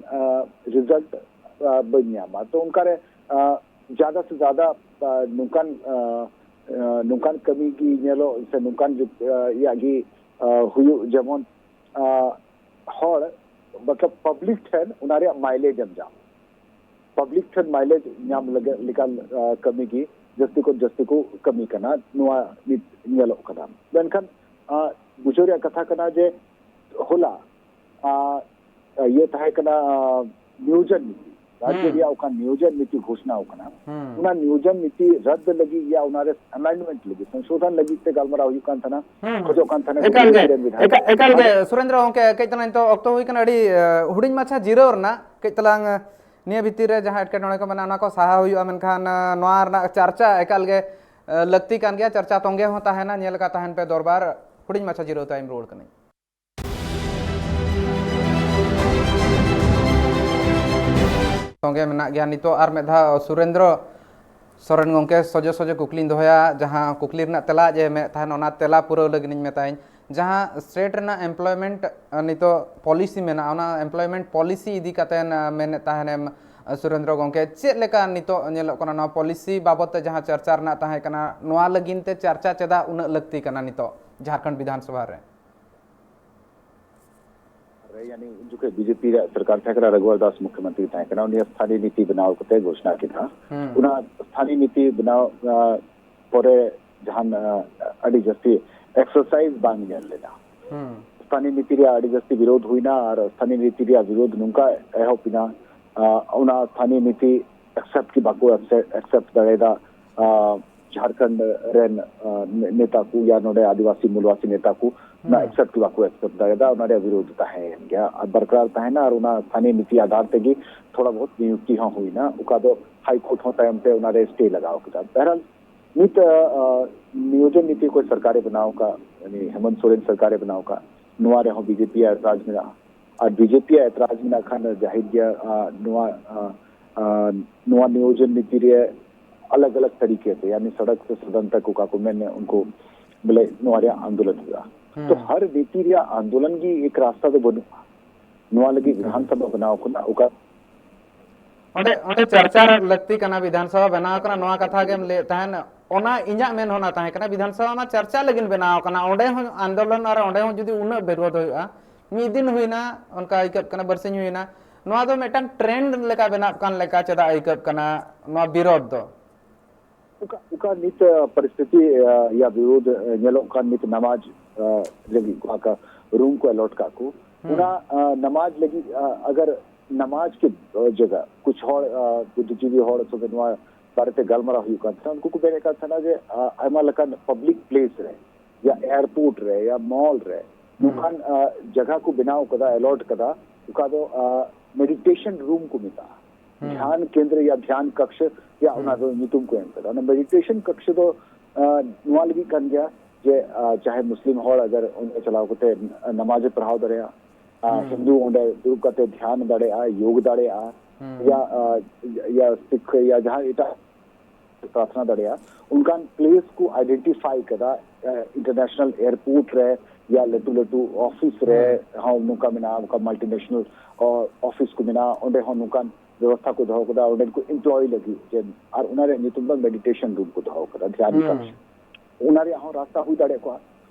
ᱨᱤᱡᱟᱞᱴ ᱵᱟᱹᱧ ᱧᱟᱢᱟ᱾ ᱛᱚ ᱚᱱᱠᱟᱨᱮ ᱡᱟᱫᱟ ᱥᱮ ᱡᱟᱫᱟ ᱱᱚᱝᱠᱟᱱ ᱱᱚᱝᱠᱟᱱ ᱠᱟᱹᱢᱤ ᱜᱮ ᱧᱮᱞᱚᱜ ᱥᱮ ᱱᱚᱝᱠᱟᱱ ᱤᱭᱟᱹ ᱜᱮ ᱦᱩᱭᱩᱜ, ᱡᱮᱢᱚᱱ ᱦᱚᱲ ᱢᱚᱛᱞᱚᱵ ᱯᱟᱵᱽᱞᱤᱠ ᱴᱷᱮᱱ ᱚᱱᱟ ᱨᱮᱭᱟᱜ ᱢᱟᱭᱞᱮᱡᱽ ᱮᱢ ᱧᱟᱢ, ᱯᱟᱵᱽᱞᱤᱠ ᱴᱷᱮᱱ ᱢᱟᱭᱞᱮᱡᱽ ᱧᱟᱢ ᱞᱟᱹᱜᱤᱫ ᱞᱮᱠᱟᱱ ᱠᱟᱹᱢᱤ ᱜᱮ ᱡᱟᱹᱥᱛᱤ ᱠᱷᱚᱱ ᱡᱟᱹᱥᱛᱤ ᱠᱚ ᱠᱟᱹᱢᱤ ᱠᱟᱱᱟ, ᱱᱚᱣᱟ ᱱᱤᱛ ᱧᱮᱞᱚᱜ ᱠᱟᱱᱟ᱾ ᱢᱮᱱᱠᱷᱟᱱ ᱵᱩᱡᱷᱟᱹᱣ ᱨᱮᱭᱟᱜ ᱠᱟᱛᱷᱟ ᱠᱟᱱᱟ ᱡᱮ ᱦᱚᱞᱟ ᱤᱭᱟᱹ ᱛᱟᱦᱮᱸ ᱠᱟᱱᱟ ᱱᱤᱭᱳᱡᱚᱱ ᱱᱤᱛᱤ, ᱨᱟᱡᱽᱡᱚ ᱨᱮᱭᱟᱜ ᱚᱠᱟ ᱱᱤᱭᱳᱡᱚᱱ ᱱᱤᱛᱤ ᱜᱷᱳᱥᱱᱟ ᱟᱠᱟᱱᱟ, ᱚᱱᱟ ᱱᱤᱭᱳᱡᱚᱱ ᱱᱤᱛᱤ ᱨᱟᱫᱽᱫ ᱞᱟᱹᱜᱤᱫ ᱭᱟ ᱚᱱᱟᱨᱮ ᱟᱢᱮᱱᱰᱢᱮᱱᱴ ᱞᱟᱹᱜᱤᱫ, ᱥᱚᱝᱥᱳᱫᱷᱚᱱ ᱞᱟᱹᱜᱤᱫ ᱛᱮ ᱜᱟᱞᱢᱟᱨᱟᱣ ᱦᱩᱭᱩᱜ ᱠᱟᱱ ᱛᱟᱦᱮᱱᱟ, ᱠᱷᱚᱡᱚᱜ ᱠᱟᱱ ᱛᱟᱦᱮᱱᱟ ᱮᱠᱟᱞ ᱜᱮ, ᱵᱤᱡᱮᱯᱤ ᱨᱮᱱ ᱵᱤᱫᱷᱟᱭᱚᱠ᱾ ᱮᱠᱟᱞ ᱜᱮ ᱥᱩᱨᱮᱱᱫᱨᱚ ᱜᱚᱢᱠᱮ, ᱠᱟᱹᱡ ᱛᱟᱞᱟᱝ ᱱᱤᱛᱚᱜ ᱚᱠᱛᱚ ᱦᱩᱭ ᱠᱟᱱᱟ, ᱟᱹᱰᱤ ᱦᱩᱰᱤᱧ ᱢᱟᱪᱷᱟ ᱡᱤᱨᱟᱹᱣ ᱨᱮᱱᱟᱜ᱾ ᱠᱟᱹᱡ ᱛᱟᱞᱟᱝ ᱱᱤᱭᱟᱹ ᱵᱷᱤᱛᱤᱨ ᱨᱮ ᱡᱟᱦᱟᱸ ᱮᱴᱠᱮᱴᱚᱬᱮ ᱠᱚ ᱢᱮᱱᱟᱜᱼᱟ, ᱚᱱᱟ ᱠᱚ ᱥᱟᱦᱟ ᱦᱩᱭᱩᱜᱼᱟ, ᱢᱮᱱᱠᱷᱟᱱ ᱱᱚᱣᱟ ᱨᱮᱱᱟᱜ ᱪᱟᱨᱪᱟ ᱮᱠᱟᱞ ᱜᱮ ᱞᱟᱹᱠᱛᱤ ᱠᱟᱱ ᱜᱮᱭᱟ᱾ ᱪᱟᱨᱪᱟ ᱛᱚᱸᱜᱮ ᱦᱚᱸ ᱛᱟᱦᱮᱱᱟ, ᱧᱮᱞ ᱟᱠᱟᱫ ᱛᱟᱦᱮᱱ ᱯᱮ ᱫᱚᱨᱵᱟᱨ᱾ ᱦᱩᱰᱤᱧ ᱢᱟᱪᱷᱟ ᱡᱤᱨᱟᱹᱣ ᱛᱟᱭᱚᱢ ᱨᱩᱣᱟᱹᱲ ᱠᱟᱹᱱᱟᱹᱧ᱾ ᱛᱚᱸᱜᱮ ᱢᱮᱱᱟᱜ ᱜᱮᱭᱟ ᱱᱤᱛᱚᱜ ᱟᱨ ᱢᱤᱫ ᱫᱷᱟᱣ ᱥᱩᱨᱮᱱᱫᱨᱚ ᱥᱚᱨᱮᱱ ᱜᱚᱢᱠᱮ ᱥᱚᱡᱷᱮ ᱥᱚᱡᱷᱮ ᱠᱩᱠᱞᱤᱧ ᱫᱚᱦᱚᱭᱟ, ᱡᱟᱦᱟᱸ ᱠᱩᱠᱞᱤ ᱨᱮᱱᱟᱜ ᱛᱮᱞᱟ ᱟᱡ ᱮ ᱮᱢᱮᱫ ᱛᱟᱦᱮᱱ, ᱚᱱᱟ ᱛᱮᱞᱟ ᱯᱩᱨᱟᱹᱣ ᱞᱟᱹᱜᱤᱫ ᱤᱧ ᱢᱮᱛᱟᱭᱟᱹᱧ᱾ ᱡᱟᱦᱟᱸ ᱥᱴᱮᱴ ᱨᱮᱱᱟᱜ ᱮᱢᱯᱞᱚᱭᱢᱮᱱᱴ ᱱᱤᱛᱚᱜ ᱯᱚᱞᱤᱥᱤ ᱢᱮᱱᱟᱜᱼᱟ, ᱚᱱᱟ ᱮᱢᱯᱞᱚᱭᱢᱮᱱᱴ ᱯᱚᱞᱤᱥᱤ ᱤᱫᱤ ᱠᱟᱛᱮ ᱢᱮᱱᱮᱫ ᱛᱟᱦᱮᱱᱮᱢ ᱥᱩᱨᱮᱱᱫᱨᱚ ᱜᱚᱢᱠᱮ, ᱪᱮᱫ ᱞᱮᱠᱟ ᱱᱤᱛᱚᱜ ᱧᱮᱞᱚᱜ ᱠᱟᱱᱟ? ᱱᱚᱣᱟ ᱯᱚᱞᱤᱥᱤ ᱵᱟᱵᱚᱫ ᱛᱮ ᱡᱟᱦᱟᱸ ᱪᱟᱨᱪᱟ ᱨᱮᱱᱟᱜ ᱛᱟᱦᱮᱸ ᱠᱟᱱᱟ, ᱱᱚᱣᱟ ᱞᱟᱹᱜᱤᱫ ᱛᱮ ᱪᱟᱨᱪᱟ ᱪᱮᱫᱟᱜ ᱩᱱᱟᱹᱜ ᱞᱟᱹᱠᱛᱤ ᱠᱟᱱᱟ ᱱᱤᱛᱚᱜ ᱡᱷᱟᱲᱠᱷᱚᱸᱰ ᱵᱤᱫᱷᱟᱱ ᱥᱚᱵᱷᱟ ᱨᱮ? ᱨᱮ, ᱭᱟᱱᱤ ᱩᱱ ᱡᱚᱠᱷᱮᱡ ᱵᱤᱡᱮᱯᱤ ᱨᱮᱭᱟᱜ ᱥᱚᱨᱠᱟᱨ ᱛᱟᱦᱮᱸ ᱠᱟᱱᱟ, ᱨᱟᱜᱷᱩᱣᱟᱨ ᱫᱟᱥ ᱢᱩᱠᱷᱭᱚᱢᱚᱱᱛᱨᱤ ᱛᱟᱦᱮᱸ ᱠᱟᱱᱟ, ᱩᱱᱤ ᱥᱛᱷᱟᱱᱤᱭ ᱱᱤᱛᱤ ᱵᱮᱱᱟᱣ ᱠᱟᱛᱮ ᱜᱷᱳᱥᱱᱟ ᱠᱮᱫᱟ᱾ ᱦᱩᱸ᱾ ᱚᱱᱟ ᱥᱛᱷᱟᱱᱤᱭ ᱱᱤᱛᱤ ᱵᱮᱱᱟᱣ, ᱟ, ᱯᱚᱨᱮ ᱡᱟᱦᱟᱱ, ᱟ, ᱟᱹᱰᱤ ᱡᱟᱹᱥᱛᱤ ᱮᱠᱥᱟᱨᱥᱟᱭᱤᱡᱽ ᱵᱟᱝ ᱧᱮᱞ ᱞᱮᱱᱟ᱾ ᱦᱩᱸ᱾ ᱥᱛᱷᱟᱱᱤᱭ ᱱᱤᱛᱤ ᱨᱮᱭᱟᱜ ᱟᱹᱰᱤ ᱡᱟᱹᱥᱛᱤ ᱵᱤᱨᱳᱫᱷ ᱦᱩᱭᱱᱟ ᱟᱨ ᱥᱛᱷᱟᱱᱤᱭ ᱱᱤᱛᱤ ᱨᱮᱭᱟᱜ ᱵᱤᱨᱳᱫᱷ ᱱᱚᱝᱠᱟ ᱮᱦᱚᱵ ᱮᱱᱟ, ᱟ, ᱚᱱᱟ ᱥᱛᱷᱟᱱᱤᱭ ᱱᱤᱛᱤ ᱮᱠᱥᱮᱯᱴ ᱜᱮ ᱵᱟᱠᱚ ᱮᱠᱥᱮᱯᱴ ᱫᱟᱲᱮᱭᱟᱫᱟ᱾ ᱟ, ᱡᱷᱟᱲᱠᱷᱚᱸᱰ ᱨᱮᱱ, ᱟ, ᱱᱮ-, ᱱᱮᱛᱟ ᱠᱚ ᱭᱟ ᱱᱚᱰᱮ ᱟᱹᱫᱤᱵᱟᱹᱥᱤ ᱢᱩᱞᱣᱟᱥᱤ ᱱᱮᱛᱟ ᱠᱚ ᱚᱱᱟ ᱦᱩᱸ᱾ ᱮᱠᱥᱮᱯᱴ ᱜᱮ ᱵᱟᱠᱚ ᱮᱠᱥᱮᱯᱴ ᱫᱟᱲᱮᱭᱟᱫᱟ, ᱚᱱᱟ ᱨᱮᱭᱟᱜ ᱵᱤᱨᱳᱫᱷ ᱛᱟᱦᱮᱸᱭᱮᱱ ᱜᱮᱭᱟ ᱟᱨ ᱵᱟᱨᱠᱟᱨᱟᱨ ᱛᱟᱦᱮᱸᱱᱟ᱾ ᱟᱨ ᱚᱱᱟ ᱥᱛᱷᱟᱱᱤᱭ ᱱᱤᱛᱤ ᱟᱫᱷᱟᱨ ᱛᱮᱜᱮ ᱛᱷᱚᱲᱟ ᱵᱚᱦᱩᱛ ᱱᱤᱭᱩᱠᱛᱤ ᱦᱚᱸ ᱦᱩᱭᱱᱟ, ᱚᱠᱟ ᱫᱚ ᱦᱟᱭ ᱠᱳᱨᱴ ᱦᱚᱸ ᱛᱟᱭᱚᱢ ᱛᱮ ᱚᱱᱟ ᱨᱮ ᱥᱴᱮ ᱞᱟᱜᱟᱣ ᱠᱮᱫᱟ᱾ ᱵᱟᱦᱨᱟᱞ, ᱱᱤᱛ ᱱᱤᱭᱳᱡᱚᱱ ᱱᱤᱛᱤ ᱚᱠᱚᱭ ᱥᱚᱨᱠᱟᱨᱮ ᱵᱮᱱᱟᱣ ᱟᱠᱟᱫ, ᱩᱱᱤ ᱦᱮᱢᱚᱱᱛ ᱥᱚᱨᱮᱱ ᱥᱚᱨᱠᱟᱨᱮ ᱵᱮᱱᱟᱣ ᱟᱠᱟᱫ, ᱱᱚᱣᱟ ᱨᱮᱦᱚᱸ ᱵᱤᱡᱮᱯᱤ ᱟᱜ ᱮᱛᱨᱟᱡᱽ ᱢᱮᱱᱟᱜᱼᱟ᱾ ᱟᱨ ᱵᱤᱡᱮᱯᱤ ᱟᱜ ᱮᱛᱨᱟᱡᱽ ᱢᱮᱱᱟᱜ ᱠᱷᱟᱱ ᱡᱟᱹᱦᱤᱨ ᱜᱮᱭᱟ, ᱱᱚᱣᱟ ᱱᱚᱣᱟ ᱱᱤᱭᱳᱡᱚᱱ ᱱᱤᱛᱤ ᱨᱮ ᱟᱞᱟᱜᱽ ᱟᱞᱟᱜᱽ ᱛᱟᱹᱨᱤᱠᱟ ᱛᱮ, ᱭᱟᱱᱤ ᱥᱚᱲᱚᱠ ᱥᱮ ᱥᱚᱫᱚᱱ ᱛᱚᱠ ᱚᱠᱟ ᱠᱚ ᱢᱮᱱᱟ, ᱩᱱᱠᱩ ᱵᱚᱞᱮ ᱱᱚᱣᱟ ᱨᱮᱭᱟᱜ ᱟᱱᱫᱳᱞᱚᱱ ᱦᱩᱭᱩᱜᱼᱟ᱾ ᱛᱚ ᱦᱟᱨ ᱱᱤᱛᱤ ᱨᱮᱭᱟᱜ ᱟᱱᱫᱳᱞᱚᱱ ᱜᱮ ᱮᱠ ᱨᱟᱥᱛᱟ ᱫᱚ ᱵᱟᱹᱱᱩᱜᱼᱟ᱾ ᱱᱚᱣᱟ ᱞᱟᱹᱜᱤᱫ ᱵᱤᱫᱷᱟᱱ ᱥᱚᱵᱷᱟ ᱵᱮᱱᱟᱣ ᱠᱟᱱᱟ, ᱚᱠᱟ ᱚᱸᱰᱮ ᱚᱸᱰᱮ ᱪᱟᱨᱪᱟ ᱞᱟᱹᱠᱛᱤ ᱠᱟᱱᱟ, ᱵᱤᱫᱷᱟᱱ ᱥᱚᱵᱷᱟ ᱵᱮᱱᱟᱣ ᱠᱟᱱᱟ, ᱱᱚᱣᱟ ᱠᱟᱛᱷᱟ ᱜᱮᱢ ᱞᱟᱹᱭᱮᱫ ᱛᱟᱦᱮᱱ᱾ ᱚᱱᱟ ᱤᱧᱟᱹᱜ ᱢᱮᱱ ᱦᱚᱸ ᱚᱱᱟ ᱛᱟᱦᱮᱸ ᱠᱟᱱᱟ, ᱵᱤᱫᱷᱟᱱ ᱥᱚᱵᱷᱟ ᱢᱟ ᱪᱟᱨᱪᱟ ᱞᱟᱹᱜᱤᱫ ᱵᱮᱱᱟᱣ ᱠᱟᱱᱟ, ᱚᱸᱰᱮ ᱦᱚᱸ ᱟᱱᱫᱳᱞᱚᱱ ᱟᱨ ᱚᱸᱰᱮ ᱦᱚᱸ ᱡᱩᱫᱤ ᱩᱱᱟᱹᱜ ᱵᱤᱨᱳᱫᱷ ᱦᱩᱭᱩᱜᱼᱟ, ᱢᱤᱫ ᱫᱤᱱ ᱦᱩᱭᱱᱟ, ᱚᱱᱠᱟ ᱟᱹᱭᱠᱟᱹᱜ ᱠᱟᱱᱟ, ᱵᱟᱨᱥᱤᱧ ᱦᱩᱭᱱᱟ, ᱱᱚᱣᱟ ᱫᱚ ᱢᱤᱫᱴᱟᱝ ᱴᱨᱮᱱᱰ ᱞᱮᱠᱟ ᱵᱮᱱᱟᱜ ᱠᱟᱱ ᱞᱮᱠᱟ ᱪᱮᱫᱟᱜ ᱟᱹᱭᱠᱟᱹᱜ ᱠᱟᱱᱟ ᱱᱚᱣᱟ ᱵᱤᱨᱳᱫᱷ ᱫᱚ? ᱚᱠᱟ ᱚᱠᱟ ᱱᱤᱛ ᱯᱚᱨᱤᱥᱛᱷᱤᱛᱤ ᱭᱟ ᱵᱤᱨᱳᱫᱷ ᱧᱮᱞᱚᱜ ᱠᱟᱱ, ᱱᱤᱛ ᱱᱟᱢᱟᱡᱽ ᱞᱟᱹᱜᱤᱫ ᱚᱠᱟ ᱨᱩᱢ ᱠᱚ ᱮᱞᱚᱴ ᱠᱟᱜ ᱠᱚ, ᱚᱱᱟ ᱱᱟᱢᱟᱡᱽ ᱞᱟᱹᱜᱤᱫ ᱟᱜᱟᱨ ᱱᱟᱢᱟᱡᱽ ᱠᱮ ᱡᱟᱭᱜᱟ ᱠᱩᱪ ᱦᱚᱲ, ᱵᱩᱫᱽᱫᱷᱤᱡᱤᱵᱤ ᱦᱚᱲ ᱥᱚᱸᱜᱮ ᱱᱚᱣᱟ ᱵᱟᱨᱮᱛᱮ ᱜᱟᱞᱢᱟᱨᱟᱣ ᱦᱩᱭᱩᱜ ᱠᱟᱱ ᱛᱟᱦᱮᱱᱟ, ᱩᱱᱠᱩ ᱠᱚ ᱢᱮᱱᱮᱫ ᱠᱟᱱ ᱛᱟᱦᱮᱱᱟ ᱡᱮ ᱟᱭᱢᱟ ᱞᱮᱠᱟᱱ ᱯᱟᱵᱽᱞᱤᱠ ᱯᱞᱮᱥ ᱨᱮ ᱭᱟ ᱮᱭᱟᱨᱯᱳᱨᱴ ᱨᱮ ᱭᱟ ᱢᱚᱞ ᱨᱮ ᱱᱚᱝᱠᱟᱱ ᱡᱟᱭᱜᱟ ᱠᱚ ᱵᱮᱱᱟᱣ ᱠᱟᱫᱟ, ᱮᱞᱚᱴ ᱠᱟᱫᱟ, ᱚᱠᱟ ᱫᱚ ᱢᱮᱰᱤᱴᱮᱥᱚᱱ ᱨᱩᱢ ᱠᱚ ᱢᱮᱛᱟᱜᱼᱟ, ᱫᱷᱭᱟᱱ ᱠᱮᱱᱫᱨᱚ ᱭᱟ ᱫᱷᱭᱟᱱ ᱠᱚᱠᱥ ᱭᱟ ᱚᱱᱟ ᱫᱚ ᱧᱩᱛᱩᱢ ᱠᱚ ᱮᱢ ᱠᱟᱫᱟ᱾ ᱚᱱᱟ ᱢᱮᱰᱤᱴᱮᱥᱚᱱ ᱠᱚᱠᱥ ᱫᱚ ᱱᱚᱣᱟ ᱞᱟᱹᱜᱤᱫ ᱠᱟᱱ ᱜᱮᱭᱟ ᱡᱮ ᱪᱟᱦᱮ ᱢᱩᱥᱞᱤᱢ ᱦᱚᱲ ᱟᱜᱟᱨ ᱚᱸᱰᱮ ᱪᱟᱞᱟᱣ ᱠᱟᱛᱮ ᱱᱟᱢᱟᱡᱽ ᱮ ᱯᱟᱲᱦᱟᱣ ᱫᱟᱲᱮᱭᱟᱜᱼᱟ, ᱦᱤᱱᱫᱩ ᱚᱸᱰᱮ ᱫᱩᱲᱩᱵ ᱠᱟᱛᱮ ᱫᱷᱭᱟᱱ ᱫᱟᱲᱮᱭᱟᱜᱼᱟ, ᱭᱳᱜ ᱫᱟᱲᱮᱭᱟᱜᱼᱟ, ᱭᱟ ᱭᱟ ᱥᱤᱠᱷ ᱭᱟ ᱡᱟᱦᱟᱸ ᱮᱴᱟᱜ ᱯᱨᱟᱨᱛᱷᱱᱟ ᱫᱟᱲᱮᱭᱟᱜᱼᱟ, ᱚᱱᱠᱟᱱ ᱯᱞᱮᱥ ᱠᱚ ᱟᱭᱰᱮᱱᱴᱤᱯᱷᱟᱭ ᱠᱟᱫᱟ᱾ ᱤᱱᱴᱟᱨᱱᱮᱥᱱᱟᱞ ᱮᱭᱟᱨᱯᱳᱨᱴ ᱨᱮ ᱭᱟ ᱞᱟᱹᱴᱩ ᱞᱟᱹᱴᱩ ᱚᱯᱷᱤᱥ ᱨᱮ ᱦᱚᱸ ᱱᱚᱝᱠᱟ ᱢᱮᱱᱟᱜᱼᱟ, ᱚᱱᱠᱟ ᱢᱟᱞᱴᱤᱱᱮᱥᱱᱟᱞ ᱚᱯᱷᱤᱥ ᱠᱚ ᱢᱮᱱᱟᱜᱼᱟ, ᱚᱸᱰᱮ ᱦᱚᱸ ᱱᱚᱝᱠᱟᱱ ᱵᱮᱵᱚᱥᱛᱷᱟ ᱠᱚ ᱫᱚᱦᱚ ᱠᱟᱫᱟ ᱚᱸᱰᱮᱱ ᱠᱚ ᱮᱢᱯᱞᱚᱭ ᱞᱟᱹᱜᱤᱫ, ᱡᱮ ᱟᱨ ᱚᱱᱟ ᱨᱮᱭᱟᱜ ᱧᱩᱛᱩᱢ ᱫᱚ ᱢᱮᱰᱤᱴᱮᱥᱚᱱ ᱨᱩᱢ ᱠᱚ ᱫᱚᱦᱚ ᱠᱟᱫᱟ, ᱫᱷᱭᱟᱱ ᱠᱚᱠᱥ᱾ ᱚᱱᱟ ᱨᱮᱭᱟᱜ ᱦᱚᱸ ᱨᱟᱥᱛᱟ ᱦᱩᱭ ᱫᱟᱲᱮ ᱠᱚᱜᱼᱟ᱾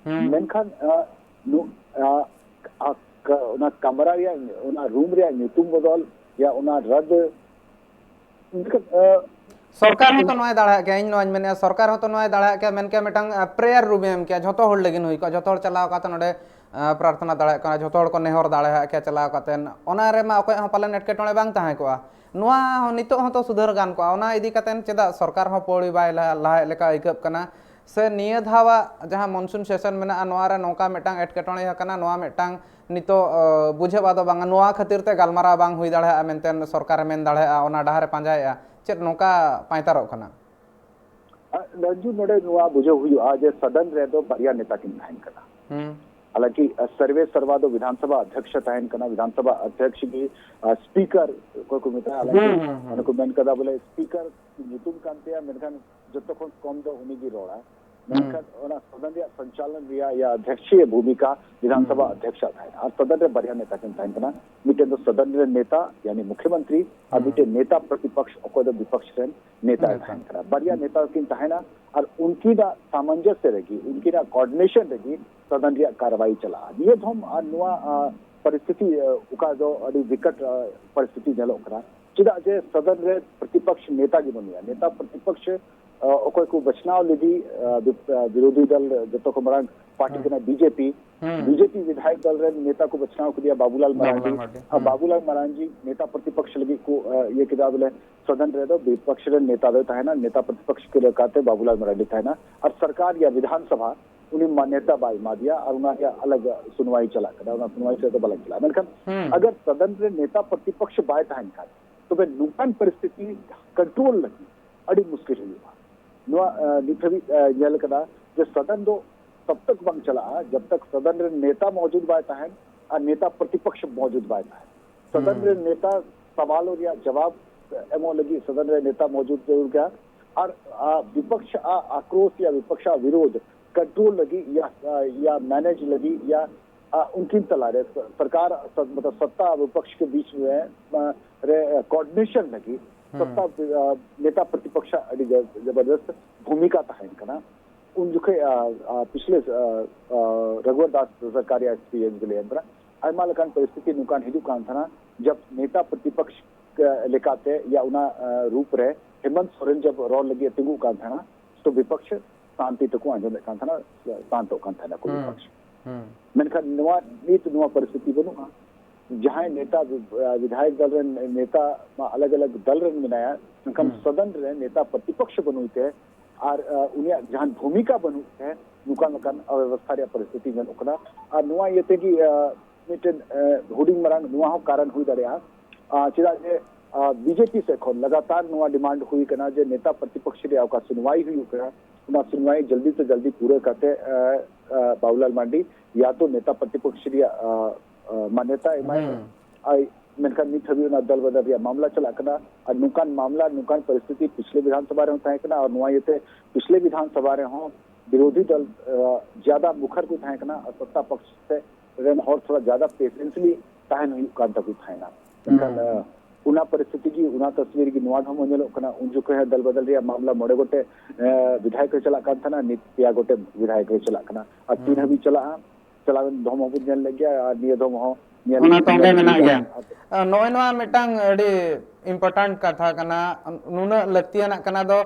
ᱢᱮᱱᱠᱷᱟᱱ ᱚᱱᱟ ᱠᱟᱢᱨᱟ ᱨᱮᱭᱟᱜ, ᱚᱱᱟ ᱨᱩᱢ ᱨᱮᱭᱟᱜ ᱧᱩᱛᱩᱢ ᱵᱚᱫᱚᱞ ᱭᱟ ᱚᱱᱟ ᱨᱟᱫ ᱢᱮᱱᱠᱷᱟᱱ, ᱥᱚᱨᱠᱟᱨ ᱦᱚᱸᱛᱚ ᱱᱚᱣᱟᱭ ᱫᱟᱲᱮᱭᱟᱜ ᱜᱮᱭᱟ᱾ ᱤᱧ ᱱᱚᱣᱟᱧ ᱢᱮᱱᱮᱫᱼᱟ, ᱥᱚᱨᱠᱟᱨ ᱦᱚᱸᱛᱚ ᱱᱚᱣᱟᱭ ᱫᱟᱲᱮᱭᱟᱜ ᱜᱮᱭᱟ, ᱢᱮᱱᱠᱮᱭᱟ ᱢᱤᱫᱴᱟᱝ ᱯᱨᱮᱭᱟᱨ ᱨᱩᱢ ᱮ ᱮᱢ ᱠᱮᱭᱟ, ᱡᱷᱚᱛᱚ ᱦᱚᱲ ᱞᱟᱹᱜᱤᱫ ᱦᱩᱭ ᱠᱚᱜᱼᱟ, ᱡᱷᱚᱛᱚ ᱦᱚᱲ ᱪᱟᱞᱟᱣ ᱠᱟᱛᱮ ᱱᱚᱸᱰᱮ ᱯᱨᱟᱨᱛᱷᱚᱱᱟ ᱫᱟᱲᱮᱭᱟᱜ ᱠᱟᱱᱟ, ᱡᱷᱚᱛᱚ ᱦᱚᱲ ᱠᱚ ᱱᱮᱦᱚᱨ ᱫᱟᱲᱮᱭᱟᱜ ᱠᱮᱭᱟ ᱪᱟᱞᱟᱣ ᱠᱟᱛᱮ, ᱚᱱᱟ ᱨᱮᱢᱟ ᱚᱠᱚᱭᱟᱜ ᱦᱚᱸ ᱯᱟᱞᱮᱱ ᱮᱴᱠᱮᱴᱚᱬᱮ ᱵᱟᱝ ᱛᱟᱦᱮᱸ ᱠᱚᱜᱼᱟ᱾ ᱱᱚᱣᱟ ᱦᱚᱸ ᱱᱤᱛᱚᱜ ᱦᱚᱸᱛᱚ ᱥᱩᱫᱷᱟᱹᱨ ᱜᱟᱱ ᱠᱚᱜᱼᱟ᱾ ᱚᱱᱟ ᱤᱫᱤ ᱠᱟᱛᱮ ᱪᱮᱫᱟᱜ ᱥᱚᱨᱠᱟᱨ ᱦᱚᱸ ᱯᱟᱹᱣᱲᱤ ᱵᱟᱭ ᱞᱟᱦᱟᱭᱮᱫ ᱞᱮᱠᱟ ᱟᱹᱭᱠᱟᱹᱜ ᱠᱟᱱᱟ? ᱥᱮ ᱱᱤᱭᱟᱹ ᱫᱷᱟᱣᱟᱜ ᱡᱟᱦᱟᱸ ᱢᱚᱱᱥᱩᱱ ᱥᱮᱥᱚᱱ ᱢᱮᱱᱟᱜᱼᱟ, ᱱᱚᱣᱟ ᱨᱮ ᱱᱚᱝᱠᱟ ᱢᱤᱫᱴᱟᱝ ᱮᱴᱠᱮᱴᱚᱬᱮ ᱟᱠᱟᱱᱟ, ᱱᱚᱣᱟ ᱢᱤᱫᱴᱟᱝ ᱱᱤᱛᱚᱜ ᱵᱩᱡᱷᱟᱹᱜᱼᱟ ᱫᱚ ᱵᱟᱝᱟ, ᱱᱚᱣᱟ ᱠᱷᱟᱹᱛᱤᱨ ᱛᱮ ᱜᱟᱞᱢᱟᱨᱟᱣ ᱵᱟᱝ ᱦᱩᱭ ᱫᱟᱲᱮᱭᱟᱜᱼᱟ ᱢᱮᱱᱛᱮ ᱥᱚᱨᱠᱟᱨᱮ ᱢᱮᱱ ᱫᱟᱲᱮᱭᱟᱜᱼᱟ, ᱚᱱᱟ ᱰᱟᱦᱟᱨᱮ ᱯᱟᱸᱡᱟᱭᱮᱫᱼᱟ, ᱪᱮᱫ ᱱᱚᱝᱠᱟ ᱯᱟᱭᱛᱟᱨᱚᱜ ᱠᱟᱱᱟ? ᱨᱟᱡᱩ, ᱱᱚᱰᱮ ᱱᱚᱣᱟ ᱵᱩᱡᱷᱟᱹᱣ ᱦᱩᱭᱩᱜᱼᱟ ᱡᱮ ᱥᱚᱫᱚᱱ ᱨᱮᱫᱚ ᱵᱟᱨᱭᱟ ᱱᱮᱛᱟ ᱠᱤᱱ ᱛᱟᱦᱮᱱ ᱠᱟᱱᱟ᱾ ᱦᱟᱞᱟᱝᱠᱤ ᱥᱚᱨᱵᱮ ᱥᱚᱨᱵᱟ ᱫᱚ ᱵᱤᱫᱷᱟᱱ ᱥᱚᱵᱷᱟ ᱚᱫᱷᱭᱚᱠᱥ ᱛᱟᱦᱮᱱ ᱠᱟᱱᱟ, ᱵᱤᱫᱷᱟᱱ ᱥᱚᱵᱷᱟ ᱚᱫᱷᱭᱚᱠᱥ ᱜᱮ ᱥᱯᱤᱠᱟᱨ ᱚᱠᱚᱭ ᱠᱚ ᱢᱮᱛᱟᱜᱼᱟ᱾ ᱦᱟᱞᱟᱝᱠᱤ ᱚᱱᱟ ᱠᱚ ᱢᱮᱱ ᱠᱟᱫᱟ ᱵᱚᱞᱮ ᱥᱯᱤᱠᱟᱨ ᱧᱩᱛᱩᱢ ᱠᱟᱱ ᱛᱟᱭᱟ, ᱢᱮᱱᱠᱷᱟᱱ ᱡᱚᱛᱚ ᱠᱷᱚᱱ ᱠᱚᱢ ᱫᱚ ᱩᱱᱤ ᱜᱮ ᱨᱚᱲᱟ᱾ ᱢᱮᱱᱠᱷᱟᱱ ᱚᱱᱟ ᱥᱚᱫᱚᱱ ᱨᱮᱭᱟᱜ ᱥᱚᱧᱪᱟᱞᱚᱱ ᱨᱮᱭᱟᱜ ᱭᱟ ᱚᱫᱷᱭᱚᱠᱥᱤᱭ ᱵᱷᱩᱢᱤᱠᱟ ᱵᱤᱫᱷᱟᱱ ᱥᱚᱵᱷᱟ ᱚᱫᱷᱭᱚᱠᱥ ᱛᱟᱦᱮᱱᱟ᱾ ᱟᱨ ᱥᱚᱫᱚᱱ ᱨᱮ ᱵᱟᱨᱭᱟ ᱱᱮᱛᱟ ᱠᱤᱱ ᱛᱟᱦᱮᱱ ᱠᱟᱱᱟ, ᱢᱤᱫᱴᱮᱱ ᱫᱚ ᱥᱚᱫᱚᱱ ᱨᱮᱱ ᱱᱮᱛᱟ ᱭᱟᱱᱤ ᱢᱩᱠᱷᱭᱚᱢᱚᱱᱛᱨᱤ, ᱟᱨ ᱢᱤᱫᱴᱮᱱ ᱱᱮᱛᱟ ᱯᱨᱚᱛᱤᱯᱚᱠᱥ ᱚᱠᱚᱭ ᱫᱚ ᱵᱤᱯᱚᱠᱥ ᱨᱮᱱ ᱱᱮᱛᱟᱭ ᱛᱟᱦᱮᱱ ᱠᱟᱱᱟ᱾ ᱵᱟᱨᱭᱟ ᱱᱮᱛᱟ ᱠᱤᱱ ᱛᱟᱦᱮᱱᱟ ᱟᱨ ᱩᱱᱠᱤᱱᱟᱜ ᱥᱟᱢᱚᱧᱡᱚᱥᱭᱚ ᱨᱮᱜᱮ, ᱩᱱᱠᱤᱱᱟᱜ ᱠᱳᱚᱨᱰᱤᱱᱮᱥᱚᱱ ᱨᱮᱜᱮ ᱥᱚᱫᱚᱱ ᱨᱮᱭᱟᱜ ᱠᱟᱨᱣᱟᱭ ᱪᱟᱞᱟᱜᱼᱟ᱾ ᱱᱤᱭᱟᱹ ᱫᱷᱚᱢ ᱟᱨ ᱱᱚᱣᱟ ᱯᱚᱨᱤᱥᱛᱷᱤᱛᱤ ᱚᱠᱟ ᱫᱚ ᱟᱹᱰᱤ ᱵᱤᱠᱚᱴ ᱯᱚᱨᱤᱥᱛᱷᱤᱛᱤ ᱧᱮᱞᱚᱜ ᱠᱟᱱᱟ᱾ ᱪᱮᱫᱟᱜ ᱡᱮ ᱥᱚᱫᱚᱱ ᱨᱮ ᱯᱨᱚᱛᱤᱯᱚᱠᱥ ᱱᱮᱛᱟ ᱜᱮ ᱵᱟᱹᱱᱩᱭᱟ᱾ ᱱᱮᱛᱟ ᱯᱨᱚᱛᱤᱯᱚᱠᱥ ᱚᱠᱚᱭ ᱠᱚ ᱵᱟᱪᱷᱱᱟᱣ ᱞᱮᱫᱮ ᱵᱤᱨᱳᱫᱷᱤ ᱫᱚᱞ ᱡᱚᱛᱚ ᱠᱷᱚᱱ ᱢᱟᱨᱟᱝ ᱯᱟᱨᱴᱤ ᱠᱟᱱᱟ ᱵᱤᱡᱮᱯᱤ᱾ ᱵᱤᱡᱮᱯᱤ ᱵᱤᱫᱷᱟᱭᱚᱠ ᱫᱚᱞ ᱨᱮᱱ ᱱᱮᱛᱟ ᱠᱚ ᱵᱟᱪᱷᱱᱟᱣ ᱠᱮᱫᱮᱭᱟ ᱵᱟᱵᱩᱞᱟᱞ ᱢᱟᱨᱟᱱᱰᱤ᱾ ᱟᱨ ᱵᱟᱵᱩᱞᱟᱞ ᱢᱟᱨᱟᱱᱰᱤ ᱱᱮᱛᱟ ᱯᱨᱚᱛᱤᱯᱚᱠᱥ ᱞᱟᱹᱜᱤᱫ ᱠᱚ ᱤᱭᱟᱹ ᱠᱮᱫᱟ, ᱵᱚᱞᱮ ᱥᱚᱫᱚᱱ ᱨᱮᱫᱚ ᱵᱤᱯᱚᱠᱥ ᱨᱮᱱ ᱱᱮᱛᱟ ᱫᱚᱭ ᱛᱟᱦᱮᱱᱟ, ᱱᱮᱛᱟ ᱯᱨᱚᱛᱤᱯᱚᱠᱥ ᱞᱮᱠᱟᱛᱮ ᱵᱟᱵᱩᱞᱟᱞ ᱢᱟᱨᱟᱱᱰᱤ ᱛᱟᱦᱮᱱᱟ᱾ ᱟᱨ ᱥᱚᱨᱠᱟᱨ ᱭᱟ ᱵᱤᱫᱷᱟᱱ ᱥᱚᱵᱷᱟ ᱩᱱᱤ ᱢᱟᱱᱭᱚᱛᱟ ᱵᱟᱭ ᱮᱢᱟ ᱫᱮᱭᱟ ᱟᱨ ᱚᱱᱟ ᱨᱮᱭᱟᱜ ᱟᱞᱟᱜ ᱥᱩᱱᱣᱟᱭ ᱪᱟᱞᱟᱜ ᱠᱟᱱᱟ, ᱚᱱᱟ ᱥᱩᱱᱣᱟᱭ ᱥᱮᱫ ᱫᱚ ᱵᱟᱞᱟᱝ ᱪᱟᱞᱟᱜᱼᱟ᱾ ᱢᱮᱱᱠᱷᱟᱱ ᱟᱜᱟᱨ ᱥᱚᱫᱚᱱ ᱨᱮ ᱱᱮᱛᱟ ᱯᱨᱚᱛᱤᱯᱚᱠᱥ ᱵᱟᱭ ᱛᱟᱦᱮᱱ ᱠᱷᱟᱱ, ᱛᱚᱵᱮ ᱱᱚᱝᱠᱟᱱ ᱯᱚᱨᱤᱥᱛᱷᱤᱛᱤ ᱠᱚᱱᱴᱨᱳᱞ ᱞᱟᱹᱜᱤᱫ ᱟᱹᱰᱤ ᱢᱩᱥᱠᱤᱞ ᱦᱩᱭᱩᱜᱼᱟ᱾ ᱱᱚᱣᱟ ᱱᱤᱛ ᱦᱟᱹᱵᱤᱡ ᱧᱮᱞ ᱠᱟᱱᱟ ᱡᱮ ᱥᱚᱫᱚᱱ ᱫᱚ ᱛᱚᱵ ᱛᱚᱠ ᱵᱟᱝ ᱪᱟᱞᱟᱜᱼᱟ ᱡᱟᱵ ᱛᱚᱠ ᱥᱚᱫᱚᱱ ᱨᱮ ᱱᱮᱛᱟ ᱢᱚᱡᱩᱫ ᱵᱟᱭ ᱛᱟᱦᱮᱱ ᱟᱨ ᱱᱮᱛᱟ ᱯᱨᱚᱛᱤᱯᱚᱠᱥ ᱢᱚᱡᱩᱫ ᱵᱟᱭ ᱛᱟᱦᱮᱱ᱾ ᱥᱚᱫᱚᱱ ᱨᱮ ᱱᱮᱛᱟ ᱥᱟᱣᱟᱞ ᱨᱮᱭᱟᱜ ᱡᱟᱵᱟᱵ ᱮᱢᱚᱜ ᱞᱟᱹᱜᱤᱫ ᱥᱚᱫᱚᱱ ᱨᱮ ᱱᱮᱛᱟ ᱢᱚᱡᱩᱫ ᱡᱟᱹᱨᱩᱲ ᱜᱮᱭᱟ᱾ ᱟᱨ ᱵᱤᱯᱚᱠᱥ ᱟᱜ ᱟᱠᱨᱳᱥ ᱭᱟ ᱵᱤᱯᱚᱠᱥ ᱟᱜ ᱵᱤᱨᱳᱫᱷ ᱠᱚᱱᱴᱨᱳᱞ ᱞᱟᱹᱜᱤᱫ ᱭᱟ ᱢᱮᱱᱮᱡ ᱞᱟᱹᱜᱤᱫ ᱭᱟ ᱩᱱᱠᱤᱱ ᱛᱟᱞᱟᱨᱮ ᱥᱚᱨᱠᱟᱨ ᱢᱚᱛᱞᱚᱵ ᱥᱚᱛᱛᱟ ᱵᱤᱯᱚᱠᱥ ᱠᱮ ᱵᱤᱪ ᱢᱮ ᱨᱮ ᱠᱳᱚᱨᱰᱤᱱᱮᱥᱚᱱ ᱞᱟᱹᱜᱤᱫ ᱥᱚᱛᱛᱟ ᱱᱮᱛᱟ ᱯᱨᱚᱛᱤᱯᱚᱠᱥ ᱟᱜ ᱟᱹᱰᱤ ᱡᱚᱵᱚᱨᱫᱚᱥᱛ ᱵᱷᱩᱢᱤᱠᱟ ᱛᱟᱦᱮᱱ ᱠᱟᱱᱟ᱾ ᱩᱱ ᱡᱚᱠᱷᱮᱡ ᱯᱤᱪᱷᱞᱮ ᱨᱚᱜᱷᱩᱵᱚᱨ ᱫᱟᱥ ᱥᱚᱨᱠᱟᱨ ᱨᱮᱭᱟᱜ ᱮᱠᱥᱯᱤᱨᱤᱭᱮᱱᱥ ᱜᱮ ᱞᱟᱹᱭ ᱮᱢ ᱠᱟᱱᱟ᱾ ᱟᱭᱢᱟ ᱞᱮᱠᱟᱱ ᱯᱚᱨᱤᱥᱛᱷᱤᱛᱤ ᱱᱚᱝᱠᱟᱱ ᱦᱤᱡᱩᱜ ᱠᱟᱱ ᱛᱟᱦᱮᱱᱟ ᱡᱟᱵ ᱱᱮᱛᱟ ᱯᱨᱚᱛᱤᱯᱚᱠᱥ ᱞᱮᱠᱟᱛᱮ ᱭᱟ ᱚᱱᱟ ᱨᱩᱯ ᱨᱮ ᱦᱮᱢᱚᱱᱛ ᱥᱚᱨᱮᱱ ᱡᱟᱵ ᱨᱚᱲ ᱞᱟᱹᱜᱤᱫ ᱮ ᱛᱤᱸᱜᱩᱜ ᱠᱟᱱ ᱛᱟᱦᱮᱱᱟ, ᱛᱚ ᱵᱤᱯᱚᱠᱥ ᱥᱟᱱᱛᱤ ᱛᱮᱠᱚ ᱟᱸᱡᱚᱢᱮᱫ ᱠᱟᱱ ᱛᱟᱦᱮᱱᱟ, ᱥᱟᱱᱛᱚᱜ ᱠᱟᱱ ᱛᱟᱦᱮᱱᱟ ᱠᱚ ᱵᱤᱯᱚᱠᱥ᱾ ᱢᱮᱱᱠᱷᱟᱱ ᱱᱚᱣᱟ ᱱᱤᱛ ᱱᱚᱣᱟ ᱯᱚᱨᱤᱥᱛᱷᱤᱛᱤ ᱵᱟᱹᱱᱩᱜᱼᱟ᱾ ᱡᱟᱦᱟᱸᱭ ᱱᱮᱛᱟ ᱵᱤᱫᱷᱟᱭᱚᱠ ᱫᱚᱞ ᱨᱮᱱ ᱱᱮᱛᱟ ᱢᱟ ᱟᱞᱟᱜᱽ ᱟᱞᱟᱜᱽ ᱫᱚᱞ ᱨᱮᱱ ᱢᱮᱱᱟᱭᱟ, ᱢᱮᱱᱠᱷᱟᱱ ᱥᱚᱫᱚᱱ ᱨᱮ ᱱᱮᱛᱟ ᱯᱨᱚᱛᱤᱯᱚᱠᱥ ᱵᱟᱹᱱᱩᱭ ᱛᱮ ᱟᱨ ᱩᱱᱤᱭᱟᱜ ᱡᱟᱦᱟᱱ ᱵᱷᱩᱢᱤᱠᱟ ᱵᱟᱹᱱᱩᱜ ᱛᱮ ᱱᱚᱝᱠᱟ ᱞᱮᱠᱟᱱ ᱚᱵᱮᱵᱚᱥᱛᱷᱟ ᱨᱮᱭᱟᱜ ᱯᱚᱨᱤᱥᱛᱷᱤᱛᱤ ᱧᱮᱞᱚᱜ ᱠᱟᱱᱟ᱾ ᱟᱨ ᱱᱚᱣᱟ ᱤᱭᱟᱹ ᱛᱮᱜᱮ ᱢᱤᱫᱴᱮᱱ ᱦᱩᱰᱤᱧ ᱢᱟᱨᱟᱝ ᱱᱚᱣᱟ ᱦᱚᱸ ᱠᱟᱨᱚᱱ ᱦᱩᱭ ᱫᱟᱲᱮᱭᱟᱜᱼᱟ᱾ ᱪᱮᱫᱟᱜ ᱡᱮ ᱵᱤᱡᱮᱯᱤ ᱥᱮᱫ ᱠᱷᱚᱱ ᱞᱟᱜᱟᱛᱟᱨ ᱱᱚᱣᱟ ᱰᱤᱢᱟᱱᱰ ᱦᱩᱭ ᱠᱟᱱᱟ ᱡᱮ ᱱᱮᱛᱟ ᱯᱨᱚᱛᱤᱯᱚᱠᱥ ᱨᱮᱭᱟᱜ ᱚᱠᱟ ᱥᱩᱱᱣᱟᱭ ᱦᱩᱭᱩᱜ ᱠᱟᱱᱟ, ᱚᱱᱟ ᱥᱩᱱᱣᱟᱭ ᱡᱚᱞᱫᱤ ᱛᱮ ᱡᱚᱞᱫᱤ ᱯᱩᱨᱟᱹ ᱠᱟᱛᱮ, ᱟ, ᱟ, ᱵᱟᱵᱩᱞᱟᱞ ᱢᱟᱨᱰᱤ ᱭᱟ ᱛᱚ ᱱᱮᱛᱟ ᱯᱨᱚᱛᱤᱯᱚᱠᱥ ᱨᱮᱭᱟᱜ, ᱟ, ᱟ, ᱢᱟᱱᱭᱚᱛᱟ ᱮᱢᱟᱭ ᱢᱮ᱾ ᱦᱩᱸ᱾ ᱟᱭ, ᱢᱮᱱᱠᱷᱟᱱ ᱱᱤᱛ ᱦᱟᱹᱵᱤᱡ ᱚᱱᱟ ᱫᱚᱞ ᱵᱚᱫᱚᱞ ᱨᱮᱭᱟᱜ ᱢᱟᱢᱞᱟ ᱪᱟᱞᱟᱜ ᱠᱟᱱᱟ᱾ ᱟᱨ ᱱᱚᱝᱠᱟᱱ ᱢᱟᱢᱞᱟ, ᱱᱚᱝᱠᱟᱱ ᱯᱚᱨᱤᱥᱛᱷᱤᱛᱤ ᱯᱤᱪᱷᱞᱮ ᱵᱤᱫᱷᱟᱱ ᱥᱚᱵᱷᱟ ᱨᱮᱦᱚᱸ ᱛᱟᱦᱮᱸ ᱠᱟᱱᱟ, ᱟᱨ ᱱᱚᱣᱟ ᱤᱭᱟᱹᱛᱮ ᱯᱤᱪᱷᱞᱮ ᱵᱤᱫᱷᱟᱱ ᱥᱚᱵᱷᱟ ᱨᱮᱦᱚᱸ ᱵᱤᱨᱳᱫᱷᱤ ᱫᱚᱞ, ᱟ, ᱡᱟᱫᱟ ᱢᱩᱠᱷᱟᱨ ᱠᱚ ᱛᱟᱦᱮᱸ ᱠᱟᱱᱟ, ᱟᱨ ᱥᱚᱛᱛᱟ ᱯᱚᱠᱥ ᱥᱮ ᱨᱮᱱ ᱦᱚᱲ ᱛᱷᱚᱲᱟ ᱡᱟᱫᱟ ᱯᱮᱥᱮᱱᱥᱞᱤ ᱛᱟᱦᱮᱱ ᱦᱩᱭᱩᱜ ᱠᱟᱱ ᱛᱟᱠᱚ ᱛᱟᱦᱮᱱᱟ᱾ ᱢᱮᱱᱠᱷᱟᱱ, ᱦᱩᱸ᱾ ᱟ, ᱚᱱᱟ ᱯᱚᱨᱤᱥᱛᱷᱤᱛᱤ ᱜᱮ, ᱚᱱᱟ ᱛᱚᱥᱵᱤᱨ ᱜᱮ ᱱᱚᱣᱟ ᱫᱷᱚᱢ ᱦᱚᱸ ᱧᱮᱞᱚᱜ ᱠᱟᱱᱟ᱾ ᱩᱱ ᱡᱚᱠᱷᱚᱱ ᱦᱚᱸ ᱫᱚᱞ ᱵᱚᱫᱚᱞ ᱨᱮᱭᱟᱜ ᱢᱟᱢᱞᱟ ᱢᱚᱬᱮ ᱜᱚᱴᱮᱡ, ᱮ, ᱵᱤᱫᱷᱟᱭᱚᱠ ᱨᱮ ᱪᱟᱞᱟᱜ ᱠᱟᱱ ᱛᱟᱦᱮᱱᱟ, ᱱᱤᱛ ᱯᱮᱭᱟ ᱜᱚᱴᱮᱡ ᱵᱤᱫᱷᱟᱭᱚᱠ ᱨᱮ ᱪᱟᱞᱟᱜ ᱠᱟᱱᱟ᱾ ᱟᱨ ᱛᱤᱱ ᱦᱩᱸ᱾ ᱦᱟᱹᱵᱤᱡ ᱪᱟᱞᱟᱜᱼᱟ, ᱪᱟᱞᱟᱣᱮᱱ ᱫᱷᱚᱢ ᱦᱚᱸᱵᱚᱱ ᱧᱮᱞ ᱞᱮᱫ ᱜᱮᱭᱟ, ᱟᱨ ᱱᱤᱭᱟᱹ ᱫᱷᱚᱢ ᱦᱚᱸ ᱧᱮᱞ ᱚᱱᱟ ᱛᱚᱸᱜᱮ ᱧᱮᱞ ᱢᱮᱱᱟᱜ ᱦᱩᱭᱩᱜᱼᱟ᱾ ᱜᱮᱭᱟ᱾ ᱟᱨ ᱟᱨ ᱱᱚᱜᱼᱚᱭ ᱱᱚᱣᱟ ᱢᱤᱫᱴᱟᱝ ᱟᱹᱰᱤ important ᱠᱟᱛᱷᱟ ᱠᱟᱱᱟ, ᱱᱩᱱᱟᱹᱜ ᱞᱟᱹᱠᱛᱤᱭᱟᱱᱟᱜ ᱠᱟᱱᱟ ᱫᱚ,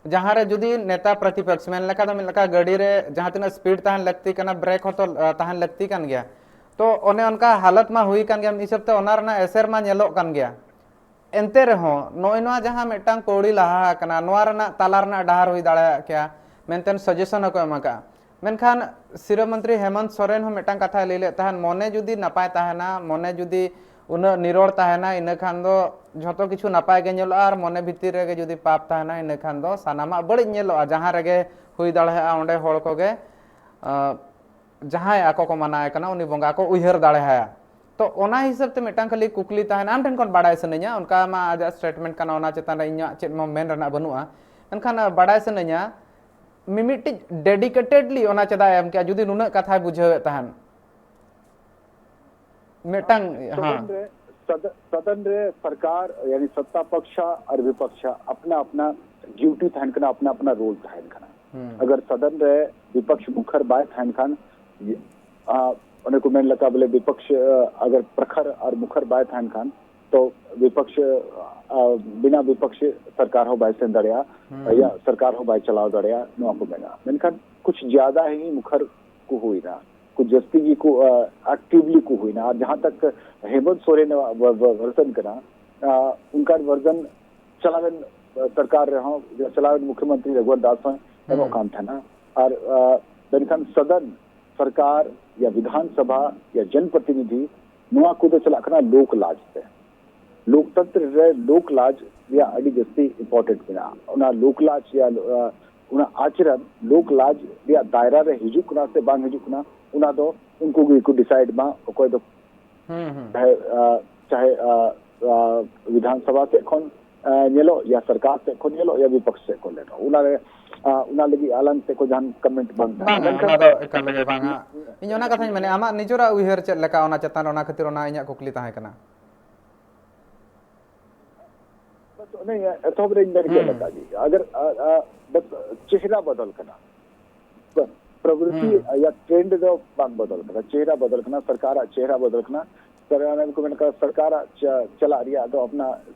ᱡᱟᱦᱟᱸ ᱨᱮ ᱡᱩᱫᱤ ᱱᱮᱛᱟ ᱯᱨᱚᱛᱤᱯᱚᱠᱥ ᱢᱮᱱ ᱞᱮᱠᱟ ᱫᱚ ᱢᱤᱫ ᱞᱮᱠᱟ ᱜᱟᱹᱰᱤ ᱨᱮ ᱡᱟᱦᱟᱸ ᱛᱤᱱᱟᱹᱜ ᱥᱯᱤᱰ ᱛᱟᱦᱮᱱ ᱞᱟᱹᱠᱛᱤ ᱠᱟᱱᱟ, ᱵᱨᱮᱠ ᱦᱚᱸᱛᱚ, ᱟ, ᱛᱟᱦᱮᱱ ᱞᱟᱹᱠᱛᱤ ᱠᱟᱱ ᱜᱮᱭᱟ᱾ ᱛᱚ ᱚᱱᱮ ᱚᱱᱠᱟ ᱦᱟᱞᱚᱛ ᱢᱟ ᱦᱩᱭ ᱠᱟᱱ ᱜᱮᱭᱟ, ᱢᱤᱫ ᱦᱤᱥᱟᱹᱵ ᱛᱮ ᱚᱱᱟ ᱨᱮᱱᱟᱜ ᱮᱥᱮᱨ ᱢᱟ ᱧᱮᱞᱚᱜ ᱠᱟᱱ ᱜᱮᱭᱟ᱾ ᱮᱱᱛᱮ ᱨᱮᱦᱚᱸ ᱱᱚᱜᱼᱚᱭ ᱱᱚᱣᱟ ᱡᱟᱦᱟᱸ ᱢᱤᱫᱴᱟᱝ ᱯᱟᱹᱣᱲᱤ ᱞᱟᱦᱟ ᱟᱠᱟᱱᱟ, ᱱᱚᱣᱟ ᱨᱮᱱᱟᱜ ᱛᱟᱞᱟ ᱨᱮᱱᱟᱜ ᱰᱟᱦᱟᱨ ᱦᱩᱭ ᱫᱟᱲᱮᱭᱟᱜ ᱠᱮᱭᱟ ᱢᱮᱱᱛᱮ ᱥᱟᱡᱮᱥᱚᱱ ᱦᱚᱸᱠᱚ ᱮᱢ ᱟᱠᱟᱫᱼᱟ᱾ ᱢᱮᱱᱠᱷᱟᱱ ᱥᱤᱨᱟᱹ ᱢᱚᱱᱛᱨᱤ ᱦᱮᱢᱚᱱᱛ ᱥᱚᱨᱮᱱ ᱦᱚᱸ ᱢᱤᱫᱴᱟᱝ ᱠᱟᱛᱷᱟᱭ ᱞᱟᱹᱭ ᱞᱮᱫ ᱛᱟᱦᱮᱸᱫ, ᱢᱚᱱᱮ ᱡᱩᱫᱤ ᱱᱟᱯᱟᱭ ᱛᱟᱦᱮᱱᱟ, ᱢᱚᱱᱮ ᱡᱩᱫᱤ ᱩᱱᱟᱹᱜ ᱱᱤᱨᱚᱲ ᱛᱟᱦᱮᱱᱟ, ᱤᱱᱟᱹ ᱠᱷᱟᱱ ᱫᱚ ᱡᱷᱚᱛᱚ ᱠᱤᱪᱷᱩ ᱱᱟᱯᱟᱭ ᱜᱮ ᱧᱮᱞᱚᱜᱼᱟ, ᱟᱨ ᱢᱚᱱᱮ ᱵᱷᱤᱛᱤᱨ ᱨᱮᱜᱮ ᱡᱩᱫᱤ ᱯᱟᱯ ᱛᱟᱦᱮᱱᱟ, ᱤᱱᱟᱹ ᱠᱷᱟᱱ ᱫᱚ ᱥᱟᱱᱟᱢᱟᱜ ᱵᱟᱹᱲᱤᱡ ᱧᱮᱞᱚᱜᱼᱟ, ᱡᱟᱦᱟᱸ ᱨᱮᱜᱮ ᱦᱩᱭ ᱫᱟᱲᱮᱭᱟᱜᱼᱟ, ᱚᱸᱰᱮ ᱦᱚᱲ ᱠᱚᱜᱮ, ᱟᱸ, ᱡᱟᱦᱟᱸᱭ ᱟᱠᱚ ᱠᱚ ᱢᱟᱱᱟᱣᱮ ᱠᱟᱱᱟ, ᱩᱱᱤ ᱵᱚᱸᱜᱟ ᱠᱚ ᱩᱭᱦᱟᱹᱨ ᱫᱟᱲᱮ ᱟᱭᱟ᱾ ᱛᱚ ᱚᱱᱟ ᱦᱤᱥᱟᱹᱵ ᱛᱮ ᱢᱤᱫᱴᱟᱝ ᱠᱷᱟᱹᱞᱤ ᱠᱩᱠᱞᱤ ᱛᱟᱦᱮᱱᱟ, ᱟᱢ ᱴᱷᱮᱱ ᱠᱷᱚᱱ ᱵᱟᱲᱟᱭ ᱥᱟᱱᱟᱧᱟ, ᱚᱱᱠᱟ ᱢᱟ ᱟᱡᱟᱜ ᱥᱴᱮᱴᱢᱮᱱᱴ ᱠᱟᱱᱟ, ᱚᱱᱟ ᱪᱮᱛᱟᱱ ᱨᱮ ᱤᱧᱟᱹᱜ ᱪᱮᱫ ᱦᱚᱸ ᱢᱮᱱ ᱨᱮᱱᱟᱜ ᱵᱟᱹᱱᱩᱜᱼᱟ, ᱢᱮᱱᱠᱷᱟᱱ, ᱟᱸ, ᱵᱟᱲᱟᱭ ᱥᱟᱱᱟᱧᱟ, ᱢᱤᱢᱤᱫᱴᱤᱡ ᱰᱮᱰᱤᱠᱮᱴᱮᱰᱞᱤ ᱚᱱᱟ ᱪᱮᱫᱟᱜ ᱮ ᱮᱢ ᱠᱮᱜᱼᱟ, ᱡᱩᱫᱤ ᱱᱩᱱᱟᱹᱜ ᱠᱟᱛᱷᱟᱭ ᱵᱩᱡᱷᱟᱹᱣᱮᱫ ᱛᱟᱦᱮᱱ? ᱢᱤᱫᱴᱟᱝ, ᱦᱮᱸ᱾ ᱥᱚᱫᱚᱱ ᱨᱮ, ᱥᱚᱫ-, ᱥᱚᱫᱚᱱ ᱨᱮ ᱥᱚᱨᱠᱟᱨ, ᱭᱟᱱᱤ ᱥᱚᱛᱛᱟ ᱯᱚᱠᱥᱟ ᱟᱨ ᱵᱤᱯᱚᱠᱥᱟ ᱟᱯᱱᱟ ᱟᱯᱱᱟ ᱰᱤᱭᱩᱴᱤ ᱛᱟᱦᱮᱱ ᱠᱟᱱᱟ, ᱟᱯᱱᱟ ᱟᱯᱱᱟ ᱨᱳᱞ ᱛᱟᱦᱮᱱ ᱠᱟᱱᱟ᱾ ᱦᱩᱸ᱾ ᱟᱜᱟᱨ ᱥᱚᱫᱚᱱ ᱨᱮ ᱵᱤᱯᱚᱠᱥ ᱢᱩᱠᱷᱟᱨ ᱵᱟᱭ ᱛᱟᱦᱮᱱ ᱠᱷᱟᱱ, ᱟ, ᱚᱱᱮ ᱠᱚ ᱢᱮᱱ ᱞᱮᱠᱟ ᱵᱚᱞᱮ ᱵᱤᱯᱚᱠᱥ, ᱟ, ᱟᱜᱟᱨ ᱯᱨᱚᱠᱷᱟᱨ ᱟᱨ ᱢᱩᱠᱷᱟᱨ ᱵᱟᱭ ᱛᱟᱦᱮᱱ ᱠᱷᱟᱱ, ᱛᱚ ᱵᱤᱯᱚᱠᱥ, ᱟ, ᱵᱤᱱᱟ ᱵᱤᱯᱚᱠᱥ ᱥᱚᱨᱠᱟᱨ ᱦᱚᱸ ᱵᱟᱭ ᱥᱮᱱ ᱫᱟᱲᱮᱭᱟᱜᱼᱟ, ᱦᱩᱸ᱾ ᱟᱭᱟᱜ ᱥᱚᱨᱠᱟᱨ ᱦᱚᱸ ᱵᱟᱭ ᱪᱟᱞᱟᱣ ᱫᱟᱲᱮᱭᱟᱜᱼᱟ, ᱱᱚᱣᱟ ᱠᱚ ᱢᱮᱱᱟ᱾ ᱢᱮᱱᱠᱷᱟᱱ ᱠᱩᱪ ᱡᱟᱫᱟ ᱦᱤ ᱢᱩᱠᱷᱟᱨ ᱠᱚ ᱦᱩᱭᱱᱟ, ᱠᱩᱪ ᱡᱟᱹᱥᱛᱤ ᱜᱮ ᱠᱚ, ᱟ, ᱮᱠᱴᱤᱵᱷᱞᱤ ᱠᱚ ᱦᱩᱭᱱᱟ᱾ ᱟᱨ ᱡᱟᱦᱟᱸ ᱛᱟᱠ ᱦᱮᱢᱚᱱᱛ ᱥᱚᱨᱮᱱ ᱟᱜ ᱵᱷᱟᱨ-, ᱵᱷᱟᱨ-, ᱵᱷᱟᱨᱥᱚᱱ ᱠᱟᱱᱟ, ᱟ, ᱚᱱᱠᱟᱱ ᱵᱷᱟᱨᱥᱚᱱ ᱪᱟᱞᱟᱣᱮᱱ, ᱟ, ᱥᱚᱨᱠᱟᱨ ᱨᱮᱦᱚᱸ, ᱪᱟᱞᱟᱣᱮᱱ ᱢᱩᱠᱷᱭᱚᱢᱚᱱᱛᱨᱤ ᱨᱚᱜᱷᱩᱣᱟᱨ ᱫᱟᱥ ᱦᱚᱸ ᱮᱢᱚᱜ ᱦᱩᱸ᱾ ᱠᱟᱱ ᱛᱟᱦᱮᱱᱟ᱾ ᱟᱨ, ᱟ, ᱢᱮᱱᱠᱷᱟᱱ ᱥᱚᱫᱚᱱ ᱥᱚᱨᱠᱟᱨ ᱭᱟ ᱵᱤᱫᱷᱟᱱ ᱥᱚᱵᱷᱟ ᱭᱟ ᱡᱚᱱ ᱯᱨᱚᱛᱤᱱᱤᱫᱷᱤ, ᱱᱚᱣᱟ ᱠᱚᱫᱚ ᱪᱟᱞᱟᱜ ᱠᱟᱱᱟ ᱞᱳᱠ ᱞᱟᱡᱽ ᱛᱮ᱾ ᱞᱳᱠᱛᱚᱱᱛᱨᱚ ᱨᱮ ᱞᱳᱠ ᱞᱟᱡᱽ ᱨᱮᱭᱟᱜ ᱟᱹᱰᱤ ᱡᱟᱹᱥᱛᱤ ᱤᱢᱯᱚᱨᱴᱮᱱᱴ ᱢᱮᱱᱟᱜᱼᱟ᱾ ᱚᱱᱟ ᱞᱳᱠ ᱞᱟᱡᱽ ᱨᱮᱭᱟᱜ, ᱚᱱᱟ ᱟᱪᱨᱚᱱ ᱞᱳᱠ ᱞᱟᱡᱽ ᱨᱮᱭᱟᱜ ᱫᱟᱭᱨᱟ ᱨᱮ ᱦᱤᱡᱩᱜ ᱠᱟᱱᱟ ᱥᱮ ᱵᱟᱝ ᱦᱤᱡᱩᱜ ᱠᱟᱱᱟ, ᱚᱱᱟ ᱫᱚ ᱩᱱᱠᱩ ᱜᱮᱠᱚ ᱰᱤᱥᱟᱭᱤᱰ ᱢᱟ᱾ ᱚᱠᱚᱭ ᱫᱚ ᱦᱩᱸ, ᱦᱩᱸ᱾ ᱪᱟᱦᱮ, ᱟ, ᱪᱟᱦᱮ, ᱟ, ᱟ, ᱵᱤᱫᱷᱟᱱ ᱥᱚᱵᱷᱟ ᱥᱮᱫ ᱠᱷᱚᱱ, ᱟ, ᱧᱮᱞᱚᱜ, ᱭᱟ ᱥᱚᱨᱠᱟᱨ ᱥᱮᱫ ᱠᱷᱚᱱ ᱧᱮᱞᱚᱜ, ᱭᱟ ᱵᱤᱯᱚᱠᱥ ᱥᱮᱫ ᱠᱷᱚᱱ ᱧᱮᱞᱚᱜ, ᱚᱱᱟᱨᱮ, ᱟ, ᱚᱱᱟ ᱞᱟᱹᱜᱤᱫ ᱟᱞᱟᱝ ᱥᱮᱫ ᱠᱷᱚᱱ ᱡᱟᱦᱟᱱ ᱠᱚᱢᱮᱱᱴ ᱵᱟᱝ ᱛᱟᱦᱮᱱᱟ᱾ ᱵᱟᱝᱟ, ᱢᱮᱱᱠᱷᱟᱱ ᱚᱱᱟ ᱫᱚ ᱮᱠᱟᱞ ᱜᱮ ᱵᱟᱝᱟ᱾ ᱤᱧ ᱚᱱᱟ ᱠᱟᱛᱷᱟᱧ ᱢᱮᱱᱮᱫᱼᱟ, ᱟᱢᱟᱜ ᱱᱤᱡᱮᱨᱟᱜ ᱩᱭᱦᱟᱹᱨ ᱪᱮᱫ ᱞᱮᱠᱟ ᱚᱱᱟ ᱪᱮᱛᱟᱱ ᱨᱮ, ᱚᱱᱟ ᱠᱷᱟᱹᱛᱤᱨ ᱚᱱᱟ ᱤᱧᱟᱹᱜ ᱠᱩᱠᱞᱤ ᱛᱟᱦᱮᱸ ᱠᱟᱱᱟ᱾ ᱵᱟᱥ ᱚᱱᱮ ᱮᱛᱚᱦᱚᱵ ᱨᱮᱧ ᱢᱮᱱ ᱠᱮᱫ ᱦᱩᱸ᱾ ᱞᱮᱠᱟ ᱜᱮ, ᱟᱜᱟᱨ, ᱟ, ᱟ, ᱵᱟᱥ ᱪᱮᱦᱨᱟ ᱵᱚᱫᱚᱞ ᱠᱟᱱᱟ, ᱯᱨᱚᱵᱨᱤᱛᱤ ᱦᱩᱸ᱾ ᱭᱟ ᱴᱨᱮᱱᱰ ᱫᱚ ᱵᱟᱝ ᱵᱚᱫᱚᱞ ᱠᱟᱱᱟ, ᱪᱮᱦᱨᱟ ᱵᱚᱫᱚᱞ ᱠᱟᱱᱟ, ᱥᱚᱨᱠᱟᱨᱟᱜ ᱪᱮᱦᱨᱟ ᱵᱚᱫᱚᱞ ᱠᱟᱱᱟ᱾ ᱥᱚᱨᱠᱟᱨ ᱠᱚ ᱢᱮᱱ ᱠᱟᱱᱟ, ᱥᱚᱨᱠᱟᱨᱟᱜ ᱪᱟ-, ᱪᱟᱞᱟᱜ ᱨᱮᱭᱟᱜ ᱫᱚ ᱟᱯᱱᱟ,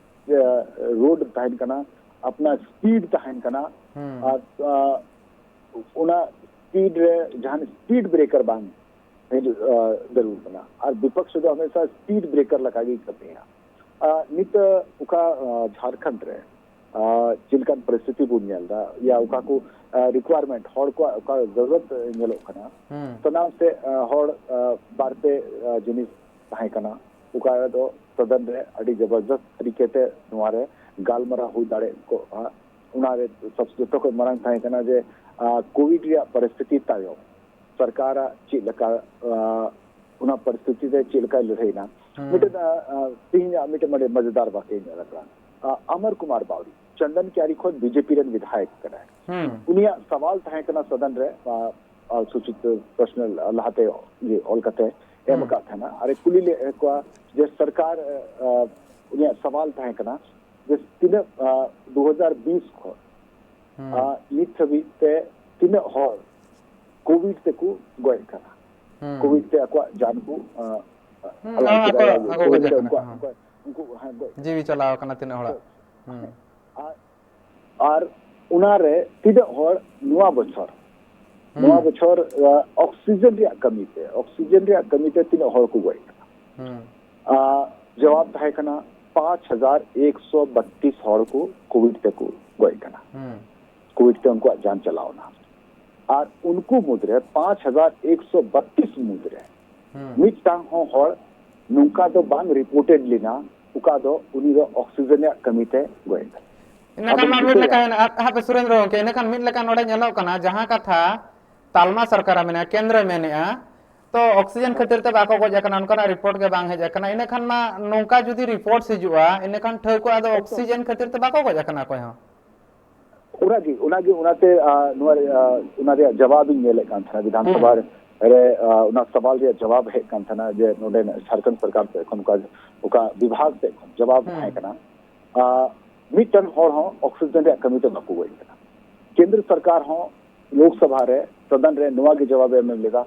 ᱮ, ᱨᱳᱰ ᱛᱟᱦᱮᱱ ᱠᱟᱱᱟ, ᱟᱯᱱᱟ ᱥᱯᱤᱰ ᱛᱟᱦᱮᱱ ᱠᱟᱱᱟ, ᱦᱩᱸ᱾ ᱟᱨ, ᱟ, ᱚᱱᱟ ᱥᱯᱤᱰ ᱨᱮ ᱡᱟᱦᱟᱱ ᱥᱯᱤᱰ ᱵᱨᱮᱠᱟᱨ ᱵᱟᱝ ᱦᱤᱡᱩᱜ, ᱟ, ᱡᱟᱹᱨᱩᱲ ᱠᱟᱱᱟ᱾ ᱟᱨ ᱵᱤᱯᱚᱠᱥ ᱫᱚ ᱦᱟᱢᱮᱥᱟ ᱥᱯᱤᱰ ᱵᱨᱮᱠᱟᱨ ᱞᱮᱠᱟ ᱜᱮ ᱠᱟᱹᱢᱤᱭᱟ᱾ ᱟ, ᱱᱤᱛ ᱚᱠᱟ, ᱟ, ᱡᱷᱟᱲᱠᱷᱚᱸᱰ ᱨᱮ, ᱟ, ᱪᱮᱫ ᱞᱮᱠᱟᱱ ᱯᱚᱨᱤᱥᱛᱷᱤᱛᱤ ᱵᱚᱱ ᱧᱮᱞ ᱮᱫᱟ, ᱭᱟ ᱚᱠᱟ ᱠᱚ, ᱟ, ᱨᱤᱠᱣᱟᱨᱢᱮᱱᱴ, ᱦᱚᱲ ᱠᱚᱣᱟᱜ ᱚᱠᱟ ᱡᱟᱹᱨᱩᱲᱟᱛ ᱧᱮᱞᱚᱜ ᱠᱟᱱᱟ, ᱦᱩᱸ᱾ ᱥᱟᱱᱟᱢ ᱥᱮ, ᱟ, ᱦᱚᱲ, ᱟ, ᱵᱟᱨᱯᱮ, ᱟ, ᱡᱤᱱᱤᱥ ᱛᱟᱦᱮᱸ ᱠᱟᱱᱟ, ᱚᱠᱟ ᱨᱮᱫᱚ ᱥᱚᱫᱚᱱ ᱨᱮ ᱟᱹᱰᱤ ᱡᱚᱵᱚᱨᱫᱚᱥᱛ ᱛᱟᱹᱨᱤᱠᱟ ᱛᱮ ᱱᱚᱣᱟ ᱨᱮ ᱜᱟᱞᱢᱟᱨᱟᱣ ᱦᱩᱭ ᱫᱟᱲᱮ ᱠᱚᱜᱼᱟ᱾ ᱚᱱᱟ ᱨᱮ ᱥᱚᱵ-, ᱡᱚᱛᱚ ᱠᱷᱚᱱ ᱢᱟᱨᱟᱝ ᱛᱟᱦᱮᱸ ᱠᱟᱱᱟ ᱡᱮ, ᱟ, ᱠᱳᱵᱷᱤᱰ ᱨᱮᱭᱟᱜ ᱯᱚᱨᱤᱥᱛᱷᱤᱛᱤ ᱛᱟᱭᱚᱢ ᱥᱚᱨᱠᱟᱨᱟᱜ ᱪᱮᱫ ᱞᱮᱠᱟ, ᱟ, ᱚᱱᱟ ᱯᱚᱨᱤᱥᱛᱷᱤᱛᱤ ᱨᱮ ᱪᱮᱫ ᱞᱮᱠᱟᱭ ᱞᱟᱹᱲᱦᱟᱹᱭᱱᱟ᱾ ᱦᱩᱸ᱾ ᱢᱤᱫᱴᱮᱱ, ᱟ, ᱟ, ᱛᱮᱦᱮᱧᱟᱜ ᱢᱤᱫᱴᱮᱱ ᱟᱹᱰᱤ ᱢᱚᱡᱮᱫᱟᱨ ᱵᱟᱠᱮ ᱧᱮᱞ ᱟᱠᱟᱱᱟ᱾ ᱟ, ᱚᱢᱚᱨ ᱠᱩᱢᱟᱨ ᱵᱟᱣᱨᱤ, ᱪᱚᱱᱫᱚᱱ ᱠᱤᱭᱟᱨᱤ ᱠᱷᱚᱱ ᱵᱤᱡᱮᱯᱤ ᱨᱮᱱ ᱵᱤᱫᱷᱟᱭᱚᱠ ᱠᱟᱱᱟᱭ᱾ ᱦᱩᱸ᱾ ᱩᱱᱤᱭᱟᱜ ᱥᱟᱣᱟᱞ ᱛᱟᱦᱮᱸ ᱠᱟᱱᱟ ᱥᱚᱫᱚᱱ ᱨᱮ, ᱟ, ᱟ, ᱥᱩᱪᱤᱛ ᱯᱨᱚᱥᱱᱚ ᱞᱟᱦᱟᱛᱮ ᱤᱭᱟᱹ ᱚᱞ ᱠᱟᱛᱮ ᱮᱢ ᱦᱩᱸ᱾ ᱟᱠᱟᱫ ᱛᱟᱦᱮᱱᱟ᱾ ᱟᱨᱮ ᱠᱩᱞᱤ ᱞᱮᱫ ᱠᱚᱣᱟ ᱡᱮ ᱥᱚᱨᱠᱟᱨ, ᱟ, ᱩᱱᱤᱭᱟᱜ ᱥᱟᱣᱟᱞ ᱛᱟᱦᱮᱸ ᱠᱟᱱᱟ ᱡᱮ ᱛᱤᱱᱟᱹᱜ, ᱟ, ᱫᱩ ᱦᱟᱡᱟᱨ ᱵᱤᱥ ᱠᱷᱚᱱ, ᱦᱩᱸ᱾ ᱟ, ᱱᱤᱛ ᱦᱟᱹᱵᱤᱡ ᱛᱮ ᱛᱤᱱᱟᱹᱜ ᱦᱚᱲ ᱠᱳᱵᱷᱤᱰ ᱛᱮᱠᱚ ᱜᱚᱡ ᱠᱟᱱᱟ, ᱦᱩᱸ᱾ ᱠᱳᱵᱷᱤᱰ ᱛᱮ ᱟᱠᱚᱣᱟᱜ ᱡᱟᱱ ᱠᱚ, ᱟ, ᱦᱩᱸ, ᱟᱞᱟᱭ ᱦᱮᱸ, ᱠᱮᱫᱟ, ᱟᱠᱚ, ᱭᱟ ᱟᱠᱚ ᱠᱳᱵᱷᱤᱰ ᱜᱚᱡᱚᱜ ᱛᱮ ᱠᱟᱱᱟ ᱠᱚ, ᱩᱱᱠᱩᱣᱟᱜ, ᱦᱮᱸ᱾ ᱩᱱᱠᱩᱣᱟᱜ, ᱩᱱᱠᱩ, ᱦᱮᱸ, ᱜᱚᱡ ᱠᱟᱱᱟ᱾ ᱡᱤᱣᱤ ᱪᱟᱞᱟᱣ ᱠᱟᱱᱟ ᱛᱤᱱᱟᱹᱜ ᱦᱚᱲᱟᱜ᱾ ᱦᱩᱸ᱾ ᱟᱨ, ᱟᱨ ᱚᱱᱟᱨᱮ ᱛᱤᱱᱟᱹᱜ ᱦᱚᱲ ᱱᱚᱣᱟ ᱵᱚᱪᱷᱚᱨ, ᱦᱩᱸ᱾ ᱱᱚᱣᱟ ᱵᱚᱪᱷᱚᱨ, ᱟ, ᱚᱠᱥᱤᱡᱮᱱ ᱨᱮᱭᱟᱜ ᱠᱟᱹᱢᱤ ᱛᱮ, ᱚᱠᱥᱤᱡᱮᱱ ᱨᱮᱭᱟᱜ ᱠᱟᱹᱢᱤ ᱛᱮ ᱛᱤᱱᱟᱹᱜ ᱦᱚᱲ ᱠᱚ ᱜᱚᱡ ᱠᱟᱱᱟ? ᱦᱩᱸ᱾ ᱟ, ᱡᱚᱵᱟᱵ ᱛᱟᱦᱮᱸ ᱠᱟᱱᱟ, ᱯᱟᱸᱪ ᱦᱟᱡᱟᱨ ᱮᱠᱥᱚ ᱵᱟᱛᱤᱥ ᱦᱚᱲ ᱠᱚ ᱠᱳᱵᱷᱤᱰ ᱛᱮᱠᱚ ᱜᱚᱡ ᱠᱟᱱᱟ᱾ ᱦᱩᱸ᱾ ᱠᱳᱵᱷᱤᱰ ᱛᱮ ᱩᱱᱠᱩᱣᱟᱜ ᱡᱟᱱ ᱪᱟᱞᱟᱣ ᱮᱱᱟ᱾ ᱟᱨ ᱩᱱᱠᱩ ᱢᱩᱫᱽᱨᱮ ᱯᱟᱸᱪ ᱦᱟᱡᱟᱨ ᱮᱠᱥᱚ ᱵᱟᱛᱤᱥ ᱢᱩᱫᱽᱨᱮ ᱦᱩᱸ᱾ ᱢᱤᱫᱴᱟᱝ ᱦᱚᱸ ᱦᱚᱲ ᱱᱚᱝᱠᱟ ᱫᱚ ᱵᱟᱝ ᱨᱤᱯᱳᱨᱴᱮᱰ ᱞᱮᱱᱟ ᱚᱠᱟ ᱫᱚ ᱩᱱᱤ ᱫᱚ ᱚᱠᱥᱤᱡᱮᱱ ᱨᱮᱭᱟᱜ ᱠᱟᱹᱢᱤ ᱛᱮ ᱜᱚᱡ ᱮᱱᱟ᱾ ᱤᱱᱟᱹ ᱠᱷᱟᱱ ᱟᱫᱚ ᱢᱟ ᱢᱤᱫ ᱪᱤᱠᱟᱹᱭᱟ? ᱞᱮᱠᱟ ᱦᱮᱱᱟᱜᱼᱟ, ᱦᱟᱯᱮ ᱥᱩᱨᱮᱱᱫᱨᱚ ᱜᱚᱢᱠᱮ, ᱤᱱᱟᱹ ᱠᱷᱟᱱ ᱢᱤᱫ ᱞᱮᱠᱟ ᱱᱚᱰᱮ ᱧᱮᱞᱚᱜ ᱠᱟᱱᱟ, ᱡᱟᱦᱟᱸ ᱠᱟᱛᱷᱟ ᱛᱟᱞᱢᱟ ᱥᱚᱨᱠᱟᱨ ᱢᱮᱱᱮᱫᱼᱟ, ᱠᱮᱱᱫᱨᱚᱭ ᱢᱮᱱᱮᱫᱼᱟ, ᱛᱚ ᱚᱠᱥᱤᱡᱮᱱ ᱠᱷᱟᱹᱛᱤᱨ ᱛᱮ ᱵᱟᱠᱚ ᱜᱚᱡ ᱟᱠᱟᱱᱟ, ᱚᱱᱠᱟᱱᱟᱜ ᱨᱤᱯᱳᱨᱴ ᱜᱮ ᱵᱟᱝ ᱦᱮᱡ ᱟᱠᱟᱱᱟ᱾ ᱤᱱᱟᱹ ᱠᱷᱟᱱ ᱢᱟ ᱱᱚᱝᱠᱟ ᱡᱩᱫᱤ ᱨᱤᱯᱳᱨᱴ ᱦᱤᱡᱩᱜᱼᱟ, ᱤᱱᱟᱹ ᱠᱷᱟᱱ ᱴᱷᱟᱹᱣᱠᱟᱹ ᱟᱫᱚ ᱚᱠᱥᱤᱡᱮᱱ ᱠᱷᱟᱹᱛᱤᱨ ᱛᱮ ᱵᱟᱠᱚ ᱜᱚᱡ ᱟᱠᱟᱱᱟ ᱚᱠᱚᱭ ᱦᱚᱸ᱾ ᱚᱱᱟᱜᱮ ᱚᱱᱟᱜᱮ ᱚᱱᱟᱛᱮ ᱟᱸ, ᱱᱚᱣᱟ ᱨᱮ, ᱟᱸ, ᱚᱱᱟ ᱨᱮᱭᱟᱜ ᱡᱟᱣᱟᱵ ᱤᱧ ᱧᱮᱞᱮᱫ ᱠᱟᱱ ᱛᱟᱦᱮᱱᱟ ᱵᱤᱫᱷᱟᱱ ᱦᱩᱸ᱾ ᱥᱚᱵᱷᱟ ᱨᱮ, ᱟᱸ, ᱚᱱᱟ ᱥᱟᱣᱟᱞ ᱨᱮᱭᱟᱜ ᱡᱟᱣᱟᱵ ᱦᱮᱡ ᱠᱟᱱ ᱛᱟᱦᱮᱱᱟ ᱡᱮ ᱱᱚᱰᱮ ᱡᱷᱟᱲᱠᱷᱚᱸᱰ ᱥᱚᱨᱠᱟᱨ ᱥᱮᱫ ᱠᱷᱚᱱ ᱚᱠᱟ, ᱚᱠᱟ ᱵᱤᱵᱷᱟᱜᱽ ᱥᱮᱫ ᱠᱷᱚᱱ ᱡᱟᱣᱟᱵ ᱦᱩᱸ᱾ ᱛᱟᱦᱮᱸ ᱠᱟᱱᱟ, ᱟᱸ, ᱢᱤᱫᱴᱟᱝ ᱦᱚᱲ ᱦᱚᱸ ᱚᱠᱥᱤᱡᱮᱱ ᱨᱮᱭᱟᱜ ᱠᱟᱹᱢᱤ ᱛᱮ ᱵᱟᱠᱚ ᱜᱚᱡ ᱠᱟᱱᱟ᱾ ᱠᱮᱱᱫᱨᱚ ᱥᱚᱨᱠᱟᱨ ᱦᱚᱸ ᱞᱳᱠᱥᱚᱵᱷᱟ ᱨᱮ, ᱥᱚᱫᱚᱱ ᱨᱮ ᱱᱚᱣᱟ ᱜᱮ ᱡᱟᱣᱟᱵ ᱮ ᱮᱢ ᱞᱮᱫᱟ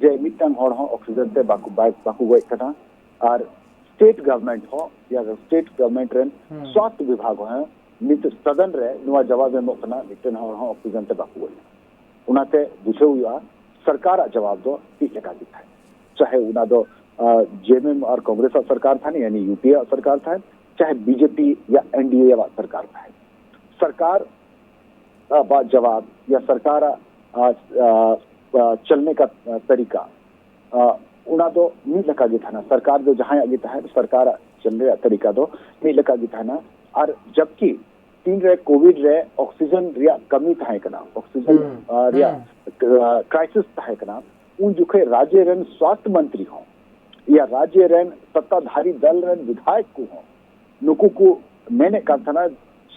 ᱡᱮ ᱢᱤᱫᱴᱟᱝ ᱦᱚᱲ ᱦᱚᱸ ᱚᱠᱥᱤᱡᱮᱱ ᱛᱮ ᱵᱟᱠᱚ, ᱵᱟᱭ, ᱵᱟᱠᱚ ᱜᱚᱡ ᱠᱟᱱᱟ᱾ ᱟᱨ ᱥᱴᱮᱴ ᱜᱚᱵᱷᱚᱨᱱᱢᱮᱱᱴ ᱦᱚᱸ, ᱭᱟ ᱥᱴᱮᱴ ᱜᱚᱵᱷᱚᱨᱱᱢᱮᱱᱴ ᱨᱮᱱ ᱦᱩᱸ᱾ ᱥᱣᱟᱥᱛᱷ ᱵᱤᱵᱷᱟᱜᱽ ᱦᱚᱸ ᱱᱤᱛ ᱥᱚᱫᱚᱱ ᱨᱮ ᱱᱚᱣᱟ ᱡᱟᱣᱟᱵ ᱮ ᱮᱢᱚᱜ ᱠᱟᱱᱟ, ᱢᱤᱫᱴᱮᱱ ᱦᱚᱲ ᱦᱚᱸ ᱚᱠᱥᱤᱡᱮᱱ ᱛᱮ ᱵᱟᱠᱚ ᱜᱚᱡ ᱠᱟᱱᱟ᱾ ᱚᱱᱟᱛᱮ ᱵᱩᱡᱷᱟᱹᱣ ᱦᱩᱭᱩᱜᱼᱟ ᱥᱚᱨᱠᱟᱨᱟᱜ ᱡᱟᱣᱟᱵ ᱫᱚ ᱪᱮᱫ ᱞᱮᱠᱟ ᱜᱮ ᱛᱟᱦᱮᱸ, ᱪᱟᱦᱮ ᱚᱱᱟ ᱫᱚ ᱡᱮᱮᱢᱮᱢ ᱟᱨ ᱠᱚᱝᱜᱨᱮᱥ ᱟᱜ ᱥᱚᱨᱠᱟᱨ ᱛᱟᱦᱮᱱ, ᱭᱟᱱᱤ ᱭᱩᱯᱤᱮ ᱟᱜ ᱥᱚᱨᱠᱟᱨ ᱛᱟᱦᱮᱱ, ᱪᱟᱦᱮ ᱵᱤᱡᱮᱯᱤ ᱭᱟ ᱮᱱᱰᱤᱮ ᱟᱜ ᱥᱚᱨᱠᱟᱨ ᱛᱟᱦᱮᱱ, ᱥᱚᱨᱠᱟᱨ ᱟ, ᱵᱟ ᱡᱟᱣᱟᱵ ᱭᱟ ᱥᱚᱨᱠᱟᱨ ᱟ, ᱟ, ᱟ, ᱪᱚᱞᱱᱮ ᱠᱟ, ᱟ, ᱛᱟᱨᱤᱠᱟ, ᱟ, ᱚᱱᱟ ᱫᱚ ᱢᱤᱫ ᱞᱮᱠᱟ ᱜᱮ ᱛᱟᱦᱮᱱᱟ᱾ ᱥᱚᱨᱠᱟᱨ ᱫᱚ ᱡᱟᱦᱟᱸᱭᱟᱜ ᱜᱮ ᱛᱟᱦᱮᱱ, ᱥᱚᱨᱠᱟᱨᱟᱜ ᱪᱚᱞᱱᱮ ᱨᱮᱭᱟᱜ ᱛᱟᱨᱤᱠᱟ ᱫᱚ ᱢᱤᱫ ᱞᱮᱠᱟ ᱜᱮ ᱛᱟᱦᱮᱱᱟ᱾ ᱟᱨ ᱡᱟᱵᱠᱤ ᱛᱤᱱᱨᱮ ᱠᱳᱵᱷᱤᱰ ᱨᱮ ᱚᱠᱥᱤᱡᱮᱱ ᱨᱮᱭᱟᱜ ᱠᱟᱹᱢᱤ ᱛᱟᱦᱮᱸ ᱠᱟᱱᱟ, ᱚᱠᱥᱤᱡᱮᱱ, ᱦᱩᱸ, ᱟ, ᱨᱮᱭᱟᱜ, ᱦᱩᱸ᱾ ᱟ, ᱠᱨᱟᱭᱥᱤᱥ ᱛᱟᱦᱮᱸ ᱠᱟᱱᱟ, ᱩᱱ ᱡᱚᱠᱷᱮᱡ ᱨᱟᱡᱽᱡᱚ ᱨᱮᱱ ᱥᱣᱟᱥᱛᱷ ᱢᱚᱱᱛᱨᱤ ᱦᱚᱸ, ᱭᱟ ᱨᱟᱡᱽᱡᱚ ᱨᱮᱱ ᱥᱚᱛᱛᱟᱫᱷᱟᱨᱤ ᱫᱚᱞ ᱨᱮᱱ ᱵᱤᱫᱷᱟᱭᱚᱠ ᱠᱚ ᱦᱚᱸ ᱱᱩᱠᱩ ᱠᱚ ᱢᱮᱱᱮᱫ ᱠᱟᱱ ᱛᱟᱦᱮᱱᱟ,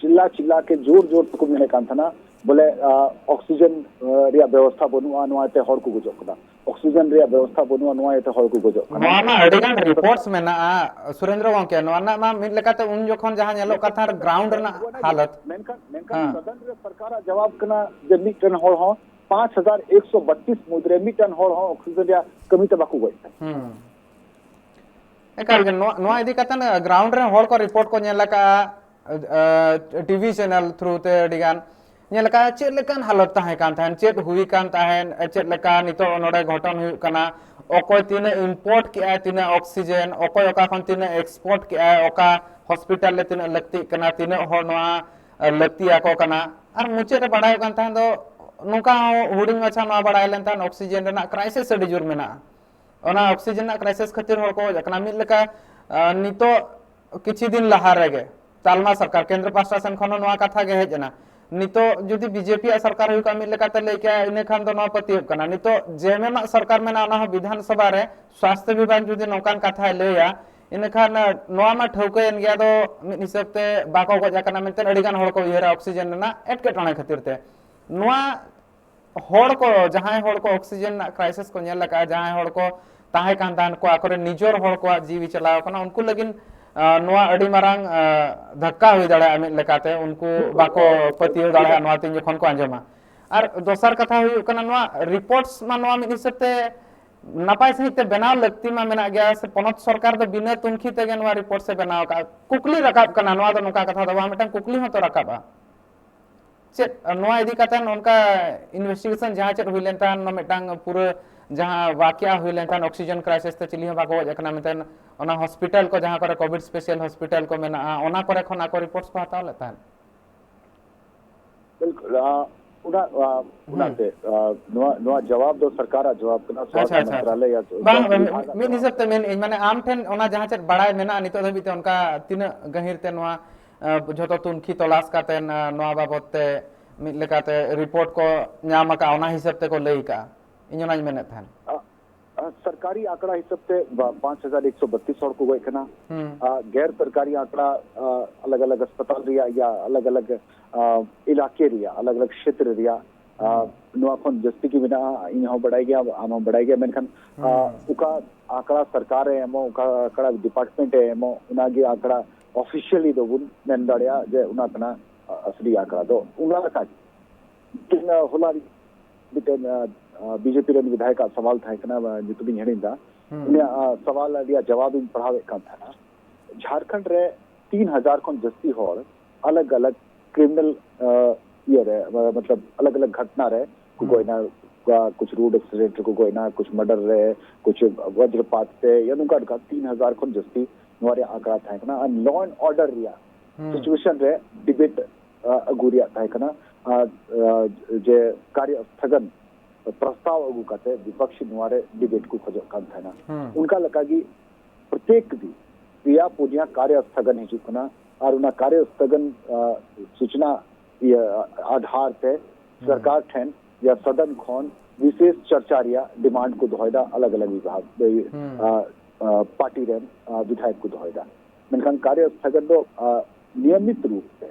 ᱪᱤᱞᱞᱟ ᱪᱤᱞᱞᱟ ᱠᱮ ᱡᱳᱨ ᱡᱳᱨ ᱛᱮᱠᱚ ᱢᱮᱱᱮᱫ ᱠᱟᱱ ᱛᱟᱦᱮᱱᱟ, ᱵᱚᱞᱮ, ᱟ, ᱚᱠᱥᱤᱡᱮᱱ, ᱟ, ᱨᱮᱭᱟᱜ ᱵᱮᱵᱚᱥᱛᱷᱟ ᱵᱟᱹᱱᱩᱜᱼᱟ, ᱱᱚᱣᱟ ᱛᱮ ᱦᱚᱲ ᱠᱚ ᱜᱚᱡᱚᱜ ᱠᱟᱱᱟ, ᱚᱠᱥᱤᱡᱮᱱ ᱨᱮᱭᱟᱜ ᱵᱮᱵᱚᱥᱛᱷᱟ ᱵᱟᱹᱱᱩᱜᱼᱟ, ᱱᱚᱣᱟ ᱤᱭᱟᱹᱛᱮ ᱦᱚᱲ ᱠᱚ ᱜᱚᱡᱚᱜ ᱠᱟᱱᱟ᱾ ᱱᱚᱣᱟ ᱢᱟ ᱟᱹᱰᱤ ᱜᱟᱱ ᱨᱤᱯᱳᱨᱴᱥ ᱢᱮᱱᱟᱜᱼᱟ ᱥᱩᱨᱮᱱᱫᱨᱚ ᱜᱚᱢᱠᱮ, ᱱᱚᱣᱟ ᱨᱮᱱᱟᱜ ᱢᱟ ᱢᱤᱫ ᱞᱮᱠᱟᱛᱮ ᱩᱱ ᱡᱚᱠᱷᱚᱱ ᱡᱟᱦᱟᱸ ᱧᱮᱞᱚᱜ ᱠᱟᱱ ᱛᱟᱦᱮᱸ ᱜᱨᱟᱣᱩᱱᱰ ᱨᱮᱱᱟᱜ ᱚᱱᱟᱜᱮ, ᱦᱟᱞᱚᱛ᱾ ᱢᱮᱱᱠᱷᱟᱱ, ᱢᱮᱱᱠᱷᱟᱱ ᱦᱮᱸ᱾ ᱥᱚᱫᱚᱱ ᱨᱮ ᱥᱚᱨᱠᱟᱨᱟᱜ ᱡᱟᱣᱟᱵ ᱠᱟᱱᱟ ᱡᱮ ᱢᱤᱫᱴᱮᱱ ᱦᱚᱲ ᱦᱚᱸ ᱯᱟᱸᱪ ᱦᱟᱡᱟᱨ ᱮᱠᱥᱚ ᱵᱟᱛᱤᱥ ᱢᱩᱫᱽᱨᱮ ᱢᱤᱫᱴᱮᱱ ᱦᱚᱲ ᱦᱚᱸ ᱚᱠᱥᱤᱡᱮᱱ ᱨᱮᱭᱟᱜ ᱠᱟᱹᱢᱤ ᱛᱮ ᱵᱟᱠᱚ ᱜᱚᱡ ᱠᱟᱱᱟ᱾ ᱦᱩᱸ᱾ ᱮᱠᱟᱞ ᱜᱮ, ᱱᱚᱣᱟ, ᱱᱚᱣᱟ ᱤᱫᱤ ᱠᱟᱛᱮ ᱜᱨᱟᱣᱩᱱᱰ ᱨᱮ ᱦᱚᱲ ᱠᱚ ᱨᱤᱯᱳᱨᱴ ᱠᱚ ᱧᱮᱞ ᱟᱠᱟᱫᱼᱟ, ᱴᱤᱵᱷᱤ ᱪᱮᱱᱮᱞ ᱛᱷᱨᱩ ᱛᱮ ᱟᱹᱰᱤ ᱜᱟᱱ ᱧᱮᱞ ᱟᱠᱟᱫᱼᱟ, ᱪᱮᱫ ᱞᱮᱠᱟᱱ ᱦᱟᱞᱚᱛ ᱛᱟᱦᱮᱸ ᱠᱟᱱ ᱛᱟᱦᱮᱸᱱ, ᱪᱮᱫ ᱦᱩᱭ ᱠᱟᱱ ᱛᱟᱦᱮᱸᱱ, ᱪᱮᱫ ᱞᱮᱠᱟ ᱱᱤᱛᱚᱜ ᱱᱚᱰᱮ ᱜᱷᱚᱴᱚᱱ ᱦᱩᱭᱩᱜ ᱠᱟᱱᱟ, ᱚᱠᱚᱭ ᱛᱤᱱᱟᱹᱜ ᱤᱢᱯᱳᱨᱴ ᱠᱮᱜᱼᱟᱭ, ᱛᱤᱱᱟᱹᱜ ᱚᱠᱥᱤᱡᱮᱱ, ᱚᱠᱚᱭ ᱚᱠᱟ ᱠᱷᱚᱱ ᱛᱤᱱᱟᱹᱜ ᱮᱠᱥᱯᱳᱨᱴ ᱠᱮᱜᱼᱟᱭ, ᱚᱠᱟ ᱦᱚᱥᱯᱤᱴᱟᱞ ᱨᱮ ᱛᱤᱱᱟᱹᱜ ᱞᱟᱹᱠᱛᱤᱜ ᱠᱟᱱᱟ, ᱛᱤᱱᱟᱹᱜ ᱦᱚᱲ ᱱᱚᱣᱟ ᱞᱟᱹᱠᱛᱤ ᱟᱠᱚ ᱠᱟᱱᱟ, ᱟᱨ ᱢᱩᱪᱟᱹᱫ ᱨᱮ ᱵᱟᱲᱟᱭᱚᱜ ᱠᱟᱱ ᱛᱟᱦᱮᱸᱱ ᱫᱚ ᱱᱚᱝᱠᱟ ᱦᱚᱸ ᱦᱩᱰᱤᱧ ᱢᱟᱪᱷᱟ ᱱᱚᱣᱟ ᱵᱟᱲᱟᱭ ᱞᱮᱱ ᱛᱟᱦᱮᱸᱱ ᱚᱠᱥᱤᱡᱮᱱ ᱨᱮᱱᱟᱜ ᱠᱨᱟᱭᱥᱤᱥ ᱟᱹᱰᱤ ᱡᱳᱨ ᱢᱮᱱᱟᱜᱼᱟ᱾ ᱚᱱᱟ ᱚᱠᱥᱤᱡᱮᱱ ᱨᱮᱱᱟᱜ ᱠᱨᱟᱭᱥᱤᱥ ᱠᱷᱟᱹᱛᱤᱨ ᱦᱚᱲ ᱠᱚ ᱜᱚᱡ ᱟᱠᱟᱱᱟ᱾ ᱢᱤᱫ ᱞᱮᱠᱟ, ᱟᱸ, ᱱᱤᱛᱚᱜ ᱠᱤᱪᱷᱩ ᱫᱤᱱ ᱞᱟᱦᱟ ᱨᱮᱜᱮ ᱛᱟᱞᱢᱟ ᱥᱚᱨᱠᱟᱨ, ᱠᱮᱱᱫᱨᱚ ᱯᱟᱦᱴᱟ ᱥᱮᱱ ᱠᱷᱚᱱ ᱦᱚᱸ ᱱᱚᱣᱟ ᱠᱟᱛᱷᱟ ᱜᱮ ᱦᱮᱡ ᱮᱱᱟ᱾ ᱱᱤᱛᱚᱜ ᱡᱩᱫᱤ ᱵᱤᱡᱮᱯᱤ ᱟᱜ ᱥᱚᱨᱠᱟᱨ ᱦᱩᱭ ᱠᱚᱜᱼᱟ, ᱢᱤᱫ ᱞᱮᱠᱟᱛᱮ ᱞᱟᱹᱭ ᱠᱮᱭᱟ, ᱤᱱᱟᱹ ᱠᱷᱟᱱ ᱫᱚ ᱱᱚᱣᱟ ᱯᱟᱹᱛᱭᱟᱹᱣ ᱠᱟᱱᱟ᱾ ᱱᱤᱛᱚᱜ ᱡᱮ ᱮᱢ ᱮᱢ ᱟᱜ ᱥᱚᱨᱠᱟᱨ ᱢᱮᱱᱟᱜᱼᱟ, ᱚᱱᱟ ᱦᱚᱸ ᱵᱤᱫᱷᱟᱱ ᱥᱚᱵᱷᱟ ᱨᱮ ᱥᱟᱥᱛᱷᱚ ᱵᱤᱵᱷᱟᱜᱽ ᱡᱩᱫᱤ ᱱᱚᱝᱠᱟᱱ ᱠᱟᱛᱷᱟᱭ ᱞᱟᱹᱭᱟ, ᱤᱱᱟᱹ ᱠᱷᱟᱱ, ᱱᱚᱣᱟ ᱢᱟ ᱴᱷᱟᱹᱣᱠᱟᱹᱭᱮᱱ ᱜᱮᱭᱟ, ᱟᱫᱚ ᱢᱤᱫ ᱦᱤᱥᱟᱹᱵ ᱛᱮ ᱵᱟᱠᱚ ᱜᱚᱡ ᱟᱠᱟᱱᱟ ᱢᱮᱱᱛᱮ ᱟᱹᱰᱤ ᱜᱟᱱ ᱦᱚᱲ ᱠᱚ ᱩᱭᱦᱟᱹᱨᱟ, ᱚᱠᱥᱤᱡᱮᱱ ᱨᱮᱱᱟᱜ ᱮᱴᱠᱮᱴᱚᱬᱮ ᱠᱷᱟᱹᱛᱤᱨ ᱛᱮ᱾ ᱱᱚᱣᱟ ᱦᱚᱲ ᱠᱚ, ᱡᱟᱦᱟᱸᱭ ᱦᱚᱲ ᱠᱚ ᱚᱠᱥᱤᱡᱮᱱ ᱨᱮᱱᱟᱜ ᱠᱨᱟᱭᱥᱤᱥ ᱠᱚ ᱧᱮᱞ ᱟᱠᱟᱫᱼᱟ, ᱡᱟᱦᱟᱸᱭ ᱦᱚᱲ ᱠᱚ ᱛᱟᱦᱮᱸ ᱠᱟᱱ ᱛᱟᱦᱮᱸᱫ ᱠᱚ, ᱟᱠᱚᱨᱮᱱ ᱱᱤᱡᱚᱨ ᱦᱚᱲ ᱠᱚᱣᱟᱜ ᱡᱤᱣᱤ ᱪᱟᱞᱟᱣ ᱟᱠᱟᱱᱟ, ᱩᱱᱠᱩ ᱞᱟᱹᱜᱤᱫ, ᱟᱸ, ᱱᱚᱣᱟ ᱟᱹᱰᱤ ᱢᱟᱨᱟᱝ, ᱟᱸ, ᱫᱷᱟᱠᱠᱟ ᱦᱩᱭ ᱫᱟᱲᱮᱭᱟᱜᱼᱟ ᱢᱤᱫ ᱞᱮᱠᱟᱛᱮ᱾ ᱩᱱᱠᱩ ᱵᱟᱠᱚ ᱯᱟᱹᱛᱭᱟᱹᱣ ᱫᱟᱲᱮᱭᱟᱜᱼᱟ ᱱᱚᱣᱟ ᱛᱤᱱ ᱡᱚᱠᱷᱚᱱ ᱠᱚ ᱟᱸᱡᱚᱢᱟ᱾ ᱟᱨ ᱫᱚᱥᱟᱨ ᱠᱟᱛᱷᱟ ᱦᱩᱭᱩᱜ ᱠᱟᱱᱟ, ᱱᱚᱣᱟ ᱨᱤᱯᱳᱨᱴᱥ ᱢᱟ ᱱᱚᱣᱟ ᱢᱤᱫ ᱦᱤᱥᱟᱹᱵ ᱛᱮ ᱱᱟᱯᱟᱭ ᱥᱟᱺᱦᱤᱡ ᱛᱮ ᱵᱮᱱᱟᱣ ᱞᱟᱹᱠᱛᱤ ᱢᱟ ᱢᱮᱱᱟᱜ ᱜᱮᱭᱟ, ᱥᱮ ᱯᱚᱱᱚᱛ ᱥᱚᱨᱠᱟᱨ ᱫᱚ ᱵᱤᱱᱟᱹ ᱛᱩᱱᱠᱷᱤ ᱛᱮᱜᱮ ᱱᱚᱣᱟ ᱨᱤᱯᱳᱨᱴ ᱥᱮ ᱵᱮᱱᱟᱣ ᱟᱠᱟᱫᱼᱟ᱾ ᱠᱩᱠᱞᱤ ᱨᱟᱠᱟᱵ ᱠᱟᱱᱟ, ᱱᱚᱣᱟ ᱫᱚ ᱱᱚᱝᱠᱟ ᱠᱟᱛᱷᱟ ᱫᱚ ᱵᱟᱝ, ᱢᱤᱫᱴᱟᱝ ᱠᱩᱠᱞᱤ ᱦᱚᱸᱛᱚ ᱨᱟᱠᱟᱵᱼᱟ᱾ ᱪᱮᱫ ᱱᱚᱣᱟ ᱤᱫᱤ ᱠᱟᱛᱮ ᱚᱱᱠᱟ ᱤᱱᱵᱷᱮᱥᱴᱤᱜᱮᱥᱚᱱ ᱡᱟᱦᱟᱸ ᱪᱮᱫ ᱦᱩᱭ ᱞᱮᱱ ᱛᱟᱦᱮᱸᱫ, ᱚᱱᱟ ᱢᱤᱫᱴᱟᱝ ᱯᱩᱨᱟᱹ ᱡᱟᱦᱟᱸ ᱣᱟᱠᱤᱭᱟ ᱦᱩᱭ ᱞᱮᱱ ᱛᱟᱦᱮᱸᱫ, ᱚᱠᱥᱤᱡᱮᱱ ᱠᱨᱟᱭᱥᱤᱥ ᱛᱮ ᱪᱤᱞᱤ ᱦᱚᱸ ᱵᱟᱠᱚ ᱜᱚᱡ ᱟᱠᱟᱱᱟ ᱢᱮᱱᱛᱮ, ᱚᱱᱟ ᱦᱚᱥᱯᱤᱴᱟᱞ ᱠᱚ ᱡᱟᱦᱟᱸ ᱠᱚᱨᱮ ᱠᱳᱵᱷᱤᱰ ᱥᱯᱮᱥᱟᱞ ᱦᱚᱥᱯᱤᱴᱟᱞ ᱠᱚ ᱢᱮᱱᱟᱜᱼᱟ, ᱚᱱᱟ ᱠᱚᱨᱮ ᱠᱷᱚᱱ ᱟᱠᱚ ᱨᱤᱯᱳᱨᱴᱥ ᱠᱚ ᱦᱟᱛᱟᱣ ᱞᱮᱫ ᱛᱟᱦᱮᱸᱫ᱾ ᱵᱤᱞᱠᱩᱞ, ᱟ, ᱚᱱᱟ, ᱟ, ᱚᱱᱟᱛᱮ, ᱟ, ᱱᱚᱣᱟ, ᱱᱚᱣᱟ ᱡᱟᱣᱟᱵ ᱫᱚ ᱥᱚᱨᱠᱟᱨᱟᱜ ᱡᱟᱣᱟᱵ ᱠᱟᱱᱟ, ᱟᱪᱪᱷᱟ, ᱥᱚᱨᱠᱟᱨ ᱟᱪᱪᱷᱟ, ᱟᱪᱪᱷᱟ᱾ ᱢᱚᱱᱛᱨᱟᱞᱚᱭ ᱭᱟ ᱵᱟᱝ, ᱥᱚᱨᱠᱟᱨ ᱢᱤ-, ᱵᱤᱵᱷᱟᱜᱽ ᱟᱜ ᱢᱤᱫ ᱡᱟᱣᱟᱵ ᱦᱤᱥᱟᱹᱵ ᱛᱮ ᱠᱟᱱᱟ᱾ ᱢᱮᱱᱮᱫ ᱟᱹᱧ, ᱢᱟᱱᱮ, ᱟᱢ ᱴᱷᱮᱱ ᱚᱱᱟ ᱡᱟᱦᱟᱸ ᱪᱮᱫ ᱵᱟᱲᱟᱭ ᱢᱮᱱᱟᱜᱼᱟ ᱱᱤᱛᱚᱜ ᱫᱷᱟᱹᱵᱤᱡ ᱛᱮ, ᱚᱱᱠᱟ ᱛᱤᱱᱟᱹᱜ ᱜᱟᱹᱦᱤᱨ ᱛᱮ ᱱᱚᱣᱟ, ᱟ, ᱡᱷᱚᱛᱚ ᱛᱩᱱᱠᱷᱤ ᱛᱚᱞᱟᱥ ᱠᱟᱛᱮ, ᱟ, ᱱᱚᱣᱟ ᱵᱟᱵᱚᱛ ᱛᱮ ᱢᱤᱫ ᱞᱮᱠᱟᱛᱮ ᱨᱤᱯᱳᱨᱴ ᱠᱚ ᱧᱟᱢ ᱟᱠᱟᱫᱼᱟ, ᱚᱱᱟ ᱦᱤᱥᱟᱹᱵ ᱛᱮᱠᱚ ᱞᱟᱹᱭ ᱟᱠᱟᱫᱼᱟ? ᱤᱧ ᱚᱱᱟᱧ ᱢᱮᱱᱮᱫ ᱛᱟᱦᱮᱱ᱾ ᱟ, ᱟ, ᱥᱚᱨᱠᱟᱨᱤ ᱟᱸᱠᱲᱟ ᱦᱤᱥᱟᱹᱵ ᱛᱮ ᱵᱟ-, ᱯᱟᱸᱪ ᱦᱟᱡᱟᱨ ᱮᱠᱥᱚ ᱵᱟᱛᱤᱥ ᱦᱚᱲ ᱠᱚ ᱜᱚᱡ ᱠᱟᱱᱟ᱾ ᱦᱩᱸ᱾ ᱟ, ᱜᱮᱨ ᱥᱚᱨᱠᱟᱨᱤ ᱟᱸᱠᱲᱟ, ᱟ, ᱟᱞᱟᱜᱽ ᱟᱞᱟᱜᱽ ᱦᱟᱥᱯᱟᱛᱟᱞ ᱨᱮᱭᱟᱜ ᱭᱟ ᱟᱞᱟᱜᱽ ᱟᱞᱟᱜᱽ, ᱟ, ᱮᱞᱟᱠᱮ ᱨᱮᱭᱟᱜ, ᱟᱞᱟᱜᱽ ᱟᱞᱟᱜᱽ ᱠᱷᱮᱛᱨᱮ ᱨᱮᱭᱟᱜ, ᱟ, ᱦᱩᱸ᱾ ᱱᱚᱣᱟ ᱠᱷᱚᱱ ᱡᱟᱹᱥᱛᱤ ᱜᱮ ᱢᱮᱱᱟᱜᱼᱟ, ᱤᱧ ᱦᱚᱸ ᱵᱟᱲᱟᱭ ᱜᱮᱭᱟ, ᱟᱢ ᱦᱚᱸ ᱵᱟᱲᱟᱭ ᱜᱮᱭᱟ, ᱢᱮᱱᱠᱷᱟᱱ, ᱟ, ᱦᱩᱸ᱾ ᱚᱠᱟ ᱟᱸᱠᱲᱟ ᱥᱚᱨᱠᱟᱨ ᱮ ᱮᱢᱚᱜ, ᱚᱠᱟ ᱟᱸᱠᱲᱟ ᱰᱤᱯᱟᱨᱴᱢᱮᱱᱴ ᱮ ᱮᱢᱚᱜ, ᱚᱱᱟᱜᱮ ᱟᱸᱠᱲᱟ ᱚᱯᱷᱤᱥᱤᱭᱟᱞᱤ ᱫᱚᱵᱚᱱ ᱢᱮᱱ ᱫᱟᱲᱮᱭᱟᱜᱼᱟ ᱡᱮ ᱚᱱᱟ ᱠᱟᱱᱟ, ᱟ, ᱟᱥᱞᱤ ᱟᱸᱠᱲᱟ ᱫᱚ᱾ ᱚᱱᱟ ᱞᱮᱠᱟᱜᱮ ᱢᱤᱫᱴᱮᱱ, ᱟ, ᱦᱚᱞᱟ ᱢᱤᱫᱴᱮᱱ, ᱟ, ᱟ, ᱵᱤᱡᱮᱯᱤ ᱨᱮᱱ ᱵᱤᱫᱷᱟᱭᱚᱠ ᱟᱜ ᱥᱟᱣᱟᱞ ᱛᱟᱦᱮᱸ ᱠᱟᱱᱟ, ᱟ, ᱧᱩᱛᱩᱢᱤᱧ ᱦᱤᱲᱤᱧ ᱮᱫᱟ᱾ ᱦᱩᱸ᱾ ᱩᱱᱤᱭᱟᱜ, ᱟ, ᱥᱟᱣᱟᱞ ᱨᱮᱭᱟᱜ ᱡᱟᱣᱟᱵ ᱤᱧ ᱯᱟᱲᱦᱟᱣᱮᱫ ᱠᱟᱱ ᱛᱟᱦᱮᱱᱟ᱾ ᱡᱷᱟᱲᱠᱷᱚᱸᱰ ᱨᱮ ᱛᱤᱱ ᱦᱟᱡᱟᱨ ᱠᱷᱚᱱ ᱡᱟᱹᱥᱛᱤ ᱦᱚᱲ ᱟᱞᱟᱜᱽ ᱟᱞᱟᱜᱽ ᱠᱨᱤᱢᱤᱱᱟᱞ, ᱟ, ᱤᱭᱟᱹ ᱨᱮ, ᱢᱟ-, ᱢᱚᱛᱞᱚᱵ, ᱟᱞᱟᱜᱽ ᱟᱞᱟᱜᱽ ᱜᱷᱚᱴᱱᱟ ᱨᱮ ᱠᱚ ᱦᱩᱸ᱾ ᱜᱚᱡ ᱮᱱᱟ, ᱠᱩᱪ ᱨᱳᱰ ᱮᱠᱥᱤᱰᱮᱱᱴ ᱨᱮᱠᱚ ᱜᱚᱡ ᱮᱱᱟ, ᱠᱩᱪ ᱢᱟᱨᱰᱟᱨ ᱨᱮ, ᱠᱩᱪ ᱵᱚᱡᱨᱚᱯᱟᱛ ᱛᱮ, ᱭᱟ ᱱᱚᱝᱠᱟ ᱱᱚᱝᱠᱟ ᱛᱤᱱ ᱦᱟᱡᱟᱨ ᱠᱷᱚᱱ ᱡᱟᱹᱥᱛᱤ ᱱᱚᱣᱟ ᱨᱮᱭᱟᱜ ᱟᱸᱠᱲᱟ ᱛᱟᱦᱮᱸ ᱠᱟᱱᱟ᱾ ᱟᱨ ᱞᱚ ᱮᱱᱰ ᱚᱨᱰᱟᱨ ᱨᱮᱭᱟᱜ ᱦᱩᱸ᱾ ᱥᱤᱪᱩᱭᱮᱥᱚᱱ ᱨᱮ ᱰᱤᱵᱮᱴ, ᱟ, ᱟᱹᱜᱩ ᱨᱮᱭᱟᱜ ᱛᱟᱦᱮᱸ ᱠᱟᱱᱟ᱾ ᱟᱨ, ᱟ, ᱡᱮ ᱠᱟᱨᱭᱚ ᱥᱛᱷᱚᱜᱚᱱ ᱯᱨᱚᱥᱛᱟᱵ ᱟᱹᱜᱩ ᱠᱟᱛᱮ ᱵᱤᱯᱚᱠᱥᱤ ᱱᱚᱣᱟ ᱨᱮ ᱰᱤᱵᱮᱴ ᱠᱚ ᱠᱷᱚᱡᱚᱜ ᱠᱟᱱ ᱛᱟᱦᱮᱱᱟ᱾ ᱦᱩᱸ᱾ ᱚᱱᱠᱟ ᱞᱮᱠᱟᱜᱮ ᱯᱨᱚᱛᱮᱠ ᱫᱤᱱ ᱯᱮᱭᱟ ᱯᱩᱱᱭᱟ ᱠᱟᱨᱭᱚ ᱥᱛᱷᱚᱜᱚᱱ ᱦᱤᱡᱩᱜ ᱠᱟᱱᱟ᱾ ᱟᱨ ᱚᱱᱟ ᱠᱟᱨᱭᱚ ᱥᱛᱷᱚᱜᱚᱱ, ᱟ, ᱥᱩᱪᱱᱟ ᱤᱭᱟᱹ ᱟᱫᱷᱟᱨ ᱛᱮ ᱥᱚᱨᱠᱟᱨ ᱴᱷᱮᱱ ᱭᱟ ᱥᱚᱫᱚᱱ ᱠᱷᱚᱱ ᱵᱤᱥᱮᱥ ᱪᱚᱨᱪᱟ ᱨᱮᱭᱟᱜ ᱰᱤᱢᱟᱱᱰ ᱠᱚ ᱫᱚᱦᱚᱭᱮᱫᱟ ᱟᱞᱟᱜᱽ ᱟᱞᱟᱜᱽ ᱵᱤᱵᱷᱟᱜᱽ, ᱟ, ᱟ, ᱯᱟᱨᱴᱤ ᱨᱮᱱ, ᱟ, ᱵᱤᱫᱷᱟᱭᱚᱠ ᱠᱚ ᱫᱚᱦᱚᱭᱮᱫᱟ᱾ ᱢᱮᱱᱠᱷᱟᱱ ᱠᱟᱨᱭᱚ ᱥᱛᱷᱚᱜᱚᱱ ᱫᱚ, ᱟ, ᱱᱤᱭᱚᱢᱤᱛ ᱨᱩᱯ ᱛᱮ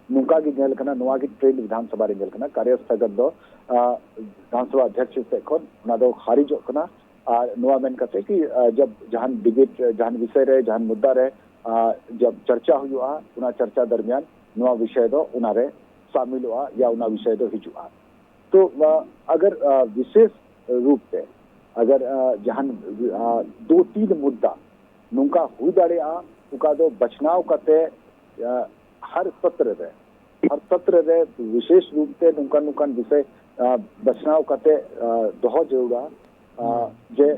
ᱱᱚᱝᱠᱟ ᱜᱮ ᱧᱮᱞ ᱠᱟᱱᱟ, ᱱᱚᱣᱟ ᱜᱮ ᱴᱨᱮᱱᱰ ᱵᱤᱫᱷᱟᱱ ᱥᱚᱵᱷᱟ ᱨᱮ ᱧᱮᱞ ᱠᱟᱱᱟ᱾ ᱠᱟᱨᱭᱚ ᱥᱛᱷᱚᱜᱚᱱ ᱫᱚ, ᱟ, ᱵᱤᱫᱷᱟᱱ ᱥᱚᱵᱷᱟ ᱚᱫᱷᱭᱚᱠᱥ ᱥᱮᱫ ᱠᱷᱚᱱ ᱚᱱᱟ ᱫᱚ ᱠᱷᱟᱨᱤᱡᱚᱜ ᱠᱟᱱᱟ᱾ ᱟᱨ ᱱᱚᱣᱟ ᱢᱮᱱ ᱠᱟᱛᱮ ᱠᱤ, ᱟ, ᱡᱟᱵ ᱡᱟᱦᱟᱱ ᱰᱤᱵᱮᱴ, ᱡᱟᱦᱟᱱ ᱵᱤᱥᱚᱭ ᱨᱮ, ᱡᱟᱦᱟᱱ ᱢᱩᱫᱫᱟ ᱨᱮ, ᱟ, ᱡᱟᱵ ᱪᱚᱨᱪᱟ ᱦᱩᱭᱩᱜᱼᱟ, ᱚᱱᱟ ᱪᱚᱨᱪᱟ ᱫᱚᱨᱢᱤᱭᱟᱱ ᱱᱚᱣᱟ ᱵᱤᱥᱚᱭ ᱫᱚ ᱚᱱᱟ ᱨᱮ ᱥᱟᱢᱤᱞᱚᱜᱼᱟ ᱭᱟ ᱚᱱᱟ ᱵᱤᱥᱚᱭ ᱫᱚ ᱦᱤᱡᱩᱜᱼᱟ᱾ ᱛᱚ, ᱟ, ᱟᱜᱟᱨ, ᱟ, ᱵᱤᱥᱮᱥ ᱨᱩᱯ ᱛᱮ ᱟᱜᱟᱨ, ᱟ, ᱡᱟᱦᱟᱱ, ᱟ, ᱫᱩ ᱛᱤᱱ ᱢᱩᱫᱫᱟ ᱱᱚᱝᱠᱟ ᱦᱩᱭ ᱫᱟᱲᱮᱭᱟᱜᱼᱟ, ᱚᱠᱟ ᱫᱚ ᱵᱟᱪᱷᱱᱟᱣ ᱠᱟᱛᱮ, ᱟ, ᱦᱟᱨ ᱥᱚᱛᱨᱚ ᱨᱮ, ᱦᱟᱨ ᱥᱚᱛᱨᱚ ᱨᱮ ᱵᱤᱥᱮᱥ ᱨᱩᱯ ᱛᱮ ᱱᱚᱝᱠᱟᱱ ᱱᱚᱝᱠᱟᱱ ᱵᱤᱥᱚᱭ, ᱟ, ᱵᱟᱪᱷᱱᱟᱣ ᱠᱟᱛᱮ, ᱟ, ᱫᱚᱦᱚ ᱡᱟᱹᱨᱩᱲᱟ, ᱟ, ᱦᱩᱸ᱾ ᱡᱮ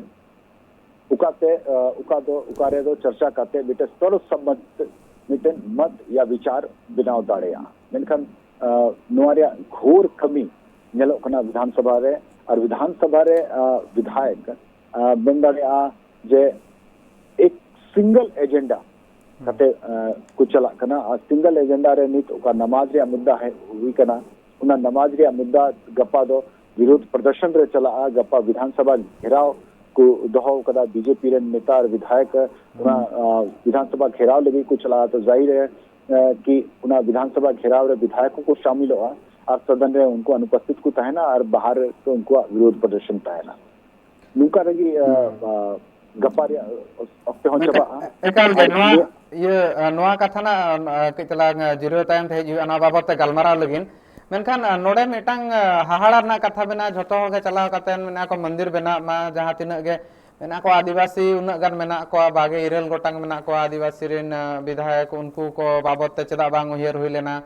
ᱚᱠᱟᱛᱮ, ᱟ, ᱚᱠᱟ ᱫᱚ, ᱚᱠᱟ ᱨᱮᱫᱚ ᱪᱟᱨᱪᱟ ᱠᱟᱛᱮ ᱢᱤᱫᱴᱮᱱ ᱥᱚᱨᱵᱚᱥᱚᱢᱢᱚᱛ ᱢᱤᱫᱴᱮᱱ ᱢᱚᱛ ᱭᱟ ᱵᱤᱪᱟᱨ ᱵᱮᱱᱟᱣ ᱫᱟᱲᱮᱭᱟᱜᱼᱟ᱾ ᱢᱮᱱᱠᱷᱟᱱ, ᱟ, ᱱᱚᱣᱟ ᱨᱮᱭᱟᱜ ᱜᱷᱳᱨ ᱠᱟᱹᱢᱤ ᱧᱮᱞᱚᱜ ᱠᱟᱱᱟ ᱵᱤᱫᱷᱟᱱ ᱥᱚᱵᱷᱟ ᱨᱮ, ᱟᱨ ᱵᱤᱫᱷᱟᱱ ᱥᱚᱵᱷᱟ ᱨᱮ, ᱟ, ᱵᱤᱫᱷᱟᱭᱚᱠ, ᱟ, ᱢᱮᱱ ᱫᱟᱲᱮᱭᱟᱜᱼᱟ ᱡᱮ ᱮᱠ ᱥᱤᱝᱜᱮᱞ ᱮᱡᱮᱱᱰᱟ ᱦᱩᱸ᱾ ᱠᱟᱛᱮ, ᱟ, ᱠᱚ ᱪᱟᱞᱟᱜ ᱠᱟᱱᱟ᱾ ᱟᱨ ᱥᱤᱝᱜᱮᱞ ᱮᱡᱮᱱᱰᱟ ᱨᱮ ᱱᱤᱛ ᱚᱠᱟ ᱱᱟᱢᱟᱡ ᱨᱮᱭᱟᱜ ᱢᱩᱫᱫᱟ ᱦᱮᱡ ᱦᱩᱭ ᱠᱟᱱᱟ, ᱚᱱᱟ ᱱᱟᱢᱟᱡ ᱨᱮᱭᱟᱜ ᱢᱩᱫᱫᱟ ᱜᱟᱯᱟ ᱫᱚ ᱵᱤᱨᱳᱫᱷ ᱯᱨᱚᱫᱚᱨᱥᱚᱱ ᱨᱮ ᱪᱟᱞᱟᱜᱼᱟ᱾ ᱜᱟᱯᱟ ᱵᱤᱫᱷᱟᱱ ᱥᱚᱵᱷᱟ ᱜᱷᱮᱨᱟᱣ ᱠᱚ ᱫᱚᱦᱚ ᱟᱠᱟᱫᱟ ᱵᱤᱡᱮᱯᱤ ᱨᱮᱱ ᱱᱮᱛᱟ ᱟᱨ ᱵᱤᱫᱷᱟᱭᱚᱠ᱾ ᱚᱱᱟ, ᱦᱩᱸ᱾ ᱟ, ᱵᱤᱫᱷᱟᱱ ᱥᱚᱵᱷᱟ ᱜᱷᱮᱨᱟᱣ ᱞᱟᱹᱜᱤᱫ ᱠᱚ ᱪᱟᱞᱟᱜᱼᱟ᱾ ᱛᱚ ᱡᱟᱦᱤᱨ ᱨᱮ, ᱟ, ᱠᱤ ᱚᱱᱟ ᱵᱤᱫᱷᱟᱱ ᱥᱚᱵᱷᱟ ᱜᱷᱮᱨᱟᱣ ᱨᱮ ᱵᱤᱫᱷᱟᱭᱚᱠ ᱠᱚ ᱥᱟᱢᱤᱞᱚᱜᱼᱟ ᱟᱨ ᱥᱚᱫᱚᱱ ᱨᱮ ᱩᱱᱠᱩ ᱚᱱᱩᱯᱚᱥᱛᱷᱤᱛ ᱠᱚ ᱛᱟᱦᱮᱱᱟ ᱟᱨ ᱵᱟᱦᱟᱨ ᱨᱮ ᱛᱚ ᱩᱱᱠᱩᱣᱟᱜ ᱵᱤᱨᱳᱫᱷ ᱯᱨᱚᱫᱚᱨᱥᱚᱱ ᱛᱟᱦᱮᱱᱟ᱾ ᱱᱚᱝᱠᱟ ᱨᱮᱜᱮ, ᱟ, ᱦᱩᱸ᱾ ᱟ, ᱜᱟᱯᱟ ᱨᱮᱭᱟᱜ ᱚᱠᱛᱮ ᱦᱚᱸ ᱢᱮᱱᱠᱷᱟᱱ ᱪᱟᱵᱟᱜᱼᱟ᱾ ᱮᱠᱟᱞ ᱜᱮ ᱟᱨ ᱱᱚᱣᱟ ᱱᱤᱭᱟᱹ ᱤᱭᱟᱹ, ᱟ, ᱱᱚᱣᱟ ᱠᱟᱛᱷᱟ ᱱᱟᱜ, ᱟ, ᱠᱟᱹᱡ ᱛᱟᱞᱟᱝ, ᱟ, ᱡᱤᱨᱟᱹᱣ ᱛᱟᱭᱚᱢ ᱛᱮ ᱦᱮᱡ ᱦᱩᱭᱩᱜᱼᱟ, ᱱᱚᱣᱟ ᱵᱟᱵᱚᱫ ᱛᱮ ᱜᱟᱞᱢᱟᱨᱟᱣ ᱞᱟᱹᱜᱤᱫ᱾ ᱢᱮᱱᱠᱷᱟᱱ, ᱟ, ᱱᱚᱰᱮ ᱢᱤᱫᱴᱟᱝ, ᱟ, ᱦᱟᱦᱟᱲᱟ ᱨᱮᱱᱟᱜ ᱠᱟᱛᱷᱟ ᱢᱮᱱᱟᱜᱼᱟ, ᱡᱷᱚᱛᱚ ᱦᱚᱲ ᱜᱮ ᱪᱟᱞᱟᱣ ᱠᱟᱛᱮ ᱢᱮᱱᱟ ᱠᱚ ᱢᱚᱱᱫᱤᱨ ᱵᱮᱱᱟᱜ ᱢᱟ, ᱡᱟᱦᱟᱸ ᱛᱤᱱᱟᱹᱜ ᱜᱮ ᱢᱮᱱᱟᱜ ᱠᱚᱣᱟ ᱟᱹᱫᱤᱵᱟᱹᱥᱤ, ᱩᱱᱟᱹᱜ ᱜᱟᱱ ᱢᱮᱱᱟᱜ ᱠᱚᱣᱟ, ᱵᱟᱜᱮ ᱤᱨᱟᱹᱞ ᱜᱚᱴᱟᱝ ᱢᱮᱱᱟᱜ ᱠᱚᱣᱟ ᱟᱹᱫᱤᱵᱟᱹᱥᱤ ᱨᱮᱱ, ᱟ, ᱵᱤᱫᱷᱟᱭᱚᱠ, ᱩᱱᱠᱩ ᱠᱚ ᱵᱟᱵᱚᱫ ᱛᱮ ᱪᱮᱫᱟᱜ ᱵᱟᱝ ᱩᱭᱦᱟᱹᱨ ᱦᱩᱭ ᱞᱮᱱᱟ?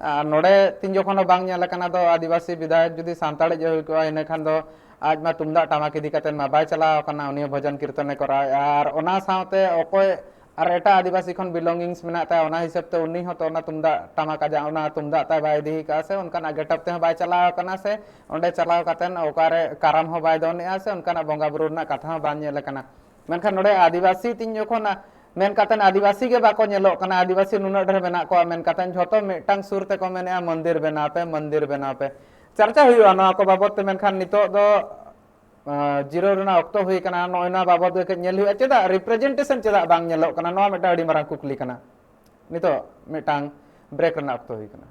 ᱟᱨ ᱱᱚᱰᱮ ᱛᱤᱱ ᱡᱚᱠᱷᱚᱱ ᱦᱚᱸ ᱵᱟᱝ ᱧᱮᱞ ᱟᱠᱟᱱᱟ ᱫᱚ ᱟᱹᱫᱤᱵᱟᱹᱥᱤ ᱵᱤᱫᱷᱟᱭᱚᱠ ᱡᱩᱫᱤ ᱥᱟᱱᱛᱟᱲᱤᱡ ᱮ ᱦᱩᱭ ᱠᱚᱜᱼᱟ, ᱤᱱᱟᱹ ᱠᱷᱟᱱ ᱫᱚ ᱟᱡ ᱢᱟ ᱛᱩᱢᱫᱟᱜ ᱴᱟᱢᱟᱠ ᱤᱫᱤ ᱠᱟᱛᱮ ᱢᱟ ᱵᱟᱭ ᱪᱟᱞᱟᱣ ᱟᱠᱟᱱᱟ, ᱩᱱᱤ ᱦᱚᱸ ᱵᱷᱚᱡᱚᱱ ᱠᱤᱨᱛᱚᱱᱮ ᱠᱚᱨᱟᱣᱮᱫᱼᱟ᱾ ᱟᱨ ᱚᱱᱟ ᱥᱟᱶᱛᱮ ᱚᱠᱚᱭ ᱟᱨ ᱮᱴᱟᱜ ᱟᱹᱫᱤᱵᱟᱹᱥᱤ ᱠᱷᱚᱱ ᱵᱤᱞᱚᱝᱜᱤᱝᱥ ᱢᱮᱱᱟᱜ ᱛᱟᱭᱟ, ᱚᱱᱟ ᱦᱤᱥᱟᱹᱵ ᱛᱮ ᱩᱱᱤ ᱦᱚᱸ ᱛᱚ ᱚᱱᱟ ᱛᱩᱢᱫᱟᱜ ᱴᱟᱢᱟᱠ ᱟᱡᱟᱜ ᱚᱱᱟ ᱛᱩᱢᱫᱟᱜ ᱛᱟᱭ ᱵᱟᱭ ᱤᱫᱤ ᱟᱠᱟᱫᱼᱟ ᱥᱮ ᱚᱱᱠᱟᱱᱟᱜ ᱜᱮᱴᱟᱯ ᱛᱮᱦᱚᱸ ᱵᱟᱭ ᱪᱟᱞᱟᱣ ᱟᱠᱟᱱᱟ ᱥᱮ ᱚᱸᱰᱮ ᱪᱟᱞᱟᱣ ᱠᱟᱛᱮ ᱚᱠᱟᱨᱮ ᱠᱟᱨᱟᱢ ᱦᱚᱸ ᱵᱟᱭ ᱫᱚᱱᱮᱜᱼᱟ ᱥᱮ ᱚᱱᱠᱟᱱᱟᱜ ᱵᱚᱸᱜᱟ ᱵᱩᱨᱩ ᱨᱮᱱᱟᱜ ᱠᱟᱛᱷᱟ ᱦᱚᱸ ᱵᱟᱝ ᱧᱮᱞ ᱟᱠᱟᱱᱟ᱾ ᱢᱮᱱᱠᱷᱟᱱ ᱱᱚᱰᱮ ᱟᱹᱫᱤᱵᱟᱹᱥᱤ ᱛᱤᱧ ᱡᱚᱠᱷᱚᱱ ᱢᱮᱱ ᱠᱟᱛᱮ ᱟᱹᱫᱤᱵᱟᱹᱥᱤ ᱜᱮ ᱵᱟᱠᱚ ᱧᱮᱞᱚᱜ ᱠᱟᱱᱟ, ᱟᱹᱫᱤᱵᱟᱹᱥᱤ ᱱᱩᱱᱟᱹᱜ ᱰᱷᱮᱨ ᱢᱮᱱᱟᱜ ᱠᱚᱣᱟ, ᱢᱮᱱ ᱠᱟᱛᱮ ᱡᱷᱚᱛᱚ ᱢᱤᱫᱴᱟᱝ ᱥᱩᱨ ᱛᱮᱠᱚ ᱢᱮᱱᱮᱜᱼᱟ, "ᱢᱚᱱᱫᱤᱨ ᱵᱮᱱᱟᱣ ᱯᱮ, ᱢᱚᱱᱫᱤᱨ ᱵᱮᱱᱟᱣ ᱯᱮ᱾" ᱪᱟᱨᱪᱟ ᱦᱩᱭᱩᱜᱼᱟ ᱱᱚᱣᱟ ᱠᱚ ᱵᱟᱵᱚᱛ ᱛᱮ, ᱢᱮᱱᱠᱷᱟᱱ ᱱᱤᱛᱚᱜ ᱫᱚ ᱡᱤᱨᱟᱹᱣ ᱨᱮᱱᱟᱜ ᱚᱠᱛᱚ ᱦᱩᱭ ᱠᱟᱱᱟ᱾ ᱱᱚᱜᱼᱚᱭ ᱱᱚᱣᱟ ᱵᱟᱵᱚᱛ ᱜᱮ ᱠᱟᱹᱡ ᱧᱮᱞ ᱦᱩᱭᱩᱜᱼᱟ, ᱪᱮᱫᱟᱜ ᱨᱤᱯᱨᱮᱡᱮᱱᱴᱮᱥᱚᱱ ᱪᱮᱫᱟᱜ ᱵᱟᱝ ᱧᱮᱞᱚᱜ ᱠᱟᱱᱟ? ᱱᱚᱣᱟ ᱢᱤᱫᱴᱟᱝ ᱟᱹᱰᱤ ᱢᱟᱨᱟᱝ ᱠᱩᱠᱞᱤ ᱠᱟᱱᱟ᱾ ᱱᱤᱛᱚᱜ ᱢᱤᱫᱴᱟᱝ ᱵᱨᱮᱠ ᱨᱮᱱᱟᱜ ᱚᱠᱛᱚ ᱦᱩᱭ ᱠᱟᱱᱟ᱾